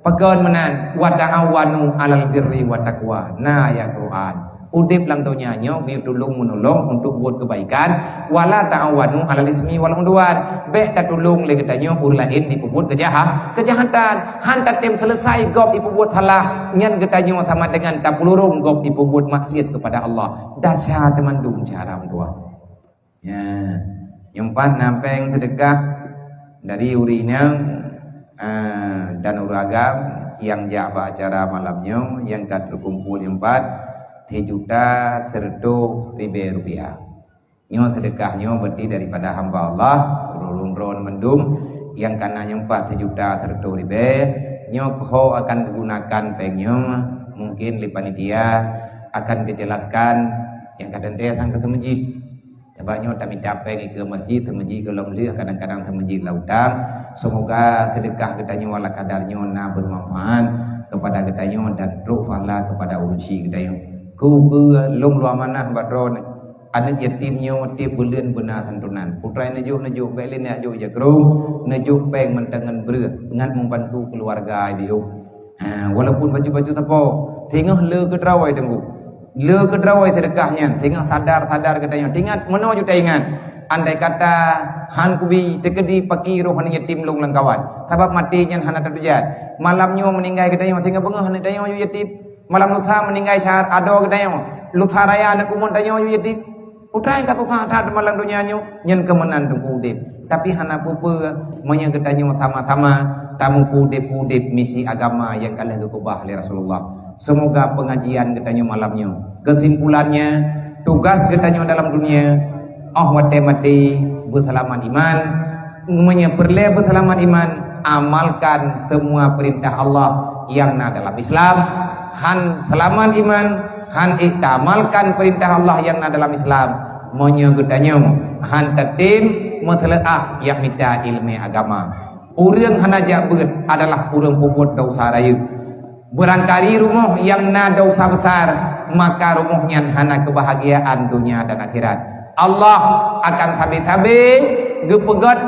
Pakon meunan, "Wa ta'awanu 'alal birri wat taqwa." Na ayat Quran. Udeb lam donya nyoe geutulông meunolong untuk buet keubaikan, "Wa la ta'awanu 'alal ismi wal 'udwan." Bék tatulông lé geutanyoe ureuëng laén jipeubuet keujaha-, keujahatan. Han tatem seuleusai gob jipeubuet salah, nyan geutanyoe sama deungon tapeulurông gob jipeubuet maksiat keupada Allah. Desya teumandum cara meutuah. Ya. Nyang pat na péng seudeukah, Dari ureueng inong, eh, dan ureueng agam nyang jak bak acara malam nyoe nyang ka teukumpul nyoe pat sijuta sireutoh ribèe rupiah. Nyoe seudeukah nyoe berarti daripada hamba Allah, ureueng droen mandum nyang ka na nyoe pat sijuta sireutoh ribèe, nyoe keuh akan geugunakan péng nyoe mungkin lé panitia akan geujelaskan nyang ka teuntèe sang keu seumeujid. Sabab nyoe tamita péng ikeue masjid, seumeujid goh lom lheueh, kadang-kadang seumeujid lam utang. Seumoga seudeukah geutanyoe ala kadar nyoe na beumanfaat keupada geutanyoe dan trok pahala keupada ureueng syik geutanyoe. Keu, keu lôn luwa manah bak droeneuh, aneuk yatim nyoe tiep buleuen beuna santunan. Putra neujok-neujok, bèk lé neujok jakrong, neujok péng mantong ngon breueh, ngat meubantu keuluwarga jih. Ha, walaupun bacut-bacut sapo, singoh le keudroe teungku. Le keudroe seudeukah nyan, singoh sadar-sadar geutanyoe. Ingat, meunoe ju taingat. Andai kata han kubi teukeudi paki roh aneuk yatim lôn lam kawan. Sabab maté nyan hana tatujat. Malam nyoe meuninggai geutanyoe, singoh beungoh aneuk tanyoe ju yatim. Malam lusa meuninggai syahar adoe geutanyoe. Lusa raya aneuk umum tanyoe ju yatim. Putra nyang ka susah that malam donya nyoe, nyan keuh meunan teungku udép. Tapi hana peue-peue, meunyoe geutanyoe sama-sama tamupu udép-udép misi agama nyang ka lheueh geukeubah lé Rasulullah. Seumoga peungajian geutanyoe malam nyoe, keusimpulannya, tugas geutanyoe dalam dunia, óh watèe maté, beuseulamat iman, meunyoe peureulèe beuseulamat iman, amalkan semua peurintah Allah nyang na dalam Islam. Han seulamat iman, han ék taamalkan peurintah Allah nyang na dalam Islam, meunyoe geutanyoe han tatem meuseuleuah jak mita ileumèe agama. Ureueng hana jak beuet adalah ureueng peubuet desya rayeuk. Beurangkali rumoh nyang na desya besar, maka rumoh nyan hana keubahgiaan donya dan akhirat. Allah akan sabe-sabe geupeugöt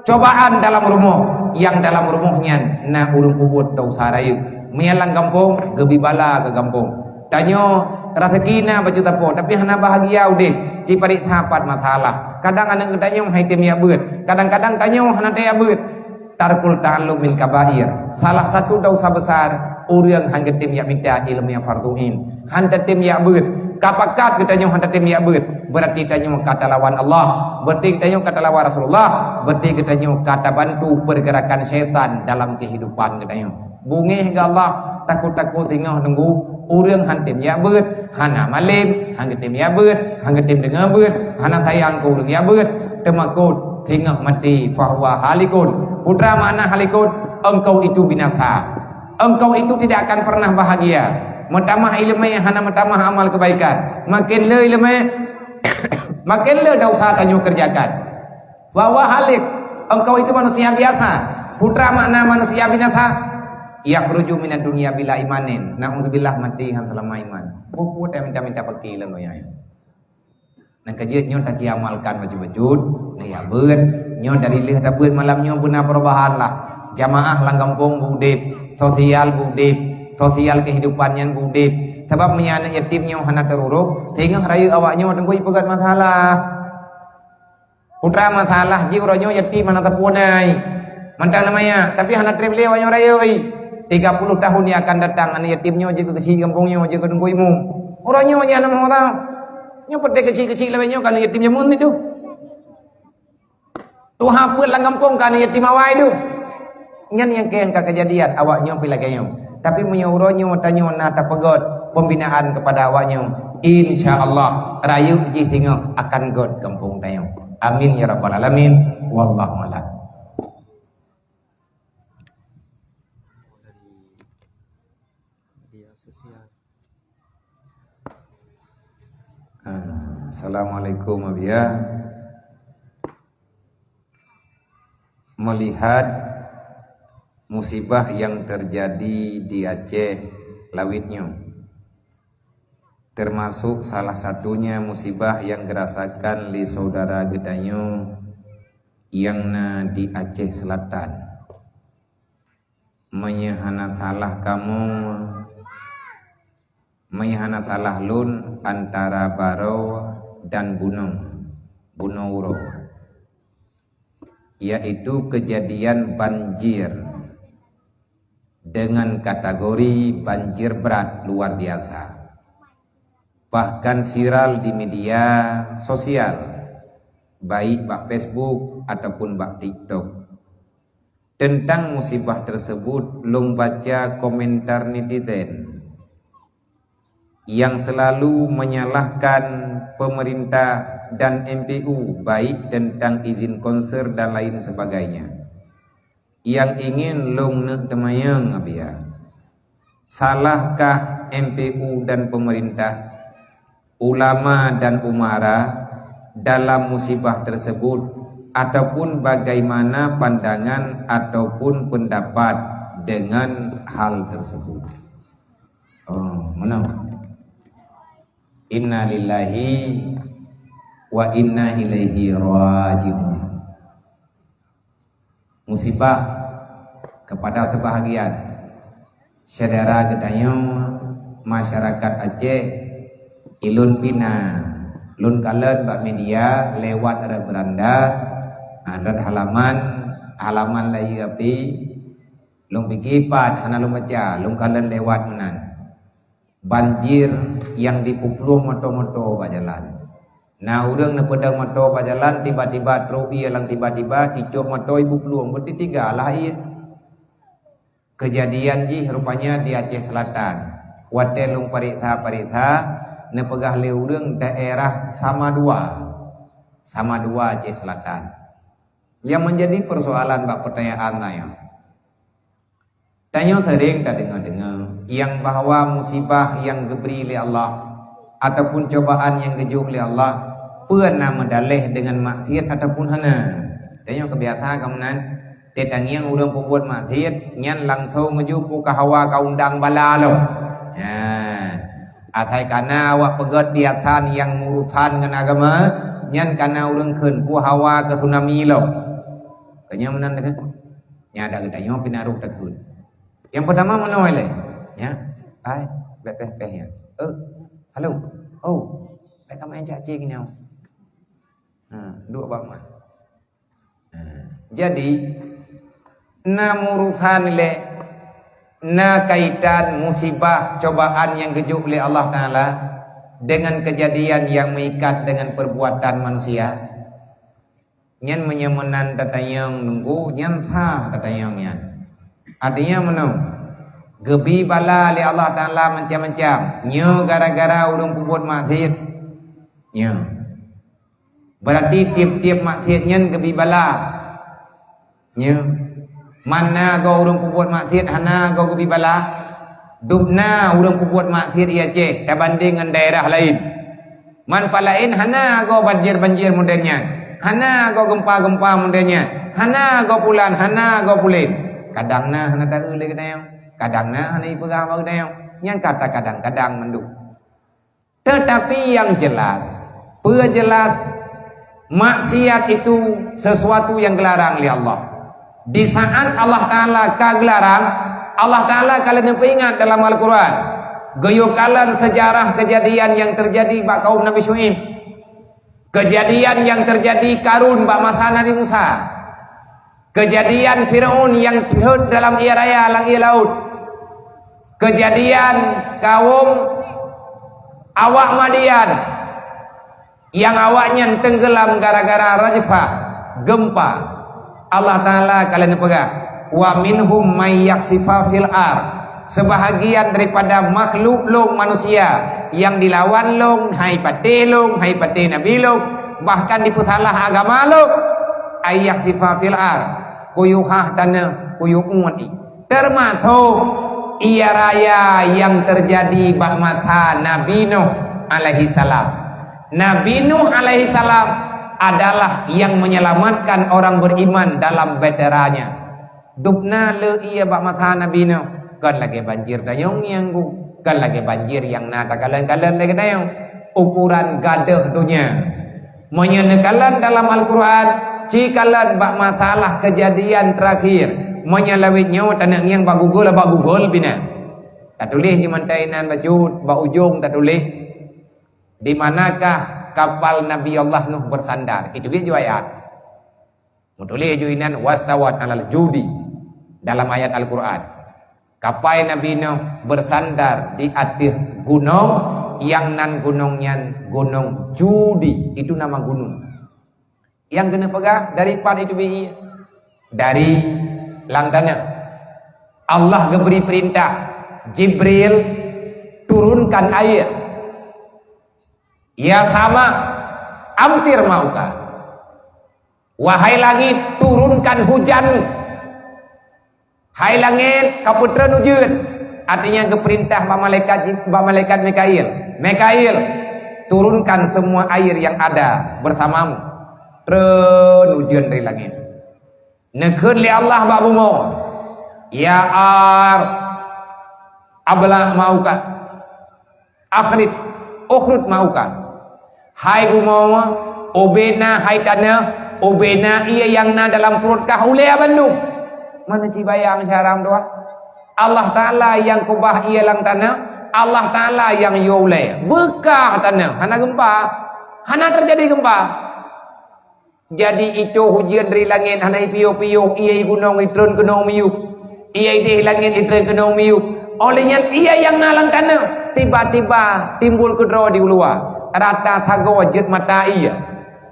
cobaan dalam rumoh, nyang dalam rumoh nyan na ureueng peubuet desya rayeuk. Meunyoe lam gampông, geubri bala keu gampông. Tanyoe raseuki na bacut sapo, tapi hana bahgia udép. Ci pareksa pat masalah. Kadang aneuk geutanyoe han tem jak beuet. Kadang-kadang tanyoe hana tem jak beuet. Tarkul ta'allum min kabair. Salah satu desya besar, ureueng han geutem jak mita ileumèe fardhu ain. Han tatem jak beuet. Ka pakat geutanyoe han tatem jak beuet. Berarti tanyoe ka talawan Allah. Berarti tanyoe ka talawan Rasulullah. Berarti geutanyoe ka tabantu pergerakan syaitan dalam kehidupan geutanyoe. Beungéh keu Allah, takot-takot singoh teungku, ureueng han tem jak beuet, hana malem, han geutem jak beuet, han geutem deungö beuet, hana sayang keu ureueng jak beuet, teumakot singoh maté, fahuwa halikun. Putra makna halikun, engkau itu binasa. Engkau itu tidak akan pernah bahagia. Meutamah ileumèe hana meutamah amal kebaikan. Makin le ileumèe, makin le desya tanyoe kerjakan. Fahuwa halik, engkau itu manusia biasa. Putra makna manusia binasa. Yakhruju minad dunya bila imanin. Naudzubillah, maté han seulamat iman. Peue-peue minta-minta paki lam donya nyoe. Nyang keujeuet nyoe taci amalkan bacut-bacut, neujak beuet. Nyoe dari lheueh tabeuet malam nyoe beuna perubahan lah. Jamaah lam gampông beu udép, sosial beu udép, sosial kehidupan nyan beu udép. Sabab meunyoe aneuk yatim nyoe hana teururôh, singoh rayeuk awak nyoe teungku jipeugöt masalah. Putra masalah jih uroe nyoe yatim hana sapeue na ai. Mantong na maya, tapi hana trép lé awak nyoe rayeuk ai. Tiga puluh tahun yang akan datang aneuk yatim nyoe jeuet keu keuchik gampông nyoe, jeuet keu teungku imum. Uroe nyoe jih hana meuhoreumat. Nyoe peuté keuchik-keuchik lagèe nyoe ka aneuk yatim jameun itu. Tuha peuet lam gampông ka aneuk yatim awai tu. Nyan nyang keu nyang ka keujadian awak nyoe pih lagèe nyoe. Tapi meunyoe uroe nyoe tanyoe na tapeugöt pembinaan kepada awak nyoe, insya Allah rayeuk jih singoh akan göt gampông tanyoe. Amin ya rabbal alamin. Wallahu a'lam. Ah, Assalamualaikum, Abiya. Melihat musibah yang terjadi di Aceh lawét nyoe, termasuk salah satunya musibah yang geurasakan lé saudara geutanyoe nyang na di Aceh Selatan. Meunyoe hana salah kamoe, meunyoe hana salah lôn, antara baroe dan bunoe, bunoe uroe, yaitu kejadian banjir dengan kategori banjir berat luar biasa. Bahkan viral di media sosial, baik bak Facebook ataupun bak TikTok. Tentang musibah tersebut, lôn baca komentar netizen yang selalu menyalahkan pemerintah dan M P U, baik tentang izin konser dan lain sebagainya. Nyang ingin lôn neuk teumanyong, Abiya, salahkah M P U dan pemerintah, ulama dan umara dalam musibah tersebut, ataupun bagaimana pandangan ataupun pendapat dengan hal tersebut? Oh, meunan. Innalillahi wa inna ilaihi raji'un. Musibah kepada sebahagian syedara geutanyoe masyarakat Aceh. Ilôn pih na, lôn kalon bak media lewat rot beranda, ha, rot halaman, halaman layu api. Lôn pike pat hana lôn baca, lôn kalon lewat meunan. Banjir nyang dipeuplueng moto-moto bak jalan. Na ureuëng neupeudong moto bak jalan, tiba-tiba trok ié lam tiba-tiba, icok moto ipeuplueng, beutitiga lah ié. Keujadian jih rupanya di Aceh Selatan. Watée lôn pareksa-pareksa, neupeugah lé ureuëng daerah Samadua. Samadua, Aceh Selatan. Yang menjadi persoalan bak pertanyaan nyoe, tanyoe sering tadeungoe-deungoe nyang bahwa musibah nyang geubri lé Allah ataupun cobaan nyang geujok lé Allah peue na meudaléh deungon maksiat ataupun hana. Tanyoe keubiasa ka meunan, teutangieng ureuëng peubuet maksiat nyan langsong meujeuet ka hawa ka undang bala lom. Nah, asai kana awak peugét biasa nyang urusan ngon agama, nyan kana ureuëng kheun peue hawa keu tsunami lom. Keu nyan meunan teuh. Nyan ada geutanyoe pih na roh takheun. Nyang pertama meunoe lé, ya. Hai, bèk péh-péh nyan. Eh, halo. Oh, bèk ka main caci nyoe. Ha, duek bak ma. Ha, jadi na urusan lé, na kaitan musibah cobaan nyang geujok lé Allah Taala dengan kejadian yang meikat dengan perbuatan manusia. Nyan meunyoe meunan tatanyong nunggu, nyan sah tatanyong nyan. Artinya meunoe, geubi bala lé Allah Taala macam-macam. Nyoe gara-gara ureuëng peubuet maksiat. Nyoe. Berarti tiep-tiep maksiat nyan geubi bala. Nyoe. Mana goe ureuëng peubuet maksiat hana goe geubi bala. Dubna ureuëng peubuet maksiat di Aceh tabandeng ngon daerah laén. Man pat laén hana goe banjir-banjir model nyan, hana goe gempa-gempa model nyan, hana goe pulan, hana goe pulen. Kadang na hana taeu lé geutanyoe, kadang na hana ipeugah bak geutanyoe. Nyang kata kadang-kadang mandum. Tetapi yang jelas, peue jelas, maksiat itu sesuatu yang geularang lé Allah. Di saat Allah Taala ka geularang, Allah Taala ka lheueh neupeuingat dalam Al-Quran, geuyue kalon sejarah kejadian yang terjadi bak kaum Nabi Syu'aib, kejadian yang terjadi Karun bak masa Nabi Musa, kejadian Firaun yang rhot dalam ié raya lam ié laôt, kejadian kaum awak Madian yang awaknyan tenggelam gara-gara rajfah, gempa. Allah Taala ka lheueh neupeugah, "Wa minhum may yakhsifa fil ar." Sebahagian daripada makhluk lôn manusia yang dilawan lôn, hai patéh lôn, hai patéh nabi lôn, bahkan dipeusalah agama lôn, ay yakhsifa fil ar, kuyuhah taneuk, kuyuh uet i. Termasuk ié raya yang terjadi bak masa Nabi Nuh alaihi salam. Nabi Nuh alaihi salam adalah yang menyelamatkan orang beriman dalam bahtera nyan. Dubna le ié bak masa Nabi Nuh, kon lagée banjir tanyoe nyang gu, kon lagée banjir nyang na takalon-kalon lagée tanyoe. Ukuran gadôh donya. Meunyoe neukalon dalam Al-Quran, ci kalon bak masalah kejadian terakhir. Meunyoe lawét nyoe taneuk ngieng bak Google, bak Google pih na. Tatuléh di mantong inan bacut, bak ujong tatuléh, "Di manakah kapal Nabi Allah Nuh bersandar?" Itu dia jawab ayat. Meutuléh ju inan, "Wastawat alal judi" dalam ayat Al-Quran. Kapai Nabi Nuh bersandar di ateueh gunong, nyang nan gunong nyan Gunong Judi. Itu nama gunong. Nyang keuneuk peugah dari pat itu bi, dari Lam tanah. Allah geubri peurintah, "Jibril, turunkan air." "Ya sama, amtir mauka." "Wahai langit, turunkan hujanmu." "Hai langit, kapeutreun ujeuen." Artinya geupeurintah bak malaikat, bak malaikat Mikail, "Mikail, turunkan semua air yang ada bersamamu." Treun ujeuen dari langit. Neukheun lé Allah bak bumoe, "Ya ar, abla mauka, akhrij, ukhrij mauka." "Hai bumoe, ubena hai taneuh, ubena ié nyang na dalam pruet kah ulée bandum." Mana ci bayang syaram doa? Allah Taala nyang keubah ié lam taneuh, Allah Taala nyang yue ulée. Beukah taneuh, hana geumpa, hana teujadi geumpa. Jadi, itoh ujeuen dari langét hana ipiôh-piôh, ié i gunong itreun keunoe miyueb, ié idéh langét itreun keunoe miyueb. Óh lheueh nyan, ié nyang na lam taneuh tiba-tiba timbul keudroe di uluwa, rata sagoe jeuet mata ié.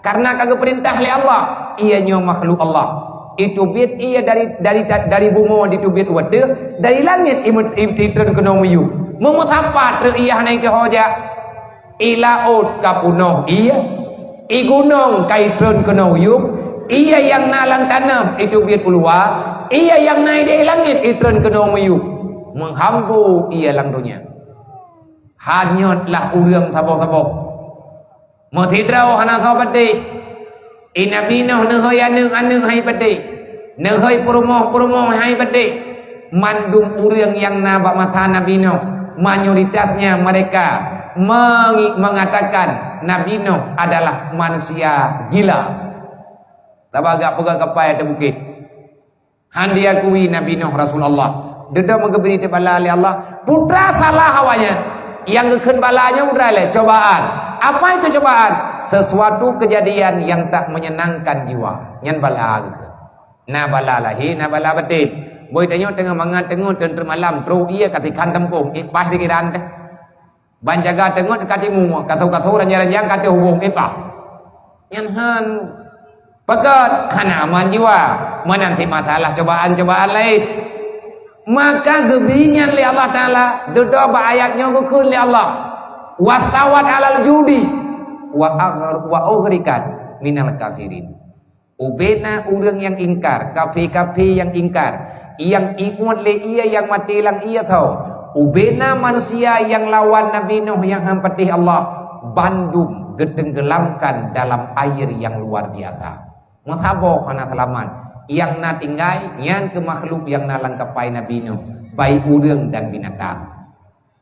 Kareuna ka geupeurintah lé Allah, ié nyoe makhluk Allah. Iteubiet ié dari, dari, dari bumoe diteubiet u ateueh, dari langét ime-, i-, itreun keunoe miyueb. Meumeusapat treuk ié hana iteuho jak. I laôt ka peunoh ié, i gunong ka itreun keunoe yueb, ié nyang na lam taneuh iteubiet uluwa, ié nyang na idéh langét itreun keunoe miyueb. Meuhambo ié lam donya. Hanyot lah ureuëng saboh-saboh. Meusidroe hana soe patéh. I Nabi Nuh neuhôi aneuëk-aneuëk hai patéh, neuhôi peurumoh-peurumoh hai patéh. Mandum ureuëng nyang na bak masa Nabi Nuh, mayoritasnya mereka mengi-, mengatakan Nabi Nuh adalah manusia gila. Sabab geujak peugöt kapai ateueh bukét. Han diakui Nabi Nuh Rasul Allah. Dudoe meugeubri teuk bala lé Allah. Peue teuma salah awaknyan? Nyang geukheun bala nyoe peue teuma lé? Cobaan. Apa itu cobaan? Sesuatu kejadian yang tak menyenangkan jiwa. Nyan bala geukheun. Na bala lahé, na bala batén. Boh tanyoe teungoh mangat teungoh teun-teun malam, trok ié ka tikhan teumpông, ék paih pikiran teuh. Ban jaga teungeut ka timu, ka tho-ka tho ranjang-ranjang ka teuh hubong ipah. Nyan han. Peugöt hana aman jiwa, meunan cit masalah cobaan-cobaan laén. Maka geubri nyan lé Allah Taala, dudoe bak ayat nyoe geukheun lé Allah, "Wastawat alal judi wa aghar-, wa ughriqat minal kafirin." Ubena ureuëng nyang ingkar, kafé-kafé nyang ingkar, nyang ingat lé ié nyang maté lam ié tho. Ubena manusia nyang lawan Nabi Nuh nyang han patéh Allah, bandum geutenggelamkan dalam air yang luar biasa. Meusaboh hana seulamat, nyang na tinggai nyan keuh makhluk nyang na lam kapai Nabi Nuh, baik ureuëng dan binatang.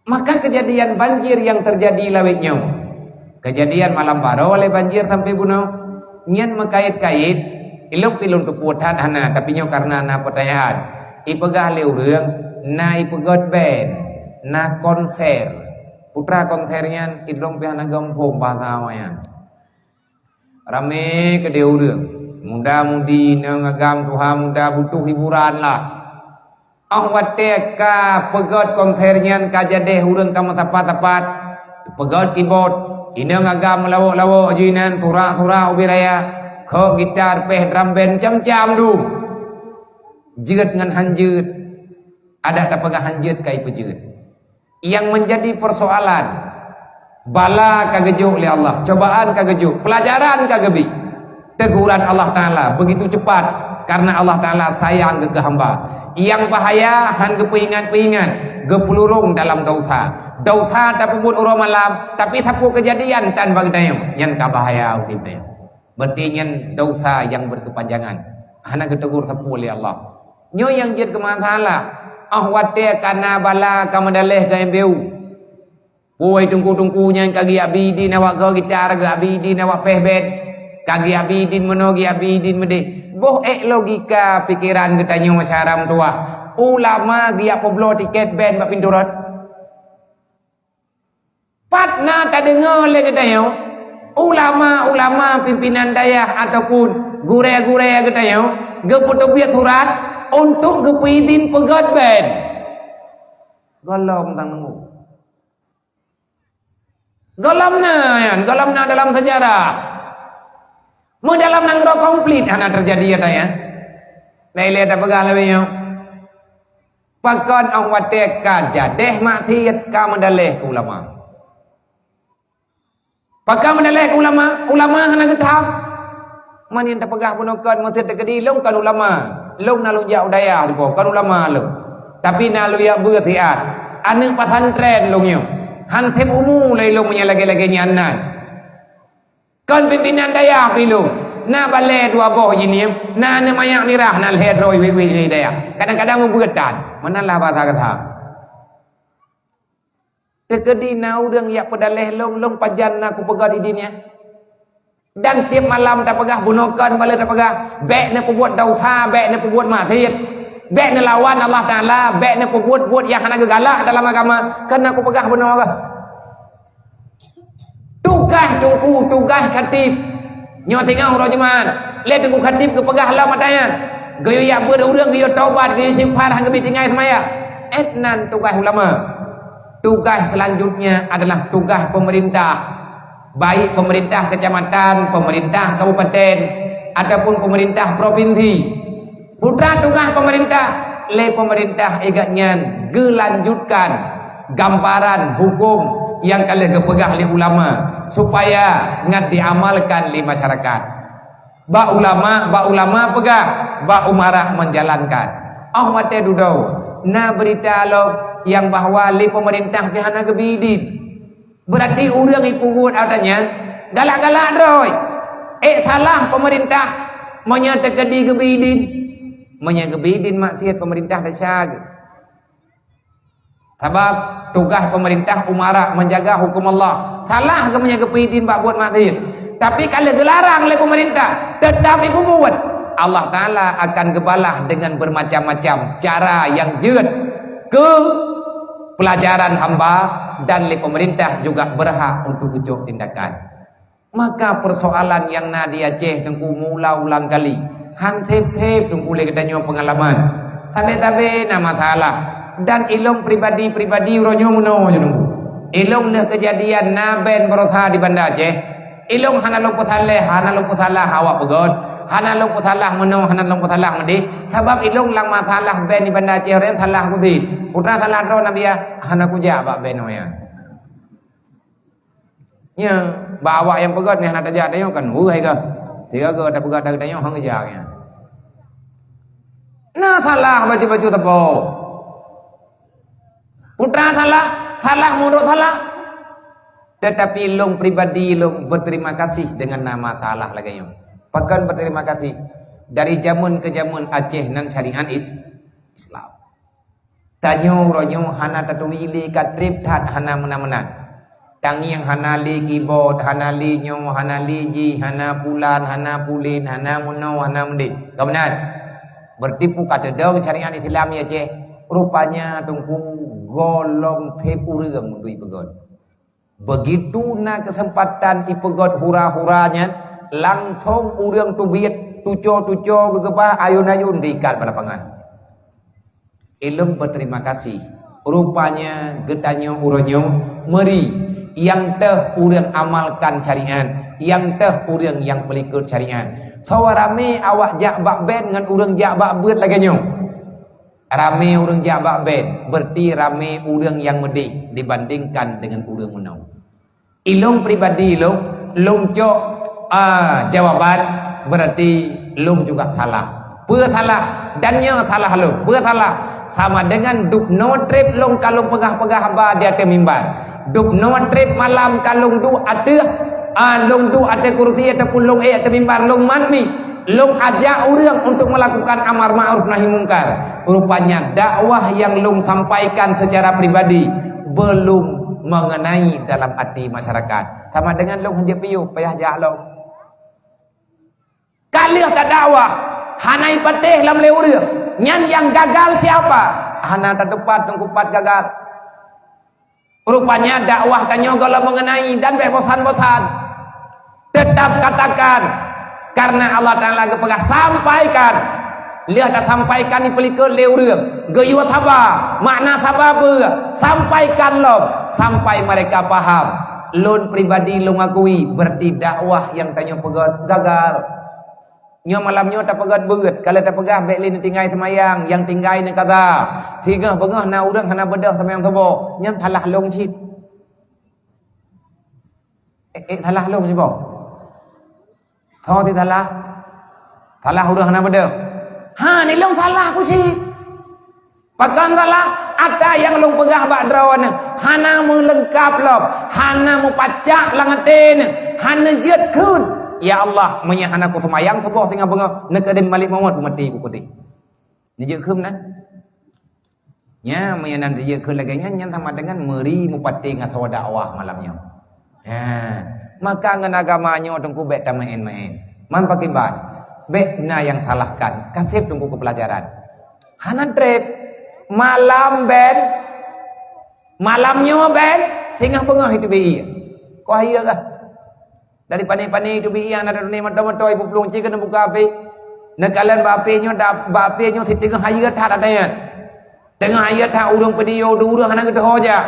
Maka kejadian banjir yang terjadi lawét nyoe, kejadian malam baroe lé banjir sampai bunoe, nyan meukait-kait, ilong pih lôn teupeue that hana, tapi nyoe kareuna na peutanyaan. Ipeugah lé ureuëng, na ipeugöt band, na konser. Peue teuma konser nyan, ilong pih hana geuphom bahasa awaknyan. Ramé keudéh ureuëng, muda-mudi, inong agam, tuha muda butuh hiburan lah. Óh watée ka peugöt konser nyan ka jadeh ureuëng ka meusapat-sapat, peugöt kibot, inong agam meulawok-lawok jinan, surak-surak ubé raya, khok gitar, péh drum band, macam-macam dum. Jeuet ngon han jeuet, adak tapeugah han jeuet ka ipeujeuet. Nyang meunjadi peusoalan, bala ka geujok lé Allah, cobaan ka geujok, peulajaran ka geubi. Teguran Allah Taala beugitu cepat, kareuna Allah Taala sayang keu hamba. Nyang bahaya han geupeuingat-peuingat, geupeulurong dalam desya. Desya tapeubuet uroe malam, tapi sapeue keujadian tan bak geutanyoe, nyan ka bahaya udeb tanyoe. Berarti nyan desya nyang berkepanjangan. Hana geutegur sapeue lé Allah. Nyoe nyang jeuet keu masalah. Óh watée ka na bala ka meudaleh keu M B U. Peue teungku-teungku nyan ka geuyak bi idin awak goe gitar, geuyak bi idin awak péh band. Ka geuyak bi idin meunoe, geuyak bi idin meudéh. Boh ék logika pikeran geutanyoe syedara meutuwah. Ulama geuyak peubloe tiket band bak pintoe rot. Pat na tadeungoe lé geutanyoe, ulama-ulama pimpinan dayah ataupun gurée-gurée geutanyoe geupeuteubiet surat untuk geupeuidin peugöt band? Gohlom tanggong. Gohlom na nyan, gohlom na dalam sejarah. Meudalam nanggroe konflik hana teujadi, ya, tanya. Na ilée tapeugah lagée nyoe, pakon óh watée ka jadeh maksiet ka meudaleh keu ulama? Pakon meudaleh keu ulama? Ulama hana geutham. Man nyang tapeugah bunoe kon meuseujid teukeudi lôn kon ulama. Lôn na lôn jak u dayah dipo kon ulama lôn. Tapi na lôn jak beuet siat. Aneuëk pesantren lôn nyoe. Han seb umu lé lôn meunyoe lagée-lagée nyan nan. Kon pimpinan dayah pih lôn. Na balée dua boh jinim, na aneuëk manyak mirah, na lhée droe wéh-wéh lé dayah. Kadang-kadang meubeuet tan. Meunan lah basa gata. Teukeudi na ureuëng jak peudaleh lôn, lôn pajan na kupeugah idin nyan. Dan tieb malam tapeugah bunoe kon balée tapeugah, bék neupeubuet desya, bék neupeubuet maksiet, bék neulawan Allah Taala, bék neupeubuet buet nyang hana geugalak dalam agama, kon na kupeugah bunoe keuh. Tugaih teungku, tugaih khatib. Nyoe singoh uroe Jumat, lé teungku khatib geupeugah lom ata nyan. Geuyue jak beuet ureuëng, geuyue taubat, geuyue istighfar, han geubi tinggai seumayang. Ét nan tugaih ulama. Tugaih selanjutnya adalah tugaih pemerintah, baik pemerintah kecamatan, pemerintah kabupaten, ataupun pemerintah provinsi. Putra tugaih pemerintah, lé pemerintah igat nyan geulanjutkan gambaran huköm nyang ka lheueh geupeugah lé ulama supaya ngat diamalkan lé masyarakat. Bak ulama, bak ulama peugah, bak umara menjalankan. Óh watée dudoe, na beurita lom nyang bahwa lé pemerintah pih hana geubi idin. Beurati ureuëng ipeubuet ata nyan galak-galak droe. Ék salah pemerintah meunyoe teukeudi geubi idin. Meunyoe geubi idin maksiet pemerintah desya geuh. Sabab tugaih pemerintah umara menjaga hukum Allah. Salah geuh meunyoe geupeuidin bak buet maksiet. Tapi kalau geularang lé pemerintah, tetap ipeubuet. Allah Taala akan geubalah dengan bermacam-macam cara nyang jeuet keu pelajaran hamba dan lé pemerintah juga berhak untuk geucok tindakan. Maka persoalan nyang na di Aceh teungku meuulang-ulang kali. Han theb-theb teungku lé geutanyoe peungalaman. Sabe-sabe na masalah. Dan ilong pribadi-pribadi uroe nyoe meunoe teungku. Ilong lheueh keujadian na ben baroesa di Banda Aceh. Ilong hana lôn peusalah, hana lôn peusalah awak peugöt. Hana lôn peusalah meunoe, hana lôn peusalah meudeh. Sabab ilong lam masalah ben di Banda Aceh, ureuëng salah kusi. Putra salah droe Nabi ya, hana kujak bak ben nyoe. Nya, bak awak nyang peugöt nyan hana tajak tanyoe kan, weueh ka. Tiga-tiga tapeugöt dari tanyoe hang jak nyan. Na salah bacut-bacut teupeu. Putra salah, salah murid salah. Tetapi lôn pribadi lôn berterima kasih dengan nama salah lagée nyoe. Pakon berterima kasih? Dari jameun ke jameun Aceh nan syariat is-, Islam. Tanyoe uroe nyoe hana taturi lé ka treb that hana meunan-meunan. Tangieng hana lé kibot, hana lé nyoe, hana lé jih, hana pulan, hana pulen, hana meunoe, hana meudeh. Ka meunan. Berarti peu ka teudong syariat Islam ya Aceh. Rupanya teungku golom treb ureuëng untuk ipeugöt. Begitu na keuseumpatan ipeugöt hura-hura nyan, langsong ureuëng teubiet tuco-tuco geugeubah ayun-ayun diikat bak lapangan. Ilong berterima kasih. Rupanya geutanyoe uroe nyoe meuri nyang teuh ureuëng amalkan syariat, nyang teuh ureuëng nyang peulikot syariat. Soe ramé awak jak bak ben ngon ureuëng jak bak beuet lagée nyoe. Ramé ureuëng jak bak ben, berarti ramé ureuëng nyang meudeh dibandingkan dengan ureuëng meunoe. Ilong pribadi ilong, lôn cok, ah, jawaban, berarti lôn juga salah. Peue salah? Dan nyoe salah lôn. Peue salah? Sama dengan dubnoe treb lôn ka lôn peugah-peugah haba di ateueh mimbar. Dubnoe treb malam ka lôn duek ateueh, ah, lôn duek ateueh kursi ataupun lôn ék ateueh mimbar, lôn mat mi. Lôn ajak ureuëng untuk melakukan amar ma'ruf nahi mungkar. Rupanya dakwah nyang lôn sampaikan secara pribadi belum mengenai dalam hati masyarakat. Sama dengan lôn hanjeuet piôh, payah jak lom. Ka lheueh tadakwah, hana ipatéh lom lé ureuëng. Nyan nyang gagal siapa? Hana tateupat teungku pat gagal. Rupanya dakwah tanyoe gohlom mengenai dan bék bosan-bosan. Tetap katakan, karena Allah Taala geupeugah, "Sampaikan." Lheueh tasampaikan dipeulikot lé ureuëng, geuyue saba, makna saba peue? Sampaikan lom sampai mereka paham. Lôn pribadi lôn akui, berarti dakwah nyang tanyoe peugöt gagal. Nyoe malam nyoe tapeugét beuet, ka lheueh tapeugah bék lé neutinggai seumayang, nyang tinggai neukaza. Singoh beungoh na ureuëng hana beudôh seumayang suboh, nyan salah lôn cit. Eh, eh, salah lôn cit boh. Tho ti salah. Salah ureuëng hana beudôh. Ha, ni lôn salah ku cit. Pakon salah, ata nyang lôn peugah bak droeneuh hana meuleungkab lom, hana meupacak lam até neuh, hana jeuet kheun. Ya Allah, meunyoe hana kuseumayang suboh singoh beungoh, neukeudeh Malék Mawöt meuti kupeudeh. Neujeuet kheun na? Nya, meunyoe nan neujeuet kheun lagée nyan, nyan sama dengan meuri meupaténg asoe dakwah malam nyoe. Ha, maka ngon agama nyoe teungku bék tameuén-meuén. Man pakriban, bék na nyang salahkan, kaseb teungku keu peulajaran. Hana treb, malam ben, malam nyoe ben, singoh beungoh itu bi ié. Kok ié kah? Dari pané-pané itu bi ié, na droeneuh moto-moto ibu plueng cit keuneuk buka api. Neukalon bak api nyoe, da-, bak api nyoe siteungoh hayeu that ada nyan. Teungoh ayat that ureuëng peudiyô dua ureuëng hana geuteuho jak.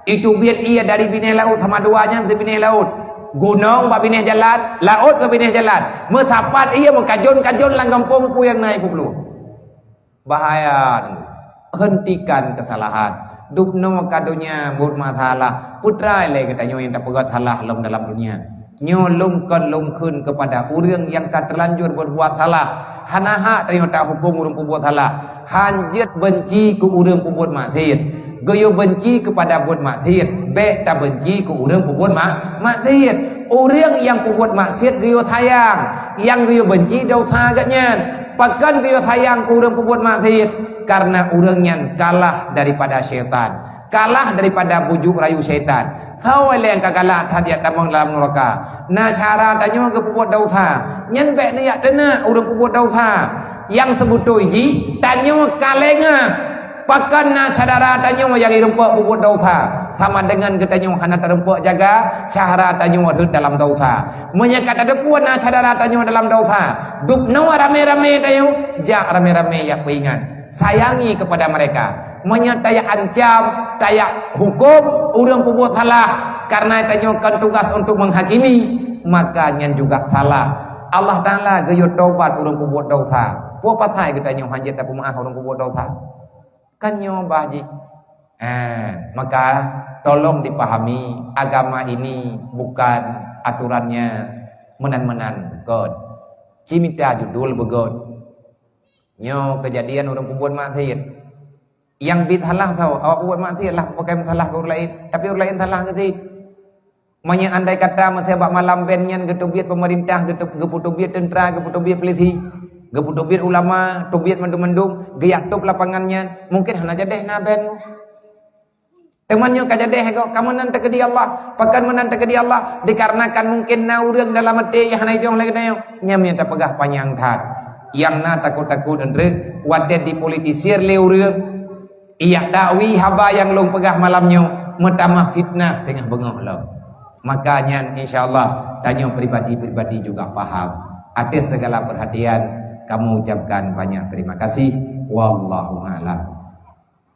Itu biet ié dari binéh laôt sama dua nyan sibinéh laôt. Gunong bak binéh jalan, laôt bak binéh jalan. Meusapat ié meukajon-kajon lam gampông peue nyang na ibu plueng. Bahaya teungku. Hentikan kesalahan. Dubnoe ka donya buet masalah. Peutrai lé geutanyoe nyang tapeugét salah lom dalam donya. Nyoe lôn kon lôn kheun keupada ureuëng nyang ka teulanjur berbuat salah. Hana hak tanyoe tahuköm ureuëng peubuet salah. Hanjeuet beunci keu ureuëng peubuet maksiet. Geuyue beunci keupada buet maksiet, bék tabeunci keu ureuëng peubuet ma-, maksiet. Ureuëng nyang peubuet maksiet geuyue sayang, nyang geuyue beunci desya geuh nyan. Pakon geuyue sayang keu ureuëng peubuet maksiet? Kareuna ureuëng nyan kalah daripada syaitan. Kalah daripada bujuk rayu syaitan. Soe lé nyang ka galak that jak tamong lam nuraka? Na syedara tanyoe geupeubuet desya, nyan bék neujak teunak ureuëng peubuet desya. Nyang seubeutôi jih, tanyoe ka lengah. Pakon na syedara tanyoe nyang irumpok peubuet desya, sama dengan geutanyoe hana tarumpok jaga syedara tanyoe rhot dalam desya. Meunyoe ka tateupeue na syedara tanyoe dalam desya, dubnoe ramé-ramé tanyoe, jak ramé-ramé jak peuingat. Sayangi kepada mereka. Meunyoe tajak ancam, tajak huköm ureuëng peubuet salah, kareuna tanyoe kon tugas untuk menghakimi, maka nyan juga salah. Allah Taala geuyue tobat ureuëng peubuet desya. Peue pasai geutanyoe hanjeuet tapeumeuáh ureuëng peubuet desya? Kan nyoe bah jih. Eh, maka tolong dipahami, agama ini bukan aturannya meunan-meunan beugöt. Ci mita judul beugöt. Nyoe keujadian ureuëng peubuet maksiet. Nyang biet salah soe, awak peubuet maksiet lah, pakon salah keu ureuëng laén, tapi ureuëng laén salah keu sit. Meunyoe andai kata meusé bak malam ben nyan geuteubiet peumeurintah, geuteu-, geupeuteubiet teuntra, geupeuteubiet peulisi, geupeuteubiet ulama, teubiet mandum-mandum, geujak tôb lapangan nyan, mungken hana jadeh na ben. Teuma nyoe ka jadeh goe, ka meunan teukeudi Allah. Pakon meunan teukeudi Allah? Dikarenakan mungken na ureuëng dalam até nyang hana jidong lagée tanyoe. Nyan nyang tapeugah panyang that. Nyang na takot-takot eunteuk watée dipolitisir lé ureuëng. Iyak dakwi haba nyang lôn peugah malam nyoe meutamah fitnah teungoh beungoh lom. Maka nyan insya Allah tanyoe pribadi-pribadi juga paham. Atas segala perhatian, kamu ucapkan banyak terima kasih. Wallahu a'lam.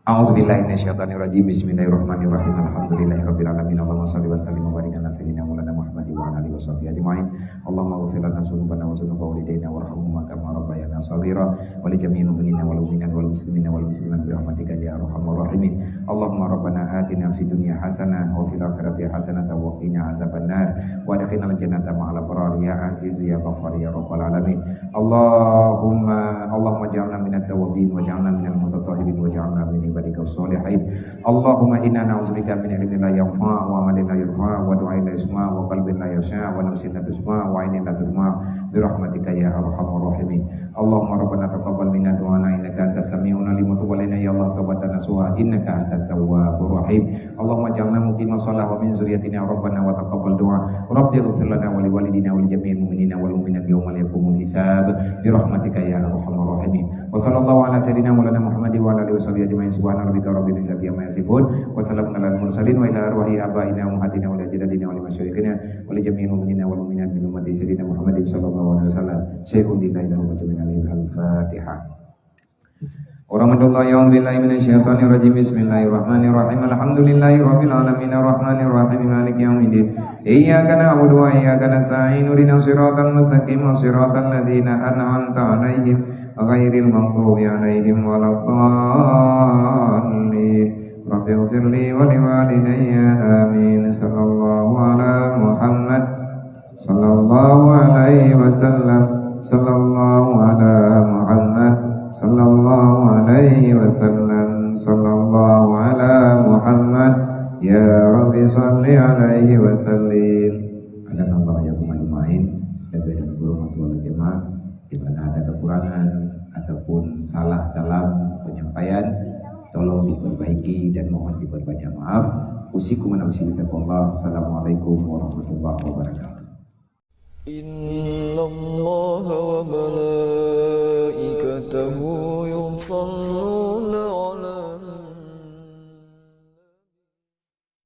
A'udzubillahi minasyaitonirrajim. Bismillahirrahmanirrahim. Alhamdulillahirabbil alamin. Allahumma shalli wa sallim wa barik ala sayyidina maulana Muhammad wa ala alihi wa sahbihi ajma'in. Allahumma ighfir lana dzunubana wa dzunuba walidina warhamhuma kama rabbayana shaghira. Wa li jami'il mu'minina wal mu'minat wal muslimina wal muslimat bi rahmatika ya arhamar rahimin. Allahumma rabbana atina fid dunya hasanah wa fil akhirati hasanah wa qina azabannar. Wa adkhilnal jannata ma'al abrar ya azizu ya ghaffar ya rabbal alamin. Allahumma, Allahumma ja'alna minat tawabin wa ja'alna minal mutatahhirin wa ja'alna min ibadika sholihin. Allahumma inna na'udzubika min ilmin la yanfa' wa amalin la yurfa' wa du'ain la yusma' wa qalbin la yakhsha' wa nafsin la tasma' wa ainin la tudma' bi rahmatika ya arhamar rahimin. Allahumma rabbana taqabbal minna du'ana innaka antas sami'un alim wa tub alaina ya Allah taubatan nasuha innaka antat tawwabur rahim. Allahumma ja'alna muqimas shalah wa min dzurriyyatina rabbana wa taqabbal du'a. Rabbi ighfir lana wa li walidina wa li jami'il mu'minina wal mu'minat yauma yaqumul hisab bi rahmatika ya arhamar rahimin. Wa sallallahu ala sayyidina maulana Muhammad wa ala alihi wa sahbihi ajma'in. Subhana rabbika rabbil izzati amma yasifun. Wa salamun alal mursalin wa ila arwahi abaina wa ummahatina wa ajdadina wa li masyayikhina wa li jami'il mu'minina wal mu'minat min ummati sayyidina Muhammadin sallallahu alaihi wasallam. Syai'un lillahi lahu wa jami'an lillahi. Al-Fatihah. Warahmatullahi, a'udzubillahi minasyaitonirrajim. Bismillahirrahmanirrahim. Alhamdulillahirabbil alamin, arrahmanirrahim, maliki yaumiddin. Iyyaka na'budu wa iyyaka nasta'in. Ihdinas siratal mustaqim, siratal ladzina an'amta 'alaihim, ghairil maghdubi 'alaihim waladdallin. Rabbighfirli wa liwalidayya. Amin. Sallallahu ala Muhammad. Sallallahu alaihi wasallam. Sallallahu ala Muhammad. Sallallahu alaihi wasallam. Sallallahu ala Muhammad. Ya Rabbi, salli alaihi wasallim. Hadanallahu wa iyyakum ajmain. Lebih dan kurang Allah jemaah. Di mana ada kekurangan ataupun salah dalam penyampaian, tolong diperbaiki dan mohon diperbanyak maaf. Usikum wa nafsi bitaqwallah. Assalamualaikum warahmatullahi wabarakatuh. إن الله وملائكته يصلون